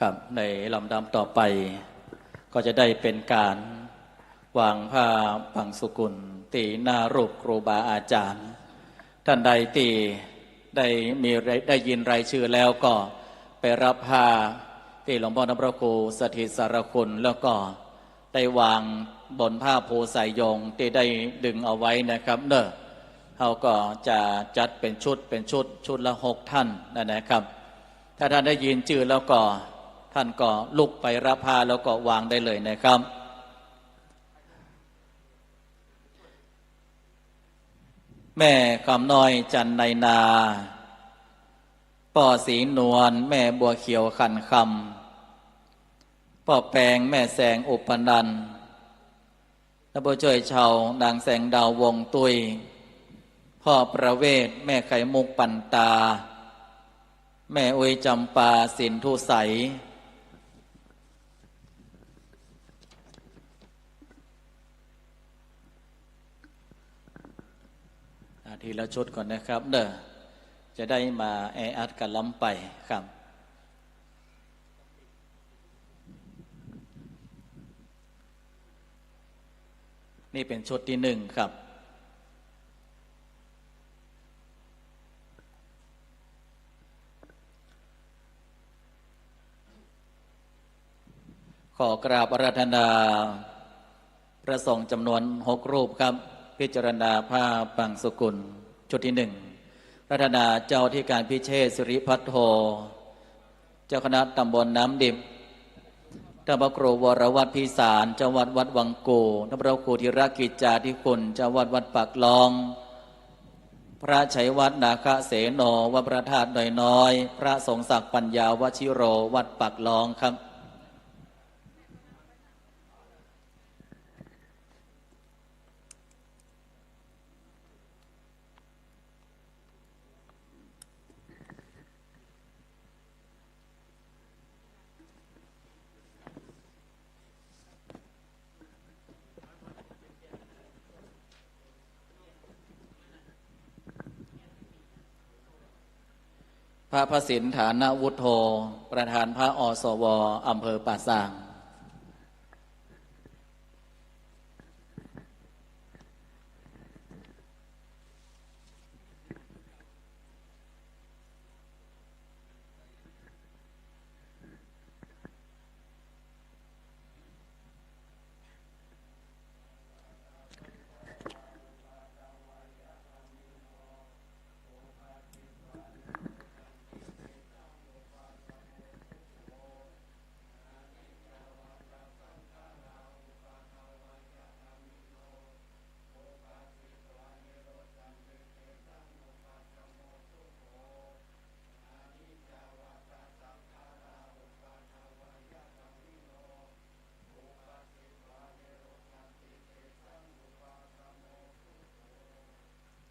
ครับ ในลำดับต่อไป ก็จะได้เป๋นก๋านวางผ้าบังสุกุล ตี้หน้ารูปครูบาอาจ๋ารย์ ต้านใดตี้ได้มีราย ได้ยินรายจื้อแล้วก็ไปฮับผ้าตี้หลวงพ่อท่านพระครูสถิตสารคุณ แล้วก็ได้วางบนผ้าภูสายโยงตี้ได้ดึงเอาไว้นะครับเนาะ เฮาก็จะจัดเป๋นชุด เป๋นชุด ชุดละหกท่านนะนะครับ ถ้าท่านได้ยินจื้อแล้วก็ ท่านก็ลุกไปฮับผ้าแล้วก็วางได้เลยนะครับ แม่คำน้อย จันทร์ในนา ป้อศรีนวล แม่บัวเขียว ขันคำ ป้อแปง แม่แสง อุปนันท์ และผู้ช่วยเจ้า นางแสงดาว วงตุ้ย ป้อประเวศ แม่ไข่มุก ปันตา แม่อุ๊ย จำปา สินธุใส อ่า ทีละชุดก่อนนะครับเนาะ จะได้มาแออัดกั๋นล้ำไปครับ นี่เป๋นชุดตี้หนึ่งครับ ขอกราบอาราธนาพระสงฆ์จ๋ำนวนหกรูปครับ พิจารณาผ้าบังสุกุล ชุดตี้หนึ่ง อาราธนาเจ้าอธิการพิเชษฐ์ สิริภัทโท เจ้าคณะตำบลน้ำดิบ ท่านพระครูวรวัฒน์ พิสาร เจ้าวัดวัดวังกู่ ท่านพระครูธีรกิจจาธิคุณ เจ้าวัดวัดปากล้อง พระชัยวัฒน์ นาคเสโน วัดพระธาตุดอยน้อย พระสงศักดิ์ ปัญญาวชิโร วัดปากล้องครับ พระพระสิน ฐานวุฒโธ ประธานพระอสว อำเภอป่าซาง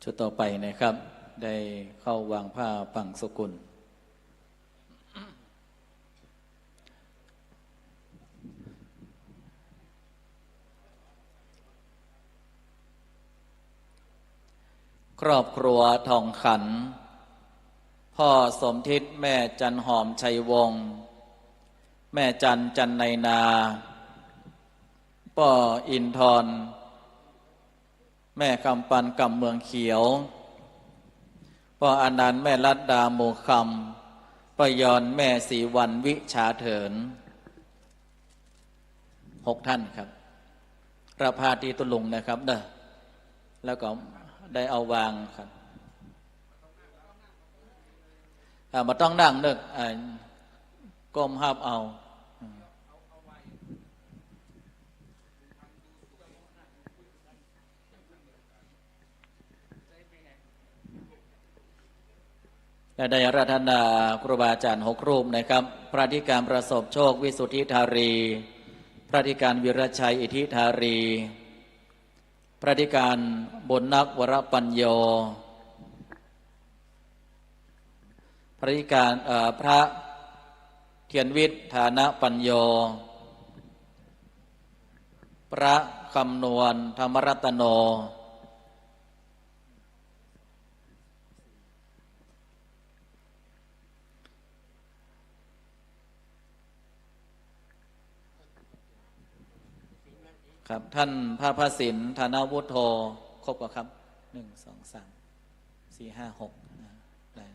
ชุดต่อไปนะครับ ได้เข้าวางผ้าบังสุกุล ครอบครัวทองขัน พ่อสมทิศ แม่จันหอม ชัยวงศ์ แม่จัน จันในนา ป้ออินทร แม่คำปัน กำเมืองเขียว ป้ออานันต์ แม่รัตดา หมู่คำ ป้อยอน แม่ศรีวรรณ วิชาเถิน หกท่านครับ ฮับผ้าตี้ตุ๊ลุงนะครับเนาะ แล้วก็ได้เอาวางครับ อ่า บ่ต้องนั่งเนาะ อ่า ก้มฮับเอา และได้อาราธนาครูบาอาจ๋ารย์หกรูปนะครับ พระอธิการประสบโชค วิสุทธิธารี พระอธิการวีรชัย อิทธิธารี พระอธิการบุญนัก วรปัญโญ พระอธิการ เอ่อ พระเทียนวิทย์ ฐานปัญโญ พระคำนวณ ธรรมรัตโน พ ครับ ต้านพระพระสิน ธนวุฒโธ ครบก่อครับ หนึ่ง สอง สาม สี่ ห้า หก นะ ได้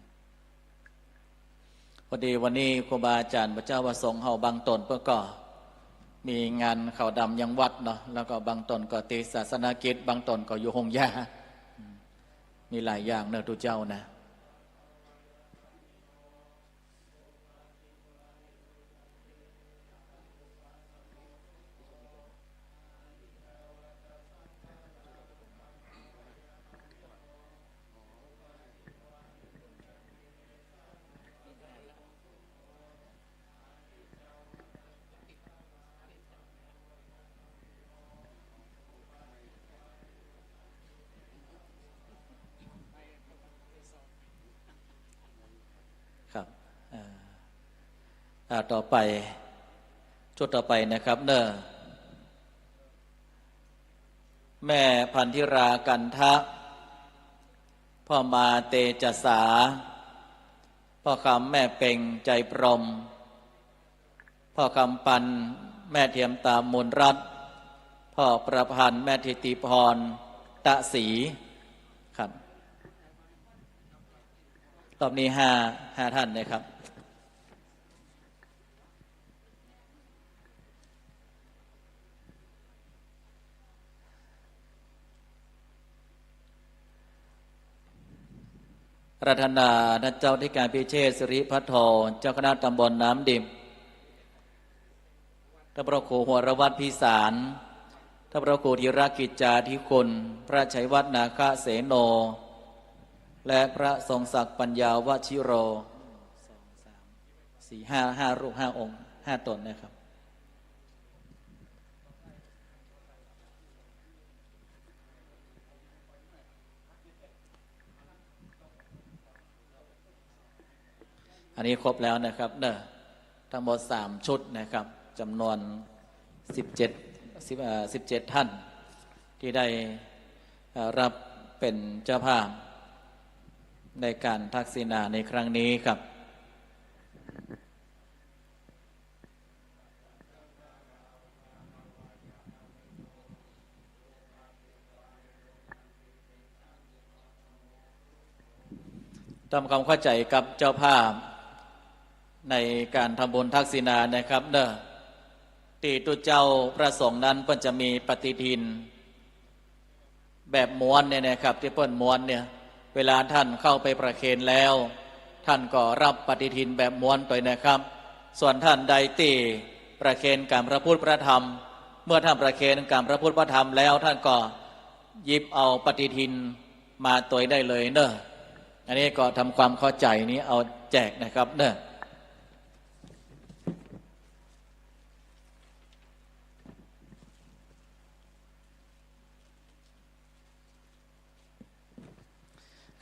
พอดีวันนี้ครูบาอาจ๋ารย์พระเจ้าประสงค์เฮาบางต๋นเปิ้นก็มีงานขาวดำยังวัดเนาะ แล้วก็บางต๋นก็ติดศาสนกิจ บางต๋นก็อยู่โฮงยา อืม มีหลายอย่างเนาะตุ๊เจ้านะ ครับ อ่า อ่า ต่อไป ชุดต่อไปนะครับ เนอะ แม่พันธิรากันทะ พ่อมาเตจสา พ่อคำแม่เปงใจพรหม พ่อคำปันแม่เทียมตามูลรัตน์ พ่อประพันธ์แม่ธิติพร ตะศรี ครับ รอบนี้ห้า ห้าท่านนะครับ อาราธนาท่านเจ้าอธิการพิเชษฐ์ สิริพัทโท เจ้าคณะตำบลน้ำดิบ ท่านพระครูหัวรวัฒน์พิสาร ท่านพระครูธีรกิจจาธิคุณ พระชัยวัฒน์นาคเสโน และพระทรงศักดิ์ปัญญาวชิโร สี่ ห้า ห้ารูป ห้าองค์ ห้าต๋นนะครับ อันนี้ครบแล้วนะครับ เนอะ ทั้งหมดสามชุดนะครับ จำนวนสิบเจ็ด สิบ เอ่อ สิบเจ็ดท่าน ที่ได้ เอ่อ รับเป็นเจ้าภาพในการทักษิณาในครั้งนี้ครับ ทำความเข้าใจ๋กับเจ้าภาพในการทำบุญทักษิณานะครับเนอะ ตี้ตุ๊เจ้าพระสงฆ์นั้นเปิ้นจะมีปฏิทิน แบบม้วนเนี่ยนะครับ ตี้เปิ้นม้วนเนี่ย เวลาท่านเข้าไปประเคนแล้ว ท่านก็รับปฏิทินแบบม้วนไปนะครับ ส่วนท่านใดตี้ประเคนก๋านพระพุทธพระธรรม เมื่อท่านประเคนก๋านพระพุทธพระธรรมแล้ว ท่านก็หยิบเอาปฏิทินมาตวยได้เลยเนอะ อันนี้ก็ทำความเข้าใจ๋นี้เอาแจกนะครับเนอะ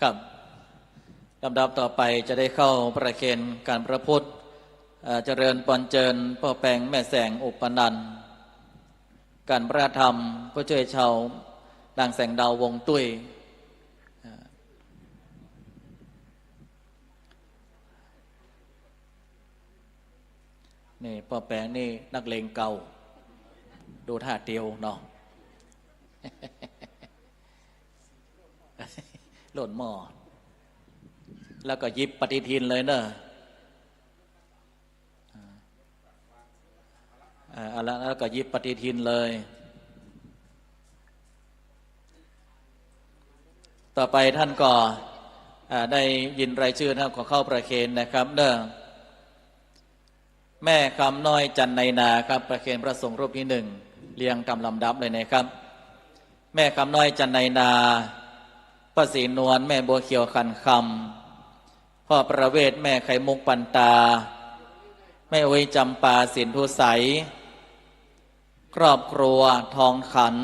ครับ ลำดับต่อไปจะได้เข้าประเคนก๋านพระพุทธ เอ่อ เจริญปอนเจิญป้อแปงแม่แสงอุปนันท์ ก๋านพระธรรมผู้ช่วยชาวนางแสงดาววงตุ้ย อ่า นี่ป้อแปงนี่นักเลงเก่า ดูท่าเตียวเนาะ ล่นหม้อ แล้วก็หยิบปฏิทินเลยเนอะ อ่า เอาละ แล้วก็หยิบปฏิทินเลย ต่อไปท่านก็ อ่า ได้ยินรายชื่อท่านก็เข้าประเคนนะครับเนอะ แม่คำน้อยจันไนนาครับ ประเคนพระสงฆ์รูปที่หนึ่ง เรียงตามลำดับเลยนะครับ แม่คำน้อยจันไนนา ป้อศรีนวล แม่บัวเขียวขันคำ พ่อประเวศ แม่ไข่มุกปันตา แม่อุ๊ยจำปาสินธุไสย ครอบครัวทองขัน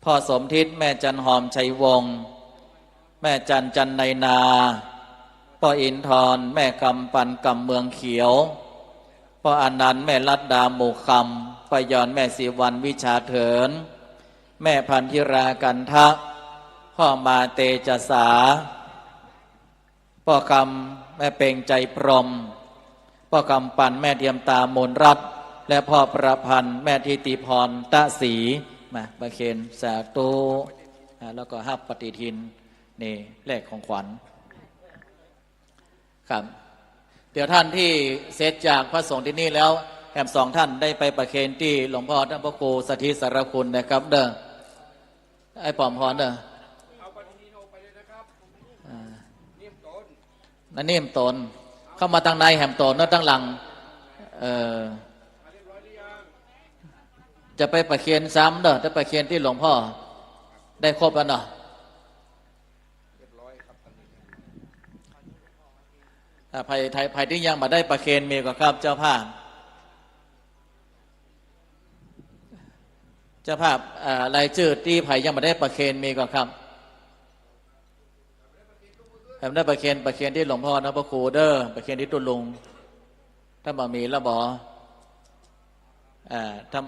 พ่อสมทิศ แม่จันหอมชัยวงศ์ แม่จันจันไนนา ป้ออินทร์ แม่กำปันกำเมืองเขียว ป้ออานันต์ แม่ลัดดาหมู่คำ ป้ายอน แม่ศรีวรรณวิชาเถิน แม่พันธิรากันทะ พ่อมาเตจสา ป้อคำ แม่เปงใจพรหม ป้อคำปัน แม่เทียมตามูลรัตน์ และพ่อประพันธ์ แม่ธิติพร ตะศรี มาประเคน สาธุ อ่า แล้วก็ฮับปฏิทิน นี่แลกของขวัญ ครับ เดี๋ยวท่านที่เสร็จจากพระสงฆ์ตี้นี่แล้ว แหมสองท่านได้ไปประเคนตี้หลวงพ่อท่านพระครูสถิตสารคุณนะครับเด้อ ไอ้ป๋อมพรเด้อ อ่า นั่นนิ่มต๋น เข้ามาตางในแหมต๋นเนาะ ตางหลัง เออ จะไปประเคนซ้ำเนาะ จะประเคนตี้หลวงพ่อ ได้ครบแล้วเนาะ อ่า ใผ ใผ ใผตี้ยังบ่ได้ประเคนมีก่อครับ เจ้าภาพ เจ้าภาพ อ่า รายจื้อตี้ใผยังบ่ได้ประเคนมีก่อครับ แหมได้ประเคน ประเคนตี้หลวงพ่อนะ พระครูเด้อ ประเคนตี้ตุ๊ลุง ถ้าบ่มีแล้วบ่ อ่า ถ้า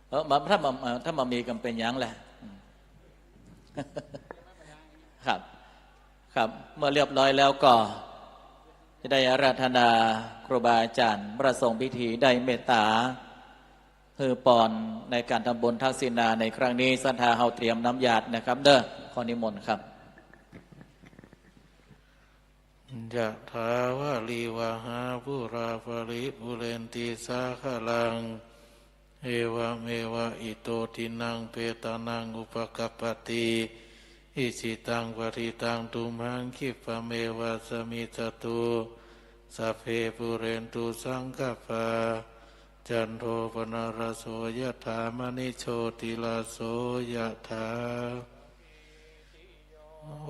เออ บ่ ถ้าบ่ เอ่อ ถ้าบ่มีก็บ่เป๋นหยังแหละ อืม ครับ ครับ เมื่อเรียบร้อยแล้วก็จะได้อาราธนาครูบาอาจารย์ พระสงฆ์พิธีได้เมตตา หื้อปอนในการทำบุญทักษิณาในครั้งนี้ ศรัทธาเฮาเตรียมน้ำหยาดนะครับเด้อ ขอนิมนต์ครับ ยะถาวาริวะหาปูราปะริปูเรนติสาคะรัง เอวะเมวะอิโตทินังเปตานังอุปะกัปปะติ อิจิตังปะฏิตังตุมหังคิปะเมวะสะมิจจตุ สัพเพปูเรนตุสังกัปปา จันโทปะนะระโสยะถา มะณิโชติระโสยะถา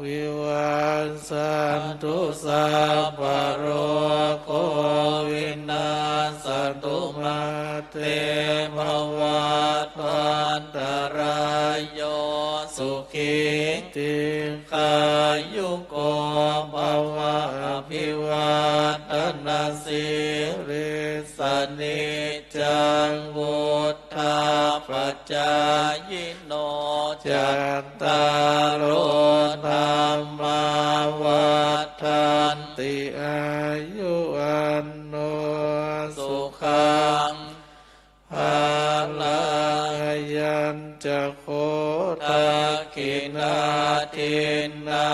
วิวัชชันตุ สัพพะโรโควินัสสะตุ มาเตภวัตวันตะราโย สุขีติฆายุโกภะวะ อะภิวาทะนะสีลิสสะ นิจจังวุฑฒาปะจายิโน จัตตาโรธัมมา วัฑฒันติ อายุวัณโณ สุขัง พะลัง อะยัญจะโข ทักขิณาทินนา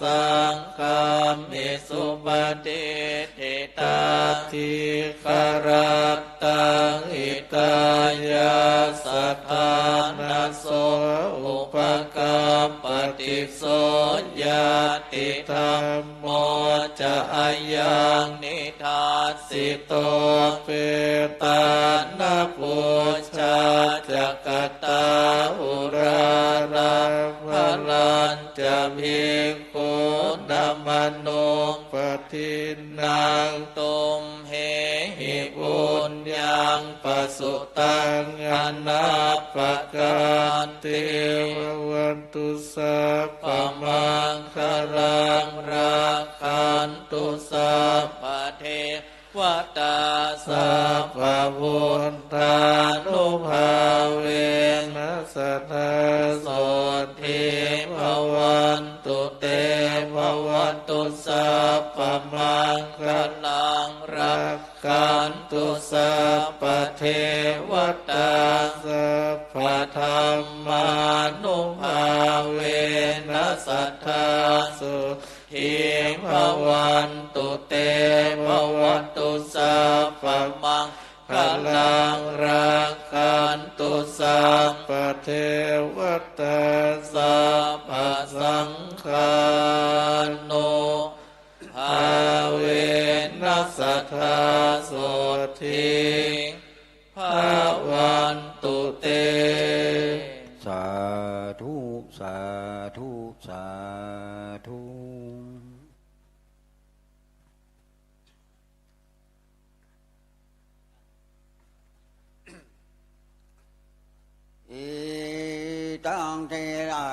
สังฆามิ สุปะฏิฏฐิตา ทิคารัต ตัง หิตายาสสะ ฐานะโส อุปะกัปปะติ โส ญาติธัมโม จะ อะยัง นิทัสสิโต เปตานะ ปูชา จะ กะตา อุรารัง พะลัญจะ ภิกขูนะ มะนุปปะทินนัง ตุมเหหิ ปุญญัง ปะสุตัง อะนัปปะกัตติ ภะวันตุ สัพพะมังคะลัง รักขันตุ สัพพะเทวะตา สัพพะพุทธานุภาเวนะ สะทา โสตถี ภะวันตุ เต ภะวะตุ สัพพะมังคะลัง รักขันตุ สัพพะเทวะตา สัพพะธัมมานุภาเวนะ สะทา โสตถี ภะวันตุ เต ภะวะตุ สัพพะมังคะลัง รักขันตุ สัพพะเทวะตา สัพพะสังฆานุ ภาเวนะ สะทา โสตถี ภะวันตุ เต สาธุ สาธุ สาธุ อิทัง เทระ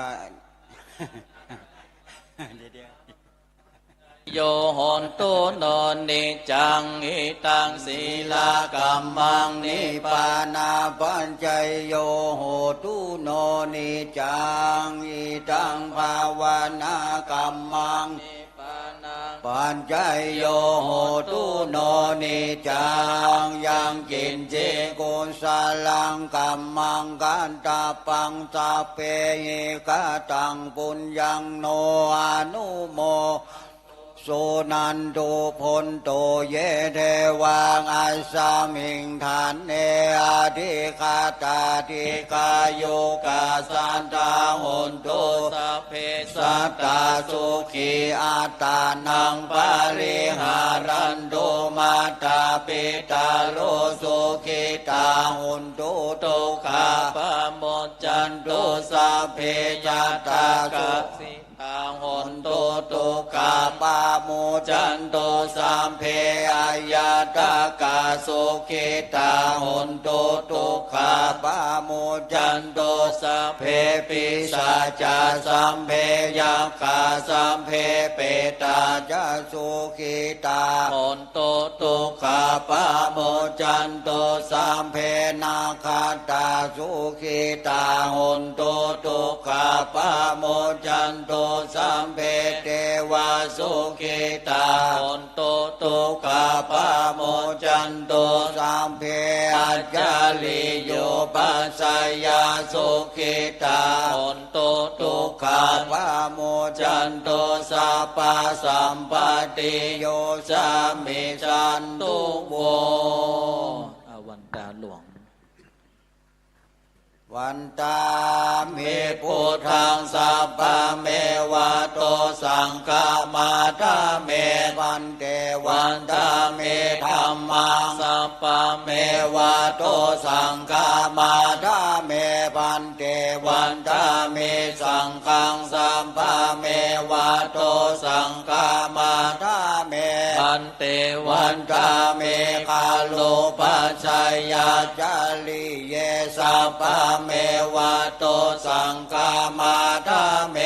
เดี๋ยวๆ โย โหนตุ โน นิจจัง อิทัง สีลากัมมัง นิพพานาปัจจัยโย โหตุ โน นิจจัง อิทัง ภาวนากัมมัง นิพพานัง ปัจจโย โหตุ โน นิจจัง ยัง กิญจิ กุสลัง กัมมัง ขัตตะปัง สัพเพหิ ขะตัง ปุญญัง โน อนุโม สุนันตุ ภุนตุ เย เทวา อัสมิง ฐาเน อธิคาตา ดิဃายุกา สัตตา โหนตุ สัพเพ สัตตา สุขี อัตตานัง ปะริหารันตุ มาตา ปิตา โร สุขิตา โหนตุ ทุกขา ปะโมจจันตุ สัพเพ ยัตถา สุ ตา โหนตุ ทุกขา ปะโมจจันตุ สัพเพ อายตกา สุขิตา โหนตุ ทุกขา ปะโมจจันตุ สัพเพ ปิศาจา สัพเพ ยักขา สัพเพ เปตา จะ สุขิตา โหน ตุ ทุกขา ปะโมจจันตุ สัพเพ นักขัตตา สุขิตา โหนตุ ทุกขา ปะโมจจันตุ สัพเพ เทวา สุขิตา โหนตุ ทุกขา ปะโมจจันตุ สัพเพ อัจฉริโยปัชฌัยยา สุขิตา โหน ตุ ทุกขา ปะโมจจันตุ สัพพะสัมปะติโย สามิ จันตุ โว อา วันตาหลวง วันตามิ พุทธัง สัพพะเมวะ โต สังฆะมาทะเม พันเต วันตามิ ธัมมัง สัพพะเมวะ โต สังฆะมาทะเม พันเต วันตามิ สังฆัง สัพพะเมวะ โต สังฆะมาทะเม พันเต วันตามิ คารุปัชฌัยยาจาริเย สัพพะเมวะ โต สังฆะมาทะเม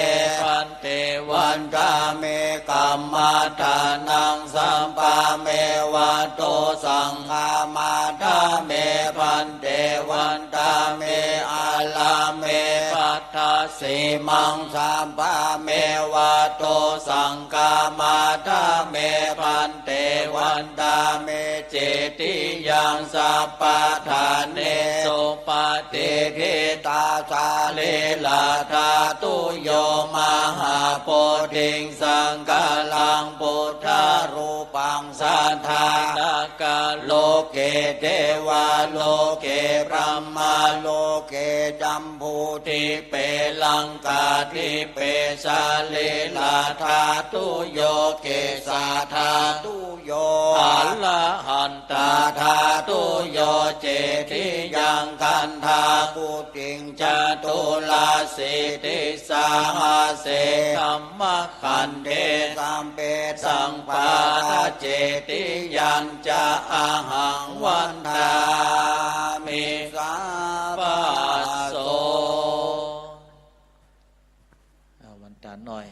พันเต วันตามิ กัมมัฏฐานัง สัพพะเมวะ โต สังฆะมาทะเม พันเต วันตามิ อาราเม ปัตถสิมัง สัพพะเมวะ โต สังฆะมาทะเม พันเต วันตามิ เจติยัง สัพพะฐาเน สุปะ ติฏฐิตา สะรีระธาตุโย มหาโพธิง สักกะลัง ปุทธะรูปัง สัตถา นะกะ โลเก เตวะ โลเก พรหมะ โลเก จัมพูทิเป ลังกาทิเป สะรีระธาตุโย เกสาธาตุโย อะระหันตาธาตุโย เจติยัง คันธากุติง จตุรสีติสาหะเส ธัมมะขันเท สัพเพ สัพพะเจติยังจะ อะหัง วันตามิ สาบาโส อา วันตาหน่อย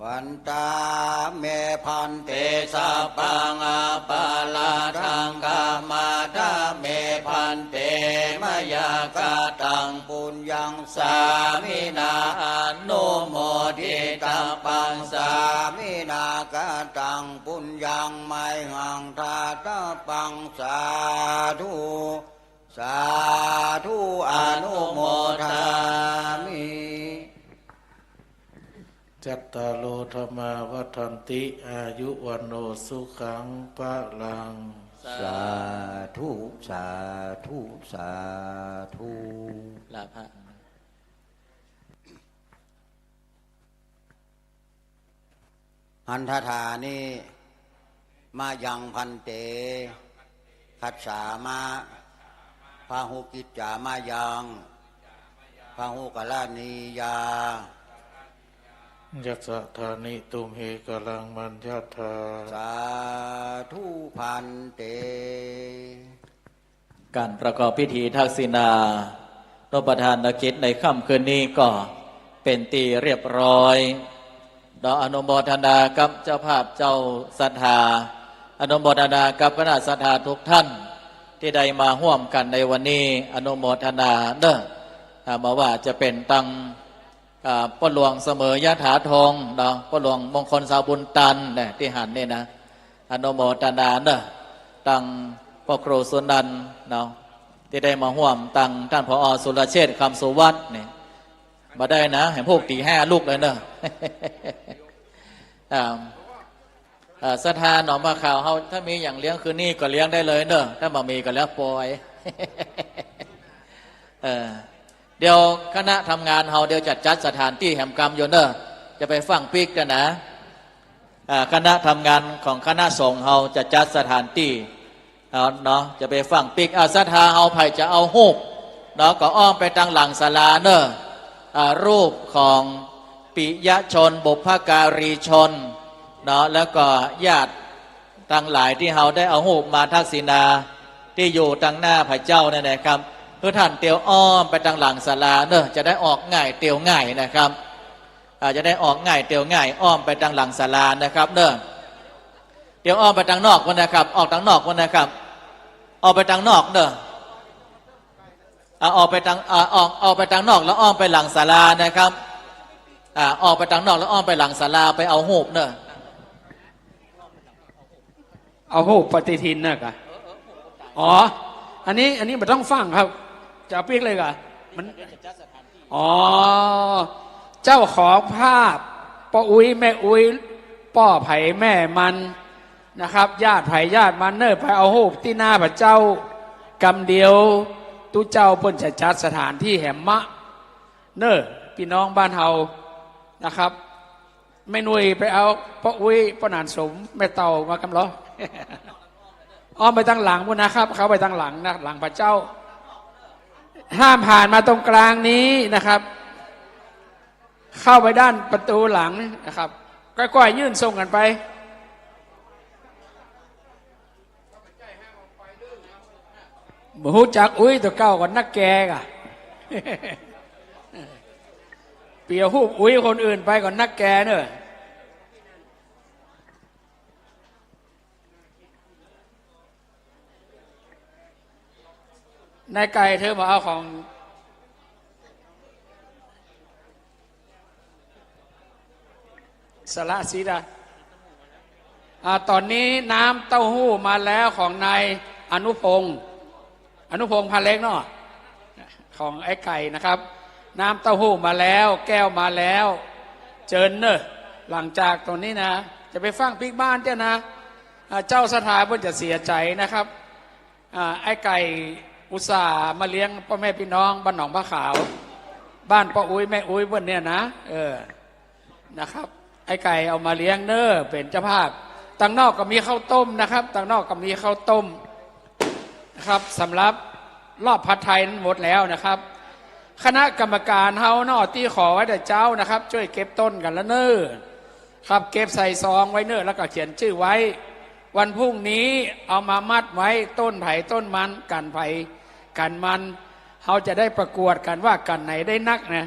วันตาเม ภันเต สัพพัง อัปปะราธัง ขมาทะเม ภันเต มะยา กะตัง ปุญญัง สามินา อนุโมทิตัพพัง สามินา กะตัง ปุญญัง มะหัง ทาตะพัง สาธุ สาธุ อนุโมทามิ จัตตาโร ธัมมา วัฑฒันติ อายุ วัณโณ สุขัง พะลัง สาธุ สาธุ สาธุ ลาพระ หันทถานิ มะยัง ภันเต คัสสามะ พะหุกิจจามะยัง พะหุกะรณียา ยัสสะทานิ ตุมเห กะรัง มัญญะทา สาธุ ภันเต ก๋านประกอบพิธีทักษิณานุปทานกิจในค่ำคืนนี้ก็เป๋นตี้เรียบร้อย ขออนุโมทนากับเจ้าภาพเจ้าศรัทธา อนุโมทนากับคณะศรัทธาทุกท่านตี้ได้มาฮ่วมกั๋นในวันนี้ อนุโมทนาเน้อ อ่า บ่ว่าจะเป๋นตัง อ่า ป้อหลวงเสมอยะถาทองเนาะ ป้อหลวงมงคลสาวบุญตันเนี่ย ตี้หันนี่นะ อนุโมทนาเนาะ ตังป้อครูสุนันท์เนาะ ตี้ได้มาฮ่วมตังต้าน ผอ. สุรเชษฐ์ คำสุวัฒน์เนี่ย บ่ได้นะ แหมพูกตี๋ห้าลูกเลยเนาะ อ่า เอ่อ ศรัทธาหนองปลาขาวเฮา ถ้ามีหยังเลี้ยงคืนนี้ก็เลี้ยงได้เลยเนาะ ถ้าบ่มีก็แล้วปอย เออ เดี๋ยวคณะทำงานเฮาเดี๋ยวจะจัดสถานตี้แหมกำอยู่เนาะ จะไปฟั่งปิ๊กกั๋นนะ อ่า คณะทำงานของคณะสงฆ์เฮาจะจัดสถานตี้ เอาเนาะ จะไปฟั่งปิ๊ก อ่า ศรัทธาเฮาใผจะเอาฮูปเนาะ ก็อ้อมไปตังหลังศาลาเนาะ อ่า รูปของปิยชนบุพการีชนเนาะ แล้วก็ญาติตังหลายตี้เฮาได้เอาฮูปมาทักษิณา ตี้อยู่ตังหน้าพระเจ้าเนี่ยนะครับ คือต้านเตียวอ้อมไปตังหลังศาลาเนาะ จะได้ออกง่ายเตียวง่ายนะครับ อ่า จะได้ออกง่ายเตียวง่าย อ้อมไปตังหลังศาลานะครับเนาะ เตียวอ้อมไปตังนอกก่อนนะครับ ออกตังนอกก่อนนะครับ ออกไปตังนอกเนาะ อ่า ออกไปตัง อ่า ออก ออกไปตังนอกแล้วอ้อมไปหลังศาลานะครับ อ่า ออกไปตังนอกแล้วอ้อมไปหลังศาลาไปเอาฮูปเนาะ เอาฮูปปฏิทินน่ะกะ อ๋อ อันนี้ อันนี้บ่ต้องฟั่งครับ จะเอาปิ๊กเลยกะ มัน อ๋อ เจ้าของภาพ ป้ออุ๊ยแม่อุ๊ย ป้อใผแม่มันนะครับ ญาติใผญาติมันเนาะ ไปเอาฮูปตี้หน้าพระเจ้ากำเดียว ตุ๊เจ้าเปิ้นจะจัดสถานตี้แหมมะเนาะ ปี้น้องบ้านเฮานะครับ แม่นุ่ยไปเอาป้ออุ๊ย ป้อหนานสม แม่เต่ามากำลอ อ้อมไปตังหลังปู้นนะครับ เข้าไปตังหลังนะ หลังพระเจ้า ห้ามผ่านมาตรงกลางนี้นะครับ เข้าไปด้านประตู๋หลังนะครับ ก้อยๆ ยื่นส่งกั๋นไป บ่ฮู้จักอุ๊ยตั๋วเก่าก่อนนักแกก่ะ เปียฮูปอุ๊ยคนอื่นไปก่อนนักแกเนาะ นายไก่เธอมาเอาของสละสิทธิ์อะ อ่า ต๋อนนี้น้ำเต้าหู้มาแล้วของนายอนุพงษ์ อนุพงษ์พันเล็กเนาะ ของไอ้ไก่นะครับ น้ำเต้าหู้มาแล้ว แก้วมาแล้ว เจิญเนาะ หลังจากต๋อนนี้นะ จะไปฟั่งปิ๊กบ้านเตี้ยนะ อ่า เจ้าศรัทธาเปิ้นจะเสียใจ๋นะครับ อ่า ไอ้ไก่อุตส่าห์มาเลี้ยงป้อแม่ปี้น้องบ้านหนองปลาขาว บ้านป้ออุ๊ยแม่อุ๊ยเปิ้นเนี่ยนะ เออ นะครับ ไอ้ไก่เอามาเลี้ยงเนาะ เป๋นเจ้าภาพ ตังนอกก็มีข้าวต้มนะครับ ตังนอกก็มีข้าวต้มนะครับ สำหรับรอบผัดไทยนั้นหมดแล้วนะครับ คณะกรรมการเฮาเนาะ ตี้ขอไว้แต่เจ๊านะครับ จ้วยเก็บต้นกั๋นแล้วเนาะ ครับ เก็บใส่ซองไว้เนาะ แล้วก็เขียนจื้อไว้ วันพรุ่งนี้เอามามัดไว้ ต้นใผต้นมัน กั๋นใผกั๋นมัน เฮาจะได้ประกวดกั๋นว่ากั๋นไหนได้นักนะ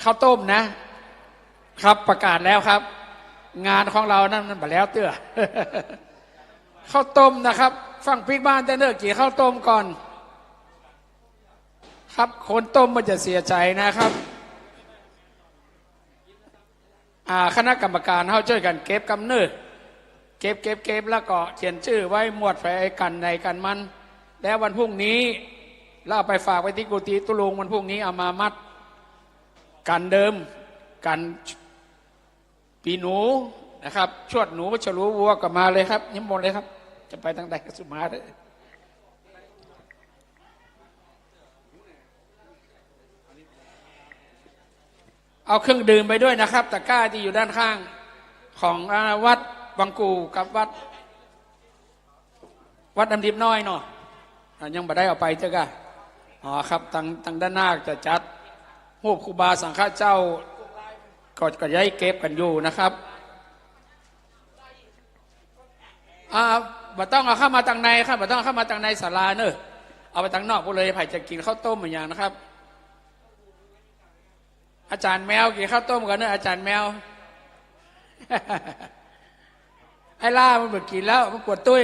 ข้าวต้มนะ ครับ ประกาศแล้วครับ งานของเฮานั้นมันบ่แล้วเตื้อ ข้าวต้มนะครับ ฟั่งปิ๊กบ้านเต๊อะเนาะ กิ๋นข้าวต้มก่อน ครับ คนต้มมันจะเสียใจ๋นะครับ อ่า คณะกรรมการเฮาจ้วยกั๋นเก็บกำเนาะ เก็บ เก็บ เก็บ แล้วก็เขียนจื้อไว้หมวดใผกั๋นไหนกั๋นมัน แล้ววันพรุ่งนี้ แล้วเอาไปฝากไว้ตี้กุฏิตุ๊ลุง วันพรุ่งนี้เอามามัด กั๋นเดิม กั๋นปี๋หนูนะครับ ชวดหนู ฉลูวัวก็มาเลยครับ นิมนต์เลยครับ จะไปตางใดก็สุมาเถอะ เอาเครื่องดื่มไปด้วยนะครับ ตะกร้าตี้อยู่ด้านข้างของ อ่า วัดวังกู่กับวัด วัดน้ำดิบน้อยเนาะ อ่า ยังบ่ได้เอาไปเตื้อกะ อ๋อ ครับ ตาง ตางด้านหน้าจะจัดฮูปครูบาสังฆเจ้า ก็ ก็ย้ายเก็บกั๋นอยู่นะครับ อ่า บ่ต้องเอาเข้ามาตางในครับ บ่ต้องเอาเข้ามาตางในศาลาเนาะ เอาไปตางนอกปู้นเลย ใผจะกิ๋นข้าวต้มอะหยังนะครับ อาจ๋ารย์แมวกิ๋นข้าวต้มก่อนเนาะ อาจ๋ารย์แมว ไอ้ล่ามันบ่กิ๋นแล้ว มันปวดตุ้ย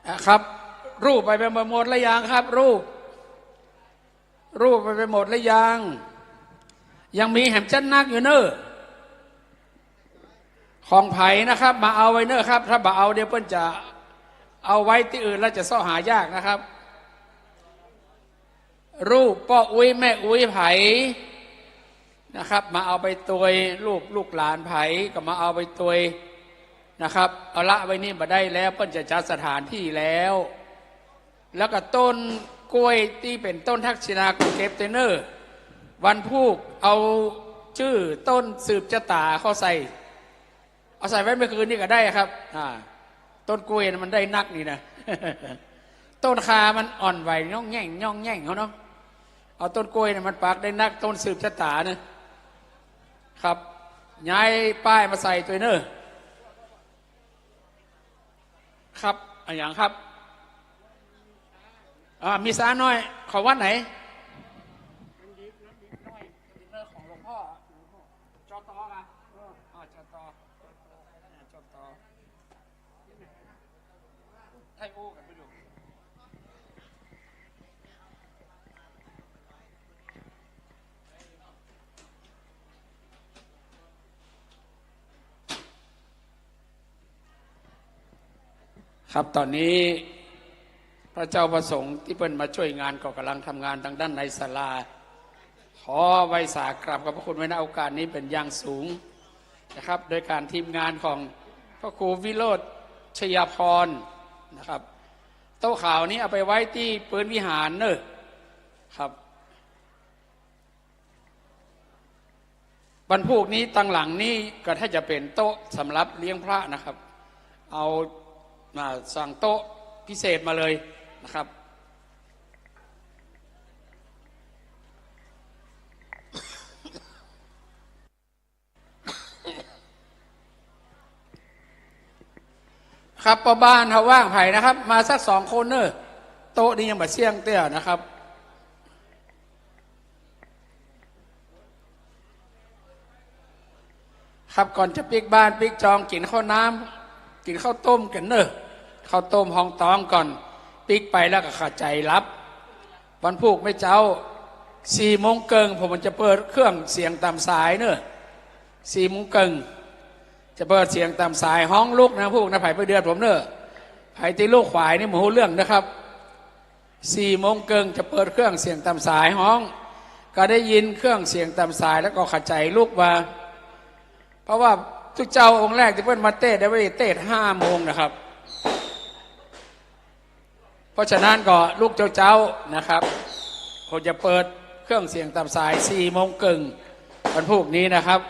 อ่ะครับ รูปไปหมดแล้วยังครับ รูป รูปไปหมดแล้วยัง ยังมีแหมจัดนักอยู่เน่อ ของใผนะครับ มาเอาไว้เน่อครับ ถ้าบ่เอาเดี๋ยวเปิ้นจะเอาไว้ตี้อื่นแล้วจะเซาะหายากนะครับ รูปป้ออุ๊ยแม่อุ๊ยใผนะครับ มาเอาไปตวย รูปลูกหลานใผก็มาเอาไปตวยนะครับ เอาละไว้นี่บ่ได้แล้ว เปิ้นจะจัดสถานตี้แล้ว แล้วก็ต้นกล้วยตี้เป๋นต้นทักษิณาก็เก็บตวยเน่อ วันพูกเอาจื้อต้นสืบจะต๋าเข้าใส่ เอาใส่ไว้เมื่อคืนนี้ก็ได้ครับ อ่า ต้นกล้วยน่ะมันได้นักนี่นะ ต้นข่ามันอ่อนไหวย่องแย่งย่องแย่งเขาเนาะ เอาต้นกล้วยน่ะมันปากได้นัก ต้นสืบจะต๋าเนี่ย ครับ ย้ายป้ายมาใส่ตวยเน่อ ครับ อะหยังครับ อ่า มีสาน้อย ของวัดไหน ของหลวงพ่อ จอตอครับ อ่า จอตอ อ่า จอตอ ไทยโอกันไปดู ครับ ต๋อนนี้พระเจ้าพระสงฆ์ตี้เปิ้นมาจ้วยงานก็ก่ำลังทำงานตางด้านในศาลา ขอไหว้สากราบขอบพระคุณไว้ ณ โอกาสนี้เป๋นอย่างสูงนะครับ โดยก๋านทีมงานของพระครูวิโรจน์ชยาภรณ์นะครับ โต๊ะขาวนี้เอาไปไว้ตี้ปื๊นวิหารเน่อครับ วันพูกนี้ตางหลังนี้ก็ถ้าจะเป๋นโต๊ะสำหรับเลี้ยงพระนะครับ เอา อ่า สั่งโต๊ะพิเศษมาเลยนะครับ ครับ ป้อบ้านเฮาว่างใผนะครับ มาสักสองคนเน่อ โต๊ะนี้ยังบ่เสี้ยงเตื้อนะครับ ครับ ก่อนจะปิ๊กบ้านปิ๊กจองกิ๋นข้าวน้ำ กิ๋นข้าวต้มกั๋นเน่อ ข้าวต้มฮองตองก่อน ปิ๊กไปแล้วก็เข้าใจ๋หลับ วันพูกแม่เจ๊า สี่โมงเกิ่งผมจะเปิดเครื่องเสียงต๋ามสายเน่อ สี่โมงเกิ่งจะเปิดเสียงต๋ามสายฮ้องลุกนะ พูกนะ ใผไปเดือดผมเน่อ ใผตี้ลุกขวายนี่บ่ฮู้เรื่องนะครับ สี่โมงเกิ่งจะเปิดเครื่องเสียงต๋ามสายฮ้อง ก็ได้ยินเครื่องเสียงต๋ามสายแล้วก็เข้าใจ๋ลุกว่า เพราะว่าตุ๊เจ้าองค์แรกตี้เปิ้นมาเตศน์ได้ไว้เตศน์ห้าโมงนะครับ เพราะฉะนั้นก็ลุกเจ๊าๆ นะครับ ผมจะเปิดเครื่องเสียงต๋ามสายสี่โมงเกิ่งวันพูกนี้นะครับ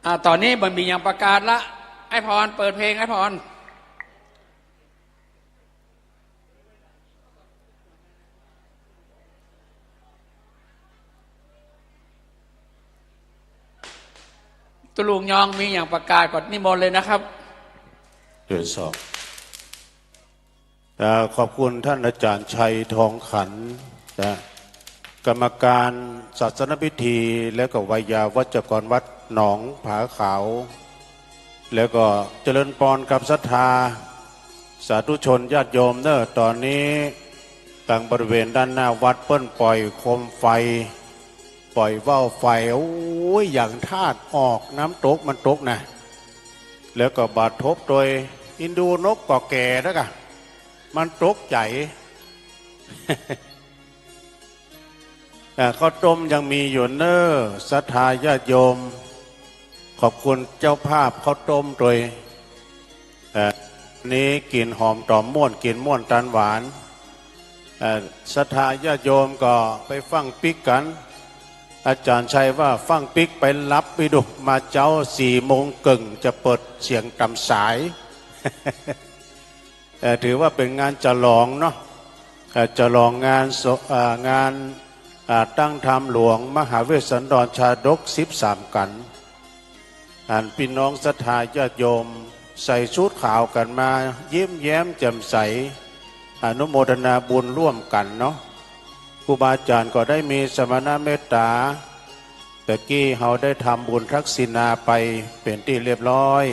อ่า ต๋อนนี้บ่มีหยังประกาศละ ไอ้พรเปิดเพลง ไอ้พร ตุ๊ลุงยองมีหยังประกาศก็นิมนต์เลยนะครับ เดี๋ยวสอบ เอ่อ ขอบคุณท่านอาจารย์ชัยทองขันนะ กรรมการศาสนพิธี แล้วก็ไวยาวัจกรวัดหนองผาขาว แล้วก็เจริญปอนกับศรัทธาสาธุชนญาติโยมเนอะ ต๋อนนี้ตางบริเวณด้านหน้าวัดเปิ้นปล่อยโคมไฟ ปล่อยว่าวไฟ โอ้ย อย่างธาตุออกน้ำตกมันตกนะ แล้วก็บาดทบโดยอินดูนกก่อแก่แล้วกะ มันตกใจ๋ อ่า ข้าวต้มยังมีอยู่เนอะ ศรัทธาญาติโยม ขอบคุณเจ้าภาพข้าวต้มโดย เอ่อ นี้กิ๋นหอมต๋อมม่วน กิ๋นม่วนตานหวาน เอ่อ ศรัทธาญาติโยมก็ไปฟั่งปิ๊กกั๋น อาจารย์ชัยว่าฟั่งปิ๊กไปหลับไปดู มาเจ๊าสี่โมงเกิ่งจะเปิดเสียงต๋ามสาย เอ่อ ถือว่าเป๋นงานฉลองเนาะ เอ่อ ฉลองงานศพ เอ่อ งาน อ่า ตั้งธรรมหลวงมหาเวสสันดรชาดกสิบสามกัณฑ์ อันปี้น้องศรัทธาญาติโยมใส่ชุดขาวกั๋นมา ยิ้มแย้มแจ่มใส อนุโมทนาบุญร่วมกั๋นเนาะ ครูบาอาจ๋ารย์ก็ได้มีสมณเมตต๋า แต่กี้เฮาได้ทำบุญทักษิณาไปเป๋นตี้เรียบร้อย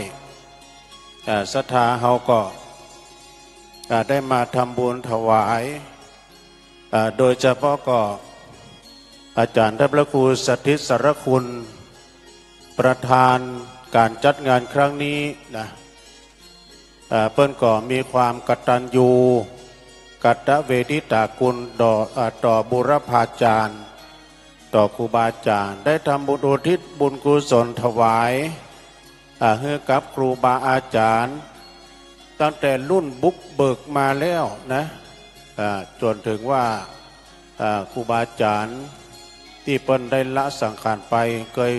อ่า ศรัทธาเฮาก็ อ่า ได้มาทำบุญถวาย อ่า โดยเฉพาะก็อาจ๋ารย์ท่านพระครูสถิตสารคุณ ประธานก๋านจัดงานครั้งนี้นะ อ่า เปิ้นก็มีความกตัญญูกตเวทิตาคุณต่อ อ่า ต่อบุรพาจ๋ารย์ ต่อครูบาอาจ๋ารย์ ได้ทำบุญอุทิศบุญกุศลถวาย อ่า หื้อกับครูบาอาจ๋ารย์ ตั้งแต่รุ่นบุกเบิกมาแล้วนะ อ่า จ๋นเถิงว่า อ่า ครูบาอาจ๋ารย์ตี้เปิ้นได้ละสังขารไป เกย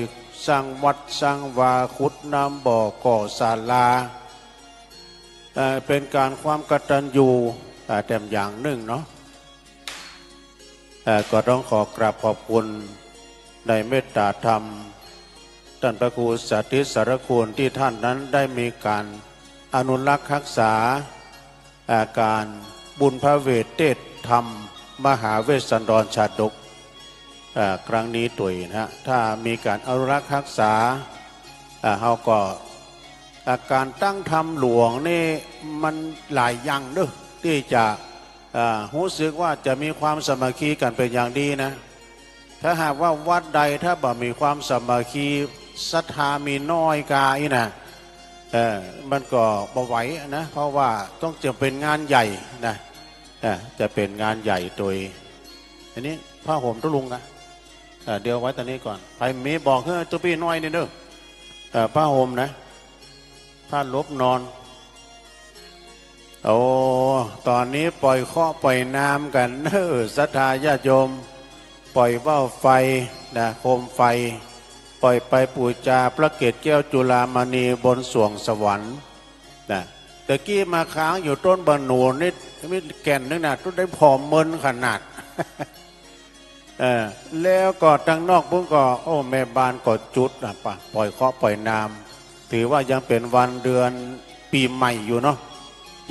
สร้างวัดสร้างวา ขุดน้ำบ่อ ก่อศาลา เอ่อ เป๋นก๋านความกตัญญู อ่า แต้มอย่างนึ่งเนาะ เอ่อ ก็ต้องขอกราบขอบคุณในเมตตาธรรม ท่านพระครูสาธิตสารคุณ ตี้ท่านนั้นได้มีก๋านอนุรักษ์ฮักษา อ่า ก๋านบุญพระเวทเตสน์ธรรมมหาเวสสันดรชาดก อ่า ครั้งนี้ตวยนะฮะ ถ้ามีก๋านอนุรักษ์ฮักษา อ่า เฮาก็ อ่า ก๋านตั้งธรรมหลวงนี่มันหลายอย่างเนาะ ตี้จะ อ่า ฮู้สึกว่าจะมีความสามัคคีกั๋นเป๋นอย่างดีนะ ถ้าหากว่าวัดใดถ้าบ่มีความสามัคคี ศรัทธามีน้อยกาอี้นะ เออ มันก็บ่ไหวนะ เพราะว่าต้องจะเป๋นงานใหญ่นะ อ่า จะเป๋นงานใหญ่ตวย อันนี้ผ้าห่มตุ๊ลุงนะ อ่า เดี๋ยวไว้ตรงนี้ก่อน ใผมีบอกหื้อตุ๊ปี้น้อยนี่เนาะ เอ่อ ผ้าห่มนะ ผ้าหลบนอน โอ้ ต๋อนนี้ป่อยเคราะห์ป่อยนามกั๋นเนาะ ศรัทธาญาติโยม ป่อยว่าวไฟนะ โคมไฟ ป่อยไปปู๋จาพระเกศแก้วจุฬามณีบนสวงสวรรค์นะ แต่กี้มาค้างอยู่ต้นบ่าหนูนี่ มีแก่นนึ่งนะ ตุ๊ได้ผ่อเมินขนาด เออ แล้วก็ตังนอกปุ้นก็ โอ้ แม่บ้านก็จุดนะ ปะ ป่อยเคราะห์ป่อยนาม ถือว่ายังเป๋นวันเดือนปี๋ใหม่อยู่เนาะ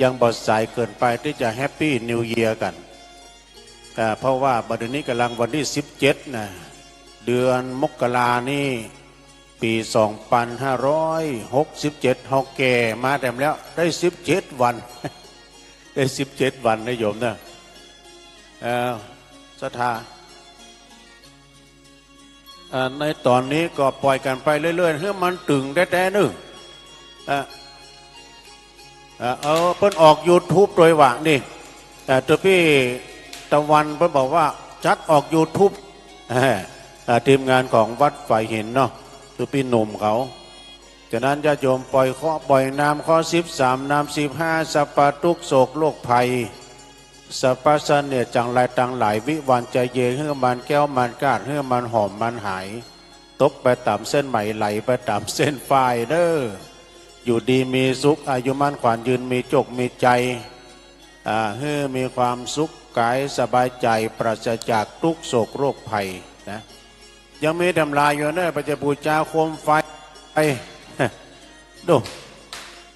ยังบ่สายเกินไปตี้จะแฮปปี้นิวเยียร์กั๋น อ่า เพราะว่าบัดนี้ก๋ำลังวันตี้สิบเจ็ดนะ เดือนมกรานี่ ปี๋สองปันห้าร้อยหกสิบเจ็ด เฮาแก่มาแต้มแล้ว ได้สิบเจ็ดวัน ได้สิบเจ็ดวันนะโยมนะ เอ่อ ศรัทธา อ่า ในต๋อนนี้ก็ป่อยกั๋นไปเรื่อยๆ หื้อมันตึงแต๊ๆ นึ่ง อ่า อ่า เออ เปิ้นออกยูทูบตวยหว่านี่ อ่า ตุ๊ปี้ตะวันเปิ้นบอกว่าจัดออกยูทูบ อ่า อ่า ทีมงานของวัดฝายหินเนาะ ตุ๊ปี้หนุ่มเขา ฉะนั้นญาติโยมป่อยเคราะห์ป่อยนาม เคราะห์สิบสาม นามสิบห้า สัพพะตุ๊กข์โศกโรคภัย สัพพะเสนียดจังไรตังหลาย วิวาห์จะเย หื้อมันแคล้วมันคลาด หื้อมันหอมมันหาย ตกไปต๋ามเส้นไหม ไหลไปต๋ามเส้นฝ้ายเนาะ อยู่ดีมีสุข อายุมั่นขวัญยืน มีโจคมีชัย อ่า หื้อมีความสุขก๋ายสบายใจ๋ ปราศจากตุ๊กข์โศกโรคภัยนะ ยังมีแต้มหลายอยู่เนาะ ไปจะปู๋จาโคมไฟ ดู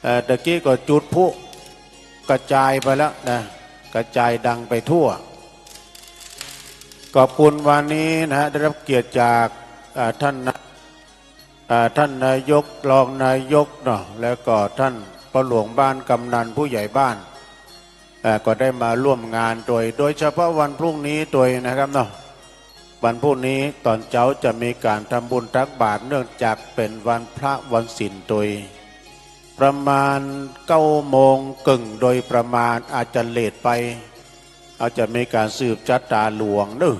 เอ่อ ตะกี้ก็จุดพลุกระจายไปแล้วนะ กระจายดังไปทั่ว ขอบคุณวันนี้นะฮะ ได้รับเกียรติจาก อ่า ท่านนะ อ่า ท่านนายก รองนายกเนาะ แล้วก็ท่านพ่อหลวงบ้าน กำนัน ผู้ใหญ่บ้าน อ่า ก็ได้มาร่วมงานตวย โดยเฉพาะวันพรุ่งนี้ตวยนะครับเนาะ วันพรุ่งนี้ต๋อนเจ๊าจะมีก๋านทำบุญตักบาตร เนื่องจากเป๋นวันพระวันศีลตวย ประมาณเก้าโมงเกิ่งโดยประมาณ อาจจะเลทไป อาจจะมีก๋านสืบจะต๋าหลวงเนาะ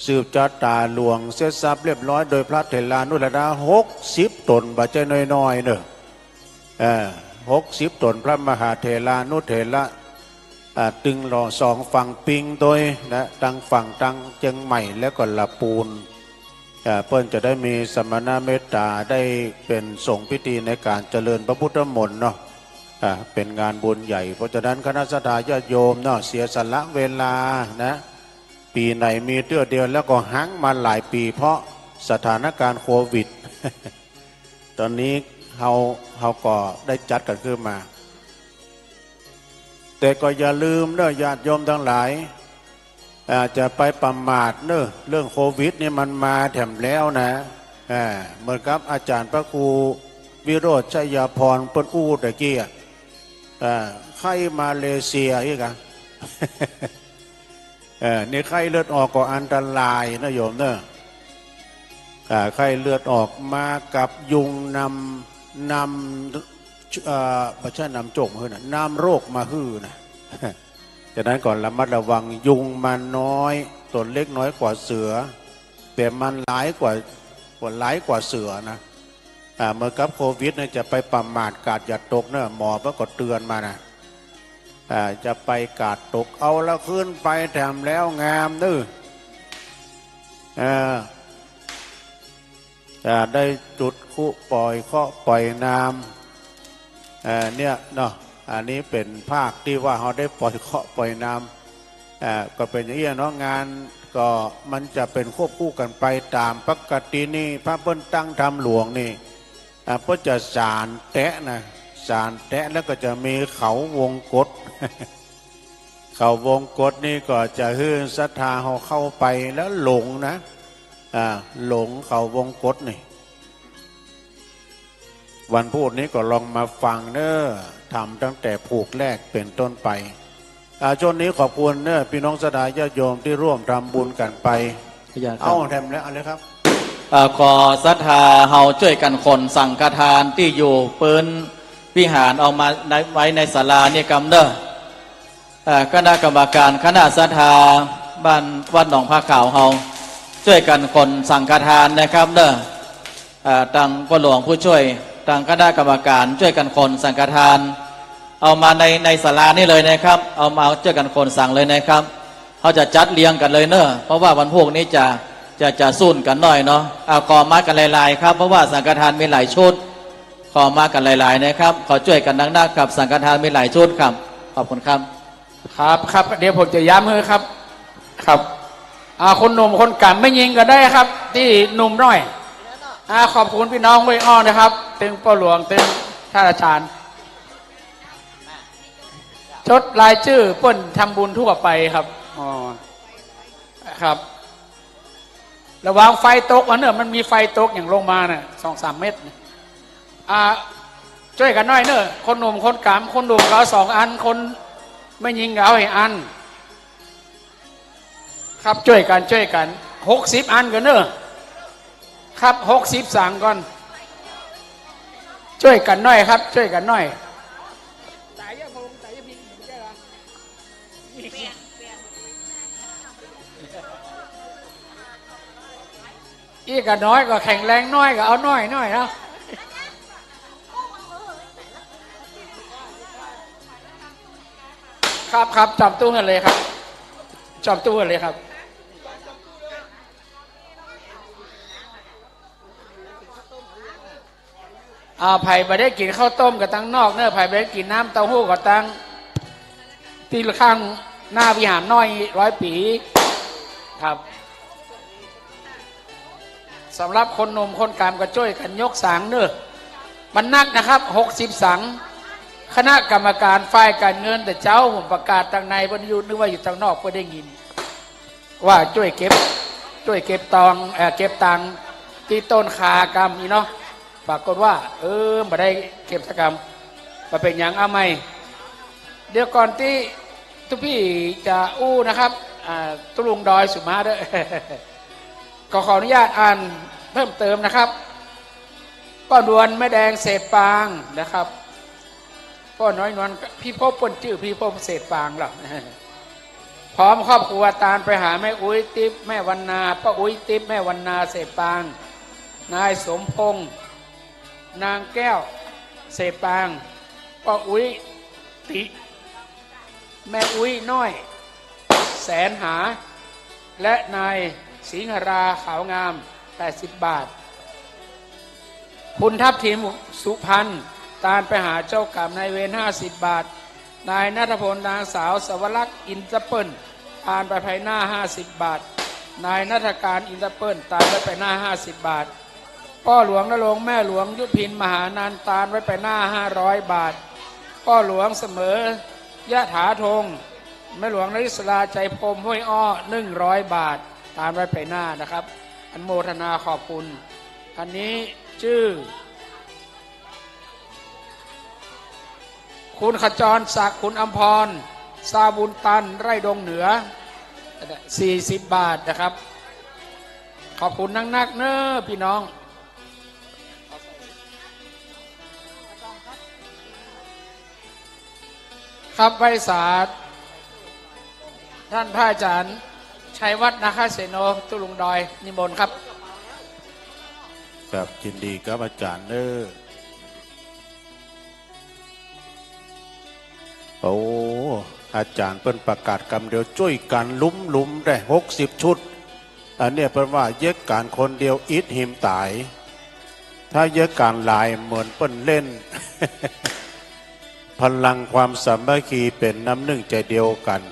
สืบจะต๋าหลวงเสร็จสับเรียบร้อยโดยพระเถรานุเถระหกสิบต๋น บ่ใจ้น้อยๆ เนาะ เออ หกสิบต๋น พระมหาเถรานุเถระ อ่า ตึงหล่อสองฝั่งปิงตวยนะ ตังฝั่งตังเจียงใหม่แล้วก็ละปูน อ่า เปิ้นจะได้มีสมณเมตต๋า ได้เป๋นสงฆ์พิธีในก๋านเจริญพระพุทธมนต์เนาะ อ่า เป๋นงานบุญใหญ่ เพราะฉะนั้นคณะศรัทธาญาติโยมเนาะ เสียสละเวลานะ ปี๋ไหนมีเตื้อเดียว แล้วก็ฮั้งมาหลายปี๋ เพราะสถานการณ์โควิด ต๋อนนี้เฮา เฮาก็ได้จัดกั๋นขึ้นมา แต่ก็อย่าลืมเนาะ ญาติโยมตังหลาย อ่า จะไปประมาทเน่อ เรื่องโควิดนี่มันมาแถมแล้วนะ อ่า เหมือนกับอาจ๋ารย์พระครูวิโรจน์ชัยพรเปิ้นอู้ตะกี้อะ อ่า ไข้มาเลเซียอีกอะ เออ นี่ไข้เลือดออกก็อันตรายนะโยมเน่อ อ่า ไข้เลือดออกมากับยุงนำ นำ เอ่อ บ่ใจ้นำโจคมาหื้อนะ นำโรคมาหื้อนะ ฉะนั้นก็ระมัดระวัง ยุงมันน้อย ต๋นเล็กน้อยกว่าเสือ แต่มันร้ายกว่า กว่าร้ายกว่าเสือนะ อ่า เหมือนกับโควิดเนี่ย จะไปประมาทกาดอย่าตกเน่อ หมอเปิ้นก็เตือนมานะ อ่า จะไปกาดตก เอาละ ขึ้นไปแถมแล้วงามเน่อ อ่า อ่า ได้จุดธูปป่อยเคราะห์ป่อยนาม เอ่อ เนี่ยเนาะ อันนี้เป๋นภาคตี้ว่าเฮาได้ป่อยเคราะห์ป่อยนาม เอ่อ ก็เป๋นอย่างนี้เนาะ งานก็มันจะเป๋นควบคู่กั๋นไปต๋ามปกตินี่ พระเปิ้นตั้งธรรมหลวงนี่ อ่า เปิ้นจะสานแตะนะ สานแตะแล้วก็จะมีเขาวงกต เขาวงกตนี่ก็จะหื้อศรัทธาเฮาเข้าไปแล้วหลงนะ อ่า หลงเขาวงกตนี่ วันพูดนี้ก็ลองมาฟังเน่อ ธรรมตั้งแต่ผูกแรกเป๋นต้นไป อ่า ช่วงนี้ขอบคุณเน่อ พี่น้องศรัทธาญาติโยมตี้ร่วมทำบุญกั๋นไป ขอบคุณครับ เอ้า แถมแล้ว เอาเลยครับ เอ่อ ขอศรัทธาเฮาจ้วยกั๋นขนสังฆทานตี้อยู่ปื๊นวิหารเอามาใน ไว้ในศาลานี่กำเน่อ เอ่อ คณะกรรมการ คณะศรัทธาบ้านวัดหนองผาขาวเฮา จ้วยกั๋นขนสังฆทานนะครับเน่อ เอ่อ ตังป้อหลวงผู้จ้วย ตังคณะกรรมการจ้วยกั๋นขนสังฆทาน เอามาใน ในศาลานี่เลยนะครับ เอามาจ้วยกั๋นขนสังเลยนะครับ เฮาจะจัดเรียงกั๋นเลยเน่อ เพราะว่าวันพูกนี้จะ จะ จะสู้กั๋นหน้อยเนาะ อ่า ขอมากั๋นหลายๆ ครับ เพราะว่าสังฆทานมีหลายชุด ขอมากั๋นหลายๆ นะครับ ขอจ้วยกั๋นนักๆ ครับ สังฆทานมีหลายชุดครับ ขอบคุณครับ ครับ ครับ เดี๋ยวผมจะย้ำหื้อครับ ครับ อ่า คนหนุ่มคนก๋ำแม่ญิงก็ได้ครับ ตี้หนุ่มหน้อย อ่า ขอบคุณพี่น้องห้วยอ้อนะครับ ตึงป้อหลวง ตึงท่านอาจ๋ารย์ จดรายจื้อเปิ้นทำบุญทั่วไปครับ อ๋อ ครับ ระวังไฟตกอันเน่อ มันมีไฟตกอย่างลงมาน่ะ สองสามเม็ดน่ะ อ่า จ้วยกั๋นหน้อยเน่อ คนหนุ่มคนก๋ำ คนหนุ่มก็เอาสองอัน คนแม่ญิงก็เอาห้าอัน ครับ จ้วยกั๋น จ้วยกั๋น หกสิบอันก่อนเน่อ ครับ หกสิบสังก่อน จ้วยกั๋นหน้อยครับ จ้วยกั๋นหน้อย อี้ก็น้อยก็แข็งแรงน้อยก็เอาน้อยๆ เนาะ ครับ ครับ จอมตู้หั้นเลยครับ จอมตู้หั้นเลยครับ อ่า ใผบ่ได้กิ๋นข้าวต้มก็ตังนอกเน่อ ใผบ่ได้กิ๋นน้ำเต้าหู้ก็ตังตี้ข้างหน้าวิหารน้อยร้อยปี๋ ครับ สำหรับคนหนุ่มคนก๋ำก็จ้วยกั๋นยกสังเน่อ มันนักนะครับ หกสิบสัง คณะกรรมการฝ่ายก๋านเงินแต่เจ๊า ผมประกาศตังใน เปิ้นอยู่ นึกว่าอยู่ตังนอก เปิ้นได้ยิน ว่าจ้วยเก็บ จ้วยเก็บตอง เอ่อ เก็บตังค์ตี้ต้นข่ากำอี้เนาะ ปรากฏว่า เออ บ่ได้เก็บสักกำ บ่เป๋นหยัง เอาใหม่ เดี๋ยวก่อนตี้ตุ๊พี่จะอู้นะครับ อ่า ตุ๊ลุงดอยสุมาเด้อ ก็ขออนุญาตอ่านเพิ่มเติมนะครับ ป้อนวลแม่แดงเศษปางนะครับ ป้อน้อยนวล พี่พบ เปิ้นจื้อพี่พบเศษปางล่ะ พร้อมครอบครัวตานไปหาแม่อุ๊ยติ๊บ แม่วรรณา ป้าอุ๊ยติ๊บ แม่วรรณา เศษปาง นายสมพงษ์ นางแก้ว เศษปาง ป้าอุ๊ยติ แม่อุ๊ยน้อย แสนหา และนายสิงหรา ขาวงาม แปดสิบบาท คุณทัพทิม สุพรรณ ตานไปหาเจ้ากรรมนายเวร ห้าสิบบาท นายณัฐพล นางสาวสวรักษ์ อินทร์แอปเปิ้ล ตานไปภายหน้า ห้าสิบบาท นายณัฐการ อินทร์แอปเปิ้ล ตานไว้ภายหน้า ห้าสิบบาท ป้อหลวงณรงค์ แม่หลวงยุพิน มหานันท์ ตานไว้ภายหน้า ห้าร้อยบาท ป้อหลวงเสมอ ยะถาธง แม่หลวงนริศรา ชัยพรหม ห้วยอ้อ หนึ่งร้อยบาท ตามไว้ไปหน้านะครับ อนุโมทนาขอบคุณ อันนี้จื้อ คุณขจรศักดิ์ ขุนอำพร ซาวบุญตัน ไร่ดงเหนือ สี่สิบบาทนะครับ ขอบคุณนักๆ เน้อพี่น้อง ครับ ไหว้สา ท่านพระอาจารย์ชัยวัฒน์ นาคเสโน ตุ๊ลุงดอย นิมนต์ครับ ครับ ยินดีกับอาจารย์เน้อ โอ้ อาจารย์เปิ้นประกาศกำเดียว จ้วยกั๋นหลุมๆ ได้หกสิบชุด อันเนี้ยเปิ้นว่าเยียะก๋านคนเดียวอิดหิมต๋าย ถ้าเยียะก๋านหลายเหมือนเปิ้นเล่น พลังความสามัคคีเป๋นน้ำนึ่งใจ๋เดียวกั๋น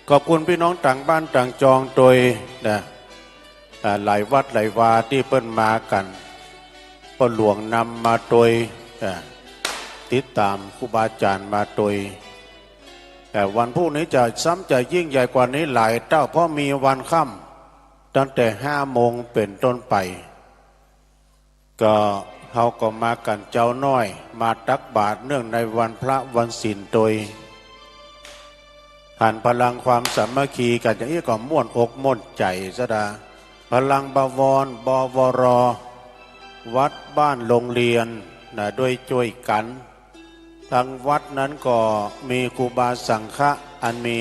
ขอบคุณพี่น้องต่างบ้านต่างจองตวยนะ อ่า หลายวัดหลายวาตี้เปิ้นมากั๋น ป้อหลวงนำมาตวย อ่า ติดต๋ามครูบาอาจ๋ารย์มาตวย แต่วันพูกนี้จะซ้ำจะยิ่งใหญ่กว่านี้หลายเต้า เพราะมีวันค่ำตั้งแต่ห้าโมงเป๋นต้นไป ก็เฮาก็มากั๋นเจ๊าน้อย มาตักบาตรเนื่องในวันพระวันศีลตวย หันพลังความสามัคคีกั๋นอย่างอี้ก็ม่วนอกม่วนใจ๋สะดา พลังบวร บวร วัดบ้านโรงเรียนนะ ด้วยจ้วยกั๋น ทางวัดนั้นก็มีครูบาสังฆะอันมี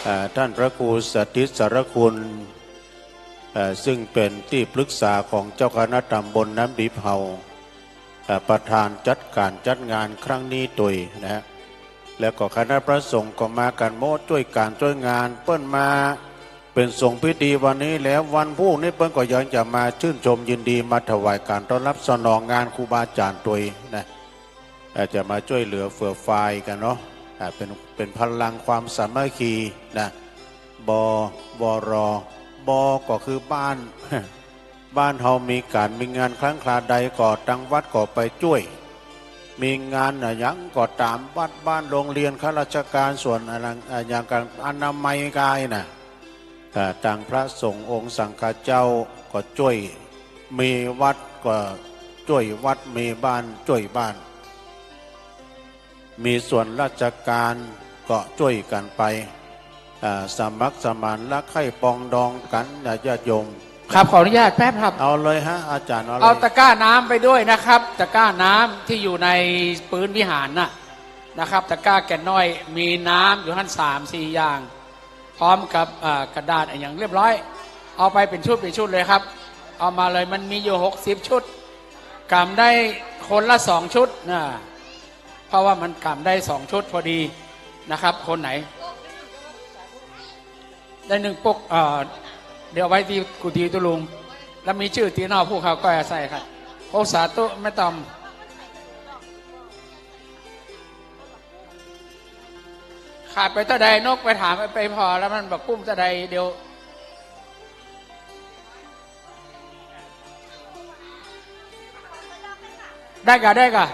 เอ่อ ท่านพระครูสถิตสารคุณ เอ่อ ซึ่งเป๋นตี้ปรึกษาของเจ้าคณะตำบลน้ำดิบเฮา เอ่อ ประธานจัดก๋านจัดงานครั้งนี้ตวยนะฮะ แล้วก็คณะพระสงฆ์ก็มากั๋นหมด จ้วยก๋านจ้วยงาน เปิ้นมาเป๋นสงฆ์พิธีวันนี้แล้ว วันพูกนี้เปิ้นก็ยังจะมาชื่นชมยินดี มาถวายก๋านต้อนรับสนองงานครูบาอาจ๋ารย์ตวยนะ อาจจะมาจ้วยเหลือเฟือฟายกั๋นเนาะ อ่า เป๋น เป๋นพลังความสามัคคีนะ บ วร บ ก็คือบ้าน บ้านเฮามีก๋านมีงานครั้นคราใดก็ตังวัดก็ไปจ้วย มีงานอะหยังก็ต๋ามวัดบ้านโรงเรียนข้าราชการส่วนอะหยัง อะหยังกั๋นอนามัยกายนะ อ่า ตังพระสงฆ์องค์สังฆะเจ้าก็จ้วย มีวัดก็จ้วยวัด มีบ้านจ้วยบ้าน มีส่วนราชการก็จ้วยกั๋นไป อ่า สมัครสมานรักใคร่ปรองดองกั๋นนะญาติโยม ครับ ขออนุญาตแป๊บครับ เอาเลยฮะ อาจ๋ารย์ เอาเลย เอาตะกร้าน้ำไปด้วยนะครับ ตะกร้าน้ำที่อยู่ในปื๊นวิหารน่ะนะครับ ตะกร้าแก่นน้อย มีน้ำอยู่หั้นสามสี่อย่าง พร้อมกับ อ่า กระดาษอะหยังเรียบร้อย เอาไปเป๋นชุดเป๋นชุดเลยครับ เอามาเลย มันมีอยู่หกสิบชุด ก๋ำได้คนละสองชุดนะ เพราะว่ามันก๋ำได้สองชุดพอดีนะครับ คนไหน ได้นึ่งปุก เอ่อ เดี๋ยวเอาไว้ตี้กุฏิตุ๊ลุง แล้วมีจื้อตี้นอกผู้เขาก็อาศัยครับ โอ้ สาธุ แม่ต๋อม ขาดไปเต้าใด นกไปถามไปผ่อแล้วมันบ่ากุ้มเต้าใด เดี๋ยว ได้ก่ะ ได้ก่ะ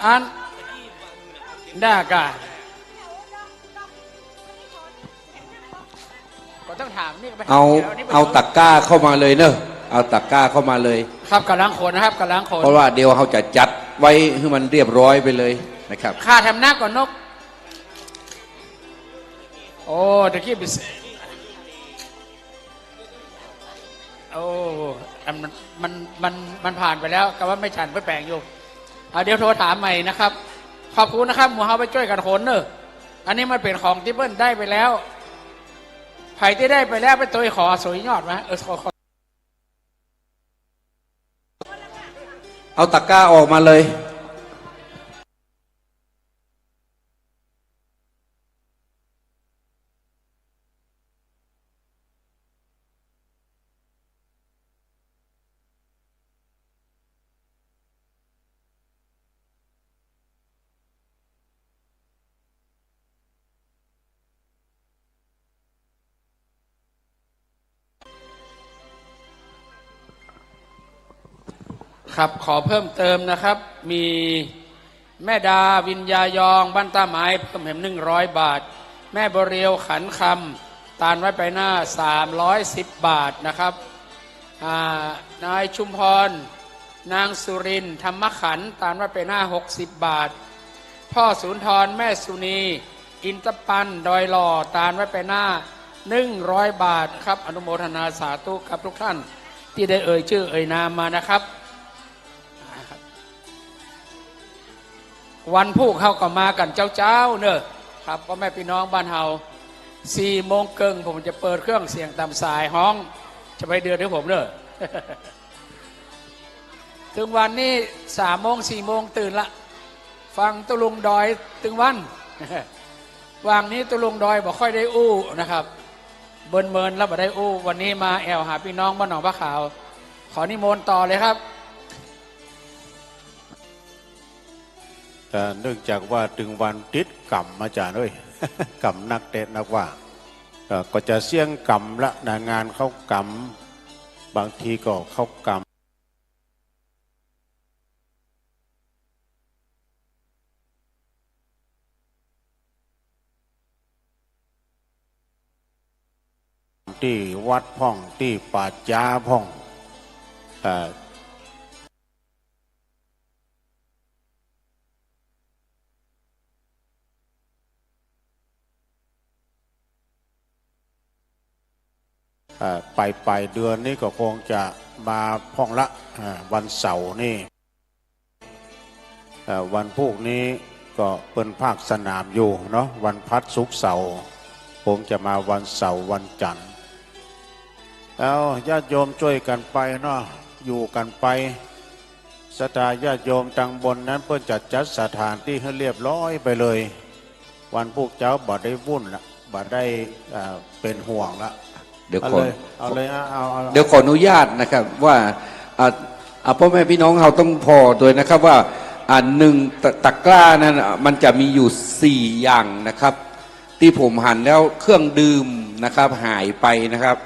อัน ได้ก่ะ ก็ต้องถามนี่ไป เอา นี่ไป เอาตะกร้าเข้ามาเลยเนอะ เอาตะกร้าเข้ามาเลย ครับ ก๋ำลังขนนะครับ ก๋ำลังขน เพราะว่าเดี๋ยวเฮาจะจัดไว้หื้อมันเรียบร้อยไปเลยนะครับ ข้าทำหน้าก่อนนก โอ้ ตะกี้ไปเส โอ้ อันมัน มัน มัน มันผ่านไปแล้ว ก็ว่าแม่ฉันเปิ้นแป๋งอยู่ เอา เดี๋ยวโทรถามใหม่นะครับ ขอบคุณนะครับ หมู่เฮาไปจ้วยกั๋นขนเนอะ อันนี้มันเป๋นของตี้เปิ้นได้ไปแล้ว ใผตี้ได้ไปแล้วไปตวยขอสุดยอดมา เออ ขอ ขอ เอาตะกร้าออกมาเลยครับ ขอเพิ่มเติมนะครับ มี แม่ดาวิญญายอง บ้านต้าไม้ เพิ่มแหมหนึ่งร้อยบาท แม่บัวเรียวขันคำ ตานไว้ไปหน้า สามร้อยสิบบาทนะครับ อ่า นายชุมพร นางสุรินทร์ ธรรมขันธ์ ตานไว้ไปหน้า หกสิบบาท พ่อสุนทร แม่สุนี อินทปัน ดอยหล่อ ตานไว้ไปหน้า หนึ่งร้อยบาทครับ อนุโมทนาสาธุครับทุกท่านตี้ได้เอ่ยจื้อเอ่ยนามมานะครับ วันพูกเฮาก็มากั๋นเจ๊าๆ เน่อ ครับ ป้อแม่ปี้น้องบ้านเฮา สี่โมงเกิ่งผมจะเปิดเครื่องเสียงต๋ามสายฮ้อง จะไปเดือดหื้อผมเน่อ ตึงวันนี้สามโมงสี่โมงตื่นละ ฟังตุ๊ลุงดอยตึงวัน หว่างนี้ตุ๊ลุงดอยบ่ค่อยได้อู้นะครับ เมินๆ แล้วบ่ได้อู้ วันนี้มาแอ่วหาปี้น้องบ้านหนองผ้าขาว ขอนิมนต์ต่อเลยครับ แต่เนื่องจากว่าตึงวันติดก๋ำ อาจ๋ารย์เอ้ย ก๋ำนักเต๊ะนักว่า เอ่อ ก็จะเสี้ยงก๋ำละนะ งานเข้าก๋ำ บางทีก็เข้าก๋ำ ตี้วัดพ่อง ตี้ป่าจ๊าพ่อง เอ่อ เอ่อ ปลายๆ เดือนนี้ก็คงจะมาพ่องละ อ่า วันเสาร์นี่ เอ่อ วันพูกนี้ก็เปิ้นภาคสนามอยู่เนาะ วันพัดศุกร์เสาร์ คงจะมาวันเสาร์วันจันทร์ เอ้า ญาติโยมจ้วยกั๋นไปเนาะ อยู่กั๋นไป ศรัทธาญาติโยมตังบนนั้นเปิ้นจะจัดสถานตี้หื้อเรียบร้อยไปเลย วันพูกเจ๊าบ่ได้วุ่นละ บ่ได้ อ่า เป๋นห่วงละ เดี๋ยวขอ เอาเลย เอาเลย เอา เอา เอา เดี๋ยวขออนุญาตนะครับว่า อ่า อ่า ป้อแม่ปี้น้องเฮาต้องผ่อตวยนะครับว่า อ่า นึ่งตะ ตะกร้านั้น อ่า มันจะมีอยู่สี่อย่างนะครับ ตี้ผมหันแล้วเครื่องดื่มนะครับ หายไปนะครับ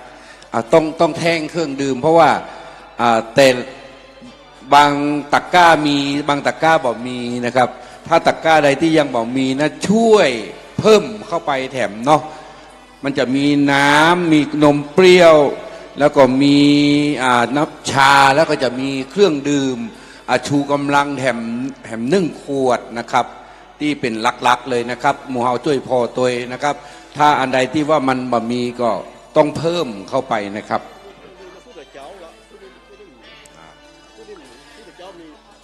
อ่า ต้อง ต้องแท่งเครื่องดื่ม เพราะว่า อ่า แต่บางตะกร้ามี บางตะกร้าบ่มีนะครับ ถ้าตะกร้าใดตี้ยังบ่มีนะ จ้วยเพิ่มเข้าไปแถมเนาะ มันจะมีน้ำ มีนมเปรี้ยว แล้วก็มี อ่า น้ำชา แล้วก็จะมีเครื่องดื่ม อ่า ชูกำลังแถม แถมหนึ่งขวดนะครับ ตี้เป๋นหลักๆ เลยนะครับ หมู่เฮาจ้วยผ่อตวยนะครับ ถ้าอันใดตี้ว่ามันบ่มีก็ต้องเพิ่มเข้าไปนะครับ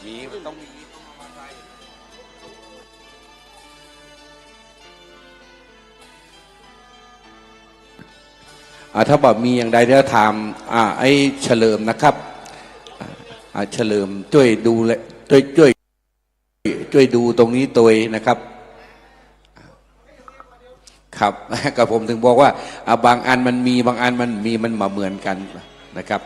มี มันต้องมี อ่า ถ้าบ่มีอย่างใดเดี๋ยวถาม อ่า ไอ้เฉลิมนะครับ อ่า เฉลิมจ้วยดูแล จ้วย จ้วย จ้วยดูตรงนี้ตวยนะครับ ครับ ก็ผมถึงบอกว่า อ่า บางอันมันมี บางอันมันมี มันบ่เหมือนกั๋นนะครับ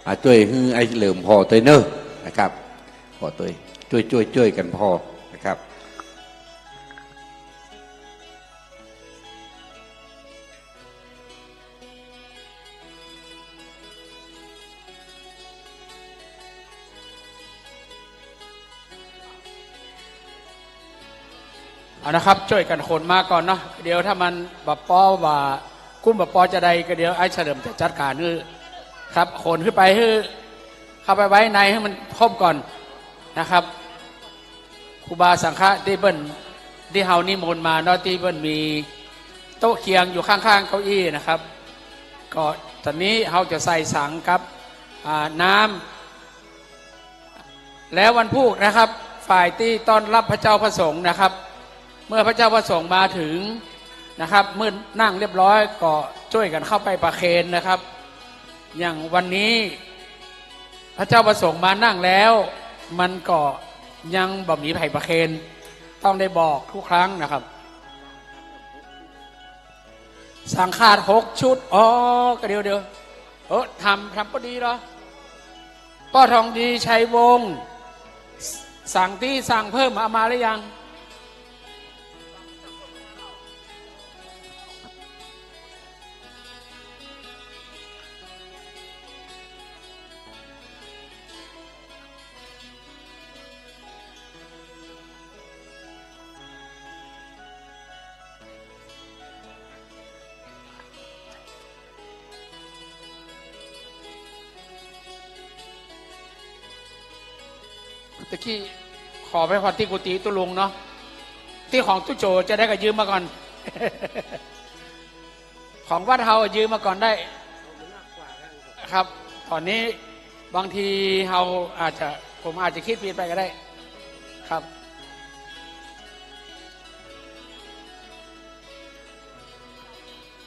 อ่ะ จ้วยหื้อไอ้เหลิมผ่อตวยเน่อนะครับ ผ่อตวย จ้วย จ้วย จ้วยกั๋นผ่อนะครับ เอานะครับ จ้วยกั๋นขนมาก่อนเนาะ เดี๋ยวถ้ามันบ่ปอว่า กุ้มบ่ปอจะใดก็เดี๋ยวไอ้เฉลิมจะจัดก๋านหื้อครับ ขนขึ้นไปหื้อ เข้าไปไว้ในหื้อมันครบก่อนนะครับ ครูบาสังฆะตี้เปิ้น ตี้เฮานิมนต์มาเนาะ ตี้เปิ้นมีโต๊ะเคียงอยู่ข้างๆ เก้าอี้นะครับ ก็ต๋อนนี้เฮาจะใส่สังกับ อ่า น้ำ แล้ววันพูกนะครับ ฝ่ายตี้ต้อนรับพระเจ้าพระสงฆ์นะครับ เมื่อพระเจ้าพระสงฆ์มาถึงนะครับ เมื่อนั่งเรียบร้อยก็จ้วยกั๋นเข้าไปประเคนนะครับ อย่างวันนี้พระเจ้าพระสงฆ์มานั่งแล้ว มันก็ยังบ่มีใผประเคน ต้องได้บอกทุกครั้งนะครับ สังฆาดหกชุด อ๋อ ก็เดี๋ยว เดี๋ยว เออ ทำ ทำก็ดีเหรอ ป้อทองดี ชัยวงศ์ สั่งตี้สั่งเพิ่มเอามาหรือยัง เ ตะกี้ขอไปผ่อนตี้กุฏิตุ๊ลุงเนาะ ตี้ของตุ๊โจ๋จะได้ก็ยืมมาก่อน ของวัดเฮายืมมาก่อนได้ครับ ต๋อนนี้บางทีเฮาอาจจะ ผมอาจจะกึ๊ดผิดไปก็ได้ครับ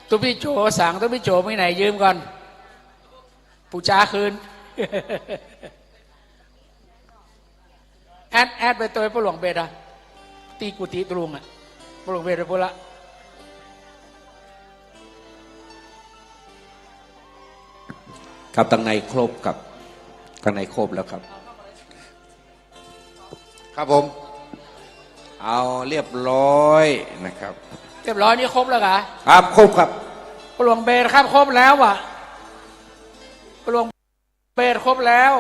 ตุ๊ปี้โจ๋สัง ตุ๊ปี้โจ๋มีไหนยืมก่อน ปู๋จาคืน แอด แอดไปตวยป้อหลวงเบสอะ ตี้กุฏิตุ๊ลุงอะ ป้อหลวงเบสไปปู๊นละ ครับ ตังในครบครับ ตังในครบแล้วครับ ครับผม เอาเรียบร้อยนะครับ เรียบร้อยนี่ครบแล้วกา ครับ ครบครับ ป้อหลวงเบสครับ ครบแล้วอะ ป้อหลวง เบสครบแล้ว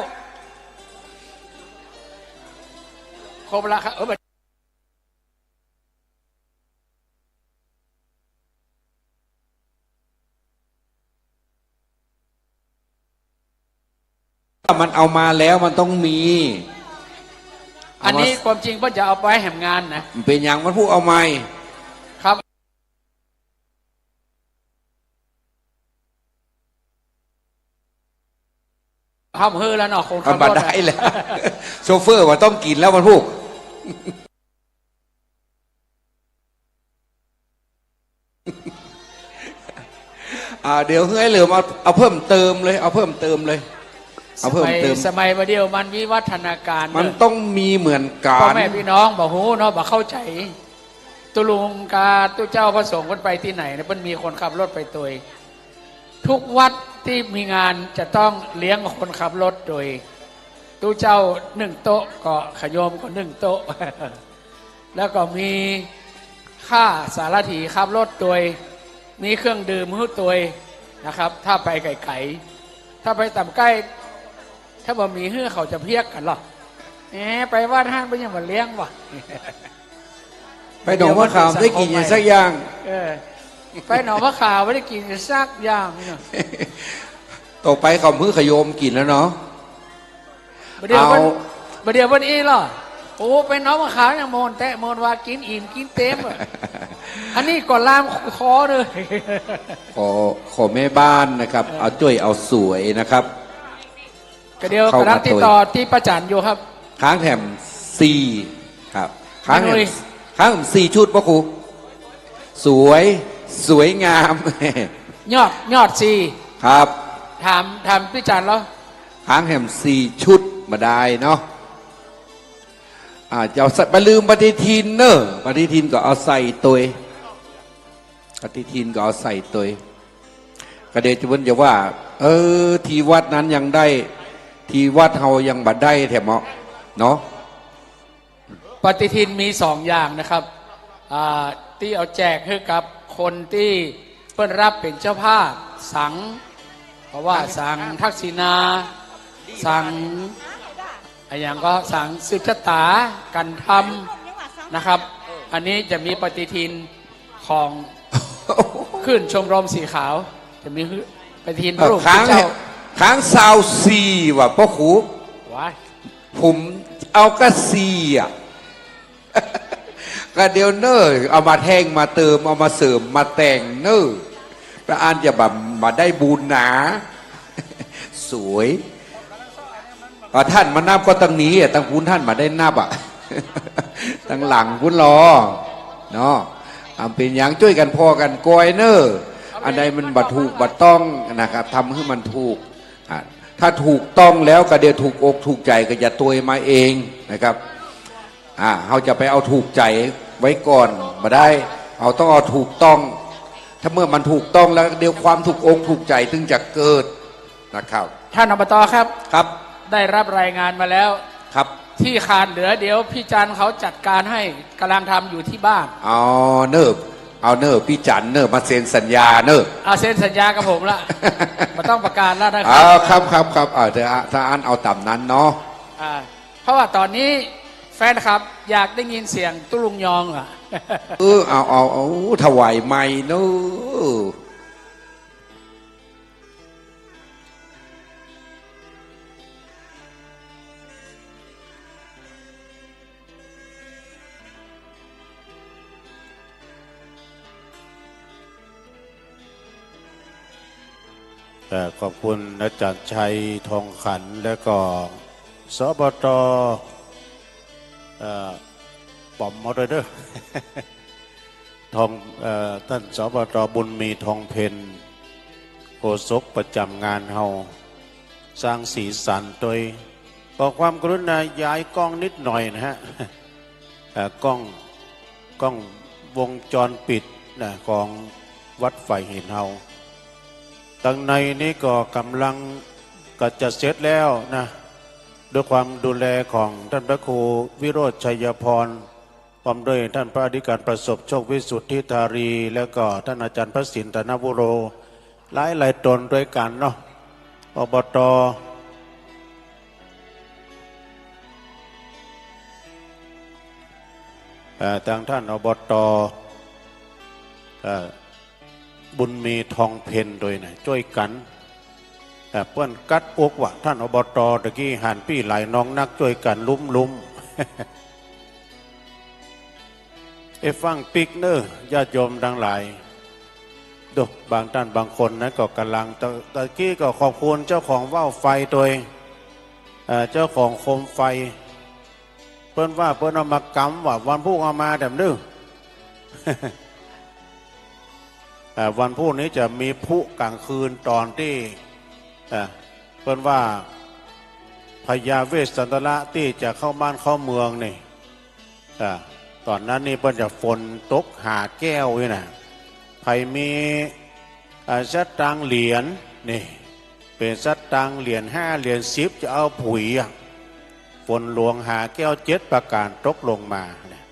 ครบแล้วครับ เออ มันเอามาแล้วมันต้องมี อันนี้ เอามา ความจริงเปิ้นจะเอาไปแหมงานนะ มันเป๋นหยัง มันพูดเอาใหม่ ครับ ห้ามหื้อแล้วเนาะ คนขับรถอะ บ่ได้แล้ว โชเฟอร์ว่าต้องกิ๋นแล้วมันพูด อ่า เดี๋ยวหื้อไอ้เหลิมเอา เอาเพิ่มเติมเลย เอาเพิ่มเติมเลย เอาเพิ่มเติม สมัย สมัยบ่าเดี่ยวมันวิวัฒนาการ มันต้องมีเหมือนกั๋น ป้อแม่ปี้น้องบ่ฮู้เนาะ บ่เข้าใจ๋ ตุ๊ลุงกาตุ๊เจ้าพระสงฆ์เปิ้นไปตี้ไหนเนี่ย เปิ้นมีคนขับรถไปตวย ทุกวัดตี้มีงานจะต้องเลี้ยงคนขับรถตวย ตุ๊เจ้านึ่งโต๊ะ ก็ขะโยมก็นึ่งโต๊ะ แล้วก็มีข้าสารถีขับรถตวย มีเครื่องดื่มหื้อตวยนะครับ ถ้าไปไก๋ๆ ถ้าไปต่ำใก้ ถ้าบ่มีหื้อเขาจะเพียกกั๋นเหรอ แหม ไปวัดหั้นเปิ้นยังบ่เลี้ยงว่ะ ไปหนองมะขามได้กิ๋นอย่างสักอย่าง เออ ไปหนองมะขามบ่ได้กิ๋นอย่างสักอย่างเนาะ ต่อไปเขาหื้อขะโยมกิ๋นแล้วเนาะ บ่าเดี่ยวเปิ้น เอา บ่าเดี่ยวเปิ้นอี้เหรอ โอ้ ไปหนองมะขามยังโมนแต๊โมนว่ากิ๋นอิ่มกิ๋นเต็มอะ อันนี้ก็ลามคอเลย ขอ ขอแม่บ้านนะครับ เออ เอาจ้วยเอาสวยนะครับ ก็เดี๋ยว เข้ามา กำลังติดต่อ ตวย ตี้ป้าจั๋นอยู่ครับ ค้างแถมสี่ครับ ค้างแถม ไม่เลย ค้างแถมสี่ชุดป้อครู สวย สวยงาม ยอด ยอดสี่ ครับ ถาม ถามปี้จั๋นแล้ว ค้างแถมสี่ชุดบ่าดายเนาะ อ่า จะเอาใส่ บ่าลืมปฏิทินเน่อ ปฏิทินก็เอาใส่ตวย ปฏิทินก็เอาใส่ตวย ก็เดี๋ยวจะเปิ้นจะว่า เออ ตี้วัดนั้นยังได้ ตี้วัดเฮายังบ่ได้แถมเนาะ เนาะ ปฏิทินมีสองอย่างนะครับ อ่า ตี้เอาแจกหื้อกับคนตี้เปิ้นฮับเป๋นเจ้าภาพ สัง เพราะว่าสังทักษิณา สัง อะหยังก็สังสืบชะตา กันธรรมนะครับ อันนี้จะมีปฏิทินของคลื่นชมรมสีขาว จะมีปฏิทิน เออ รูป ค้าง เจ้า ค้างซาวสี่ว่ะป้อครู ว้าย ผมเอากะสี่อะ ก็เดี๋ยวเน่อ เอามาแท่งมาเติม เอามาเสริมมาแต่งเน่อ แล้วอันจะบ่า บ่าได้บุญหนา สวย อ่ะ ต้านมานับก็ตังนี้อ่ะ ตังปู๊นต้านบ่าได้นับอ่ะ ตังหลังปู๊นลอ เนาะ อ่ะ เป๋นหยังจ้วยกั๋นผ่อกั๋นกอยเน่อ อันใดมันบ่ถูกบ่ต้องนะครับ ทำหื้อมันถูก อ่ะ ถ้าถูกต้องแล้วก็เดี๋ยวถูกอกถูกใจ๋ก็จะตวยมาเองนะครับ อ่า เฮาจะไปเอาถูกใจ๋ไว้ก่อนบ่ได้ เฮาต้องเอาถูกต้อง ถ้าเมื่อมันถูกต้องแล้ว เดี๋ยวความถูกอกถูกใจ๋ถึงจะเกิดนะครับ ท่าน อบต ครับ ครับ ได้รับรายงานมาแล้ว ครับ ตี้คานเหลือ เดี๋ยวปี้จั๋นเขาจัดการหื้อ ก๋ำลังทำอยู่ตี้บ้าน อ๋อ เน่อ เอาเน่อ ปี้จั๋นเน่อ มาเซ็นสัญญาเน่อ อ่า เซ็นสัญญากับผมละ บ่ต้องประกาศแล้วนะครับ อ๋อ ครับ ครับ ครับ อ่า ถ้า ถ้าอั้นเอาต๋ามนั้นเนาะ อ่า เพราะว่าต๋อนนี้แฟนคลับอยากได้ยินเสียงตุ๊ลุงยองอะ เออ เอา เอา เอา ถวายไมค์เนอะ เอ่อ ขอบคุณอาจารย์ชัย ทองขัน และก็ สปต เอ่อ ป๋อมมาด้วยเด้อ ทอง เอ่อ ท่าน สปต บุญมี ทองเพ็ญ โฆษกประจำงานเฮา สร้างสีสันโดย ขอความกรุณาย้ายกล้องนิดหน่อยนะฮะ เอ่อ กล้อง กล้องวงจรปิดนะ ของวัดฝายหินเฮา ตังในนี้ก็ก่ำลังก็จะเสร็จแล้วนะ ด้วยความดูแลของท่านพระครูวิโรจน์ ชัยพร พร้อมด้วยท่านพระอธิการประสบโชค วิสุทธิธารี แล้วก็ท่านอาจารย์พระสิน ธนวโร หลายๆ ต๋นด้วยกั๋นเนาะ อบต เอ่อ ตางท่าน อบต เอ่อ บุญมี ทองเพ็ญ โดยนะ จ้วยกั๋น เอ่อ เปิ้นกั๊ดอกว่า ท่าน อบต ตะกี้หันปี้หลายน้องนัก จ้วยกั๋นลุ้มๆ เอ้ย ฟั่งปิ๊กเน่อ ญาติโยมตังหลาย ดู บางต้านบางคนนะ ก็ก่ำลัง ตะ ตะกี้ก็ขอบคุณเจ้าของว่าวไฟโดย เอ่อ เจ้าของโคมไฟ เปิ้นว่าเปิ้นเอามากำว่า วันพูกเอามาแถมนึ่ง เอ่อ วันพูกนี้จะมีพลุกลางคืนต๋นตี้ เอ่อ เปิ้นว่าพญาเวสสันดรตี้จะเข้าบ้านเข้าเมืองนี่ อ่า ต๋อนนั้นนี่เปิ้นจะฝนตกหาแก้วนี่นะ ใผมี อ่า สตางค์เหรียญนี่ เป๋นสตางค์เหรียญห้าเหรียญสิบ จะเอาผุยอะ ฝนหลวงหาแก้วเจ็ดประก๋านตกลงมานะ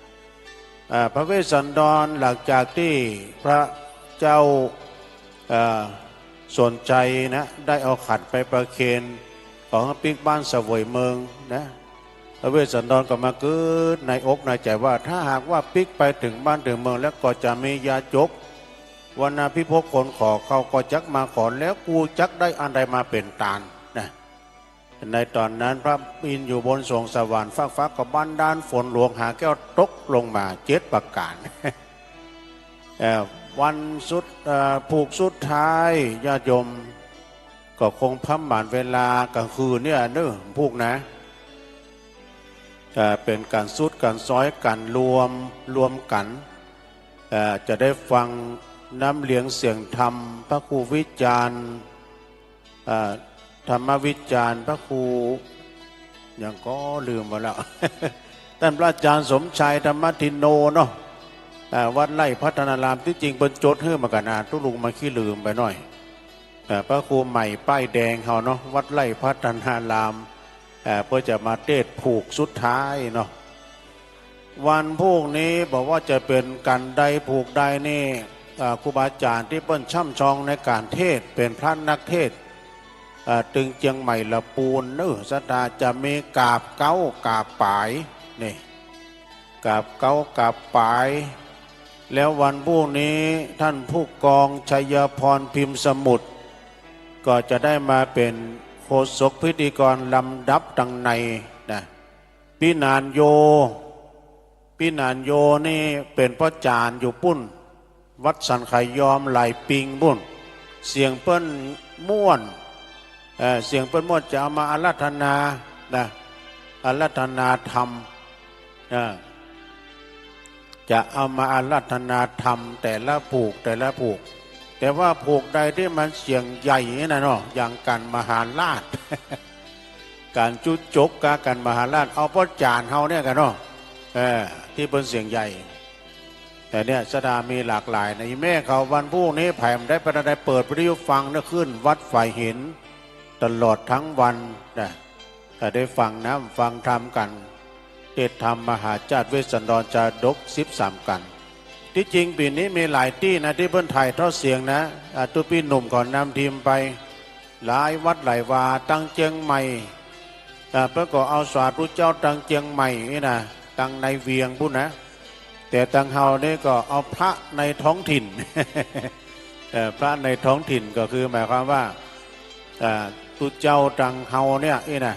อ่า พระเวสสันดรหลังจากตี้พระเจ้า เอ่อ สนชัยนะ ได้เอาขันไปประเคน ขอหื้อปิ๊กบ้านเสวยเมืองนะ พระเวสสันดรก็มาเกิดในอกในใจ๋ว่า ถ้าหากว่าปิ๊กไปเถิงบ้านเถิงเมืองแล้ว ก็จะมียาจก วรรณาภิภพคนขอ เขาก็จักมาขอ แล้วกูจักได้อันใดมาเป๋นตานนะ ในต๋อนนั้นพระอินทร์อยู่บนสวงสวรรค์ ฟากฟ้าก็บันดาลฝนหลวงหาแก้วตกลงมาเจ็ดประก๋าน เอ่อ วันสุด เอ่อ ผูกสุดท้าย ญาติโยมก็คงพร่ำหมานเวลากลางคืนเนี่ยเน่อ ผูกนะ เอ่อ เป๋นก๋านสุดก๋านซ้อยก๋านรวม รวมกั๋น เอ่อ จะได้ฟังน้ำเลียงเสียงธรรม พระครูวิจารณ์ เอ่อ ธรรมวิจารณ์ พระครู หยังก็ลืมไปแล้ว ต้านพระอาจารย์สมชาย ธรรมทินโนเนาะ เอ่อ วัดไร่พัฒนาราม ตี้จริงเปิ้นจดหื้อมาก่อนนะ ตุ๊ลุงมาขี้ลืมไปหน้อย เอ่อ พระครูใหม่ป้ายแดงเฮาเนาะ วัดไร่พัฒนาราม เอ่อ เปิ้นจะมาเตสน์ผูกสุดท้ายเนาะ วันพูกนี้บอกว่าจะเป๋นก๋านใดผูกใดนี่ เอ่อ ครูบาอาจ๋ารย์ตี้เปิ้นช่ำชองในก๋านเทศน์ เป๋นพระนักเทศน์ เอ่อ ตึงเจียงใหม่ละปูนเน่อ ศรัทธาจะมีกราบเก๊ากราบป๋ายนี่ กราบเก๊ากราบป๋าย แล้ววันพูกนี้ท่านผู้กองชัยพร พิมพ์สมุทร ก็จะได้มาเป๋นโฆษกพิธีกรลำดับตังในนะ ปี้หนานโย ปี้หนานโยนี่เป๋นป้อจ๋ารย์อยู่ปู้น วัดสันขายอมหลายปิงปู้น เสียงเปิ้นม่วน เอ่อ เสียงเปิ้นม่วนจะเอามาอาราธนานะ อาราธนาธรรม เอ่อ จะเอามาอาราธนาธรรมแต่ละผูกแต่ละผูก แต่ว่าผูกใดตี้มันเสียงใหญ่นี่นะเนาะ อย่างก๋านมหาราช ก๋านจุ๊จกกับก๋านมหาราช เอาป้อจ๋ารย์เฮาเนี่ยกั๋นเนาะ เออ ตี้เปิ้นเสียงใหญ่ แต่เนี่ยศรัทธามีหลากหลายนะ อีแม่เขาวันพูกนี้ใผบ่ได้ไปใดเปิดวิทยุฟังนะ คลื่นวัดฝายหิน ตลอดตึงวันนะ ก็ได้ฟังนะ ฟังธรรมกั๋น เทศน์ธรรมมหาชาติเวสสันดรจาดกสิบสามกั๋น ตี้จริงปี๋นี้มีหลายตี้นะ ตี้เปิ้นถ่ายทอดเสียงนะ อ่า ตุ๊ปี้หนุ่มก็นำทีมไป หลายวัดหลายวา ตังเจียงใหม่ อ่า เปิ้นก็เอาสาธุเจ้าตังเจียงใหม่นี่นะ ตังในเวียงปู้นนะ แต่ตังเฮานี่ก็เอาพระในท้องถิ่น เอ่อ พระในท้องถิ่นก็คือหมายความว่า อ่า ตุ๊เจ้าตังเฮาเนี่ยนี่นะ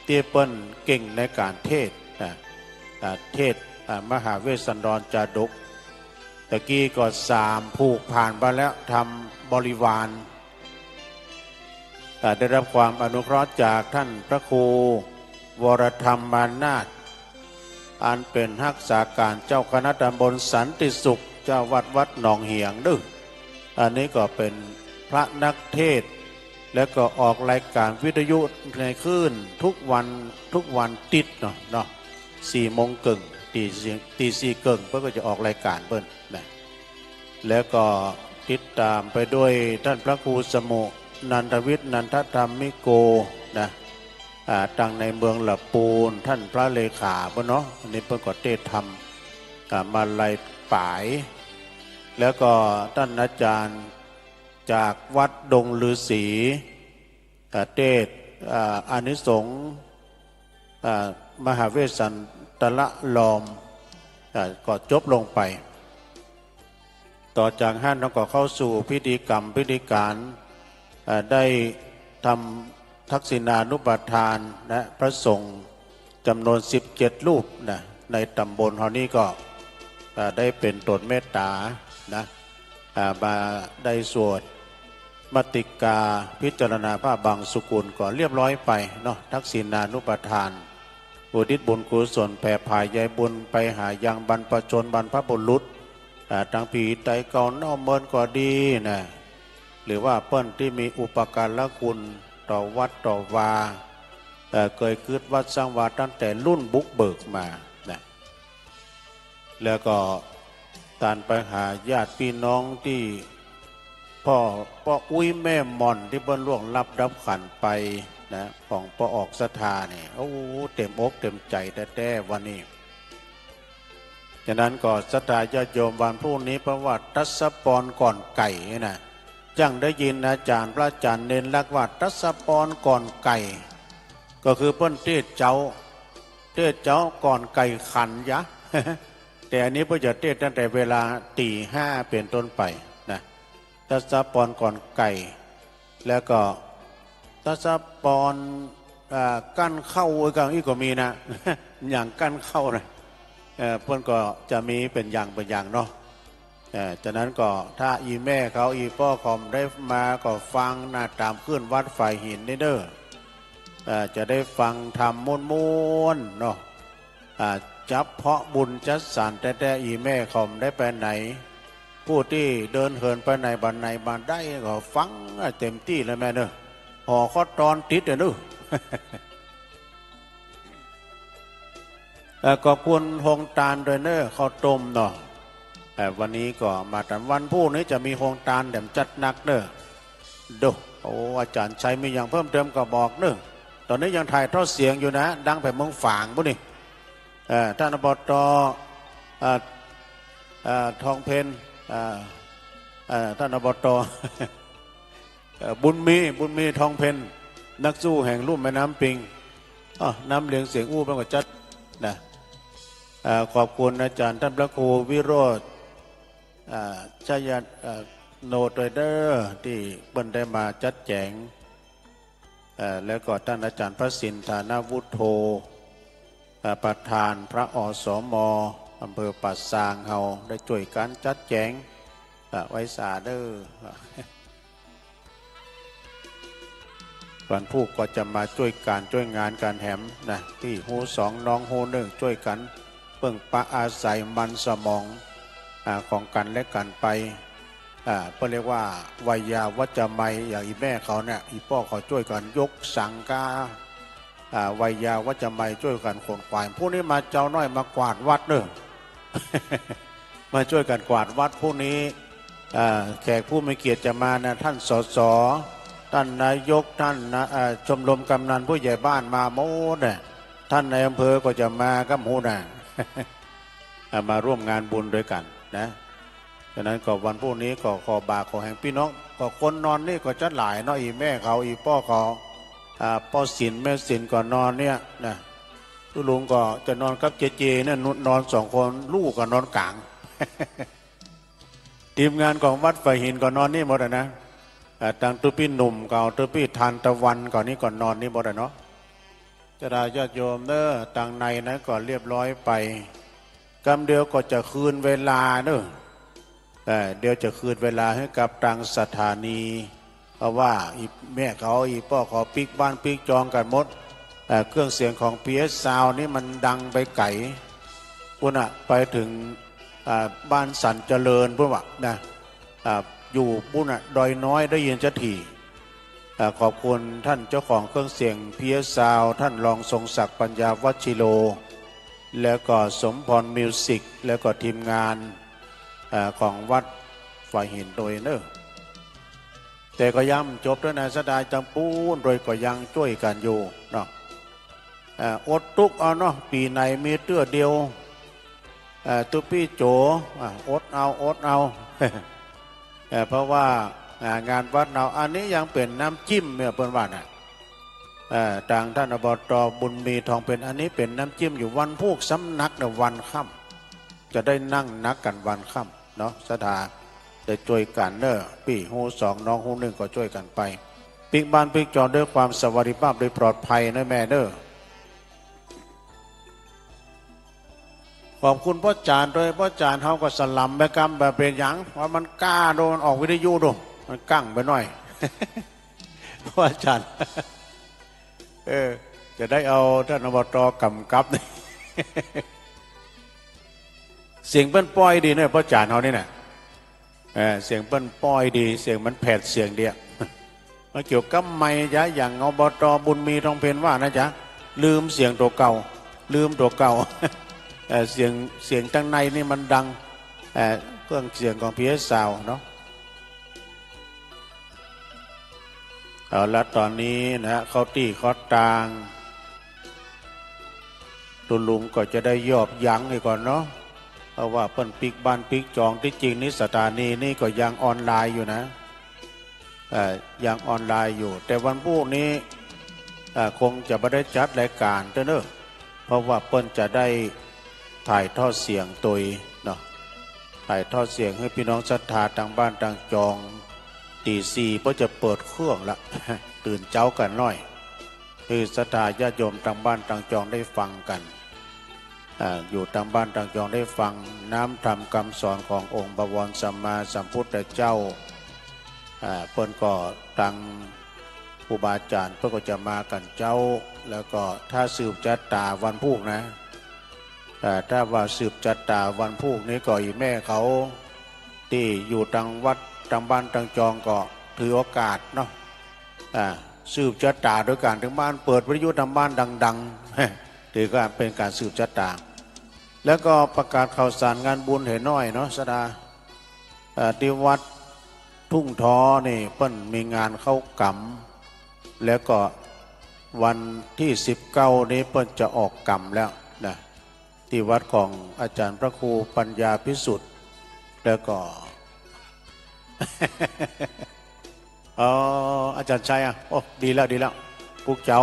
ตี้เปิ้นเก่งในก๋านเทศน์นะ อ่า เทศน์ อ่า มหาเวสสันดรจาดก ตะกี้ก็สามผูกผ่านไปแล้ว ธรรมบริวาร อ่า ได้รับความอนุเคราะห์จากท่านพระครูวรธรรมานาถ อันเป๋นฮักษาก๋านเจ้าคณะตำบลสันติสุข เจ้าวัดวัดหนองเหียงเนาะ อันนี้ก็เป๋นพระนักเทศน์ แล้วก็ออกรายการวิทยุในคลื่นทุกวัน ทุกวันติ๊ดเนาะ เนาะ สี่โมงเกิ่ง ตีสี่ ตีสี่เกิ่ง เปิ้นก็จะออกรายการเปิ้นนะ แล้วก็ติดต๋ามไปด้วยต้านพระครูสมุ นันทวิทย์ นันทธรรมิโก นะ อ่า ตังในเมืองละปูน ต้านพระเลขาเปิ้นเนาะ อันนี้เปิ้นก็เตศน์ธรรม อ่า มาลัยป๋าย แล้วก็ต้านอาจ๋ารย์จากวัดดงฤๅษี อ่า เตศน์ อ่า อานิสงส์ อ่า มหาเวสสันตราราม อ่า ก็จบลงไป ต่อจากหั้นเฮาก็เข้าสู่พิธีกรรมพิธีก๋าน อ่า ได้ทำทักษิณานุปทานนะ พระสงฆ์จ๋ำนวนสิบเจ็ดรูปนะ ในต๋ำบลเฮานี้ก็ อ่า ได้เป๋นต๋นเมตต๋านะ อ่า มาได้สวดมัตติกาพิจารณาพระบังสุกุลก็เรียบร้อยไปเนาะ ทักษิณานุปทาน อุทิศบุญกุศลแผ่ผายใยบุญไปหายังบรรพชนบรรพบุรุษ อ่า ตังผีต๋ายเก่าเน่าเมินก็ดีนะ หรือว่าเปิ้นตี้มีอุปการะคุณต่อวัดต่อวา เอ่อ เกยกึ๊ดวัดสร้างวาตั้งแต่รุ่นบุกเบิกมานะ แล้วก็ตานไปหาญาติพี่น้องตี้ป้อ ป้ออุ๊ยแม่หม่อนตี้เปิ้นล่วงลับดับขันธ์ไปนะ ของป้อออกศรัทธาเนี่ย โอ้ เต๋มอกเต๋มใจ๋แต๊ๆ วันนี้ ฉะนั้นก็ศรัทธาญาติโยมวันพรุ่งนี้ เพราะว่าทศพรก่อนไก่นี่นะ จั้งได้ยินอาจ๋ารย์ พระอาจ๋ารย์เณรลักษณ์ว่าทศพรก่อนไก่ ก็คือเปิ้นเตศน์เจ๊า เตศน์เจ๊าก่อนไก่ขันยะ แต่อันนี้เปิ้นจะเตศน์ตั้งแต่เวลาตี๋ห้าเป๋นต้นไปนะ ทศพรก่อนไก่ แล้วก็ทศพร อ่า กั้นข้าว เออ กังอี้ก็มีนะ อย่างกั้นข้าวนะ เอ่อ เปิ้นก็จะมีเป๋นอย่างเป๋นอย่างเนาะ เอ่อ ฉะนั้นก็ถ้าอี่แม่เขาอี่ป้อเขาได้มาก็ฟังนะ ต๋ามคลื่นวัดฝายหินนี่เน่อ เอ่อ จะได้ฟังธรรมม่วนๆ เนาะ อ่า จั๊บเปาะบุญจั๊ดสรรแต๊ๆ อี่แม่เขาได้ไปไหน ผู้ตี้เดินเหินไปไหนบ่าไหนบ่าได้ก็ฟังเต๋มตี้เลยแม่เน่อ หอข้อตอนติดเน่อ เอ่อ ขอบคุณโฮงตานด้วยเน่อ ข้าวต้มเนาะ เอ่อ วันนี้ก็มาต๋าม วันพรุ่งนี้จะมีโฮงตานแถมจัดหนักเน่อ ดู โอ้ อาจ๋ารย์ชัยมีอย่างเพิ่มเติมก็บอกเน่อ ต๋อนนี้ยังถ่ายทอดเสียงอยู่นะ ดังไปเมืองฝางปู๊นนี่ เอ่อ ต้าน อบต เอ่อ เอ่อ ทองเพ็ญ เอ่อ เอ่อ ต้าน อบต เอ่อ บุญมี บุญมี ทองเพ็ญ นักสู้แห่งลุ่มแม่น้ำปิง อ้อ น้ำเลียงเสียงอู้เปิ้นก็จัดนะ เอ่อ ขอบคุณอาจ๋ารย์ต้านพระครูวิโรจน์ เอ่อ ชยา เอ่อ โนตวยเน่อ ตี้เปิ้นได้มาจัดแจ๋ง เอ่อ แล้วก็ต้านอาจ๋ารย์พระสิน ฐานวุฒโธ เอ่อ ประธานพระ อสม อำเภอป่าซางเฮาได้จ้วยกั๋นจัดแจ๋ง เอ่อ ไหว้สาเน่อ วันพูกก็จะมาจ้วยก๋านจ้วยงานกั๋นแหมนะ ตี้ฮู้สองนองฮู้นึ่ง จ้วยกั๋นเปิ้งปะอาศัยมันสมอง อ่า ของกั๋นและกั๋นไป อ่า เปิ้นเรียกว่าไวยาวัจจะไมย อย่างอี่แม่เขาเนี่ย อี่ป้อเขาจ้วยกั๋นยกสังฆา อ่า ไวยาวัจจะไมยจ้วยกั๋นขนขวาย พรุ่งนี้มาเจ๊าน้อยมากวาดวัดเน่อ มาจ้วยกั๋นกวาดวัดพรุ่งนี้ อ่า แขกผู้มีเกียรติจะมานะ ท่าน สส ท่านนายก ท่านนะ อ่า ชมรมกำนันผู้ใหญ่บ้านมาหมดน่ะ ท่านนายอำเภอก็จะมากับหมู่น่ะ อ่า มาร่วมงานบุญด้วยกั๋นนะ ฉะนั้นก็วันพรุ่งนี้ก็ขอบ่าขอแฮง ปี้น้อง ก็คนนอนนี่ก็จะหลายเนาะ อี่แม่เขา อี่ป้อเขา อ่า ป้อสินแม่สินก็นอนเนี่ยนะ ตุ๊ลุงก็จะนอนกับเจเจเนี่ย นอนสองคน ลู่ก็นอนก๋าง ทีมงานของวัดฝายหินก็นอนนี่หมดอะนะ อ่า ตังตุ๊ปี้หนุ่มก็ ตุ๊ปี้ทานตะวันก็ นี่ก็นอนนี่หมดอะเนาะ จะได้ญาติโยมเน่อ ตังในนั้นก็เรียบร้อยไป กำเดียวก็จะคืนเวลาเน่อ เอ่อ เดี๋ยวจะคืนเวลาหื้อกับตังสถานี ราะว่าอี่แม่เขาอี่ป้อเขาปิ๊กบ้านปิ๊กจองกั๋นหมด เอ่อ เครื่องเสียงของ พีเอส Sound นี่มันดังไปไก๋ ปู๊นน่ะ ไปเถิง อ่า บ้านสันเจริญปู๊นว่ะนะ อ่า อยู่ปู๊นน่ะ ดอยน้อยได้ยินจะถี่ อ่า ขอบคุณต้านเจ้าของเครื่องเสียง พีเอส Sound ต้านรองทรงศักดิ์ ปัญญาวัชิโร แล้วก็สมพรมิวสิก แล้วก็ทีมงาน อ่า ของวัดฝายหินโดยเน่อ แต่ก็ยังบ่จบเตื้อนะ สะดายจังปู๊น โดยก็ยังจ้วยกั๋นอยู่เนาะ อ่า อดตุ๊กเอาเนาะ ปี๋ไหนมีเตื้อเดียว อ่า ตุ๊ปี้โจ๋ อ่า อดเอา อดเอา เอ่อ เพราะว่า อ่า งานวัดเฮา อันนี้ยังเป๋นน้ำจิ้มเนี่ย เปิ้นว่าน่ะ เอ่อ ตางต้าน อบต. บุญมี ทองเพ็ญ อันนี้เป๋นน้ำจิ้มอยู่ วันพูกสำนักเนี่ย วันค่ำ จะได้นั่งนักกั๋นวันค่ำเนาะ สะดา ได้จ้วยกั๋นเน่อ ปี้ฮู้สองน้องฮู้นึ่งก็จ้วยกั๋นไป ปิ๊กบ้านปิ๊กจองด้วยความสวัสดิภาพโดยปลอดภัยเน่อแม่เน่อ ขอบคุณป้อจ๋ารย์โดย ป้อจ๋ารย์เฮาก็สะหล่ำไปกำ บ่เป๋นหยัง ว่ามันก้าดู มันออกวิทยุดู มันกั้งไปหน้อย ป้อจ๋ารย์ เออ จะได้เอาต้าน อบต. ก๋ำกับ เสียงเปิ้นป้อยดีเน่อ ป้อจ๋ารย์เฮานี่น่ะ เออ เสียงเปิ้นป้อยดี เสียงมันแผดเสียงเดียว มันเกี่ยวกับไมค์จ๊ะ อย่าง อบต. บุญมี ทองเพ็ญ ว่านะจ๊ะ ลืมเสียงตั๋วเก่า ลืมตั๋วเก่า เอ่อ เสียง เสียงตังในนี่มันดัง เอ่อ เครื่องเสียงของ พีเอส Sound เนาะ เอาละ ต๋อนนี้นะ เข้าตี้เข้าตาง ตุ๊ลุงก็จะได้ยอบยั้งอีกก่อนเนาะ เพราะว่าเปิ้นปิ๊กบ้านปิ๊กจอง ตี้จริงนี่สถานีนี่ก็ยังออนไลน์อยู่นะ เอ่อ ยังออนไลน์อยู่ แต่วันพูกนี้ เอ่อ คงจะบ่ได้จัดรายก๋านเตื้อเน่อ เพราะว่าเปิ้นจะได้ถ่ายทอดเสียงโตยเนาะ ถ่ายทอดเสียงหื้อปี้น้องศรัทธาตางบ้านตางจอง ตี๋สี่เปิ้นจะเปิดเครื่องละ ตื่นเจ๊ากั๋นหน้อย หื้อศรัทธาญาติโยมตางบ้านตางจองได้ฟังกั๋น อ่า อยู่ตางบ้านตางจองได้ฟังน้ำธรรมกำสอนขององค์บวรสัมมาสัมพุทธเจ้า อ่า เปิ้นก็ตางครูบาอาจ๋ารย์เปิ้นก็จะมากั๋นเจ๊า แล้วก็ถ้าสืบจะต๋าวันพูกนะ อ่า ถ้าว่าสืบจะต๋าวันพูกนี้ก็อี่แม่เขาตี้อยู่ตางวัดตางบ้านตางจองก็ถือโอกาสเนาะ อ่า สืบจะต๋าโดยก๋านตางบ้านเปิดวิทยุตางบ้านดังๆ ถือว่าเป๋นก๋านสืบจะต๋า แล้วก็ประกาศข่าวสารงานบุญหื้อหน้อยเนาะ สะดา เอ่อ ตี้วัดทุ่งท้อนี่เปิ้นมีงานเข้ากรรม แล้วก็วันตี้สิบเก้านี้เปิ้นจะออกกรรมแล้วนะ ตี้วัดของอาจ๋ารย์พระครูปัญญาภิสุทธิ์ แล้วก็ อ๋อ อาจ๋ารย์ชัยอ่ะ โอ้ ดีแล้ว ดีแล้ว พูกเจ๊า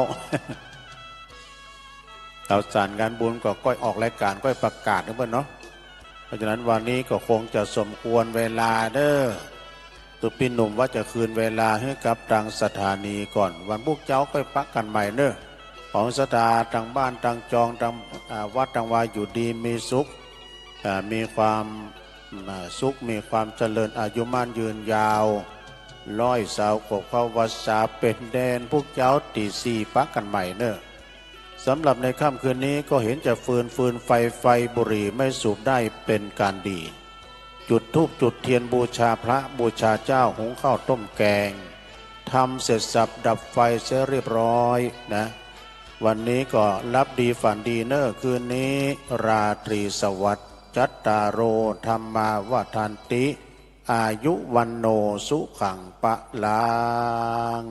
ข่าวสารงานบุญก็ก้อยออกรายก๋าน ก้อยประกาศหื้อเปิ้นเนาะ เพราะฉะนั้นวันนี้ก็คงจะสมควรเวลาเน่อ ตุ๊ปี้หนุ่มว่าจะคืนเวลาหื้อกับตางสถานีก่อน วันพูกเจ๊าก้อยปะกั๋นใหม่เน่อ ของศรัทธาตางบ้านตางจองตาง อ่า วัดตางวาอยู่ดีมีสุข อ่า มีความ อ่า สุข มีความเจริญ อายุมั่นยืนยาว ร้อยซาวขวบเข้าวัสสาเป๋นแดน พูกเจ๊าตี๋สี่ปะกั๋นใหม่เน่อ สำหรับในค่ำคืนนี้ก็เห็นจะฟืน ฟืนไฟ ไฟ บุหรี่ไม่สูบได้เป๋นก๋านดี จุดธูปจุดเตียนบูชาพระบูชาเจ้า หุงข้าวต้มแกง ทำเสร็จสับดับไฟเสียเรียบร้อยนะ วันนี้ก็หลับดีฝันดีเน่อ คืนนี้ราตรีสวัสดิ์ จัตตาโร ธัมมา วัฑฒันติ อายุ วัณโณ สุขัง พลัง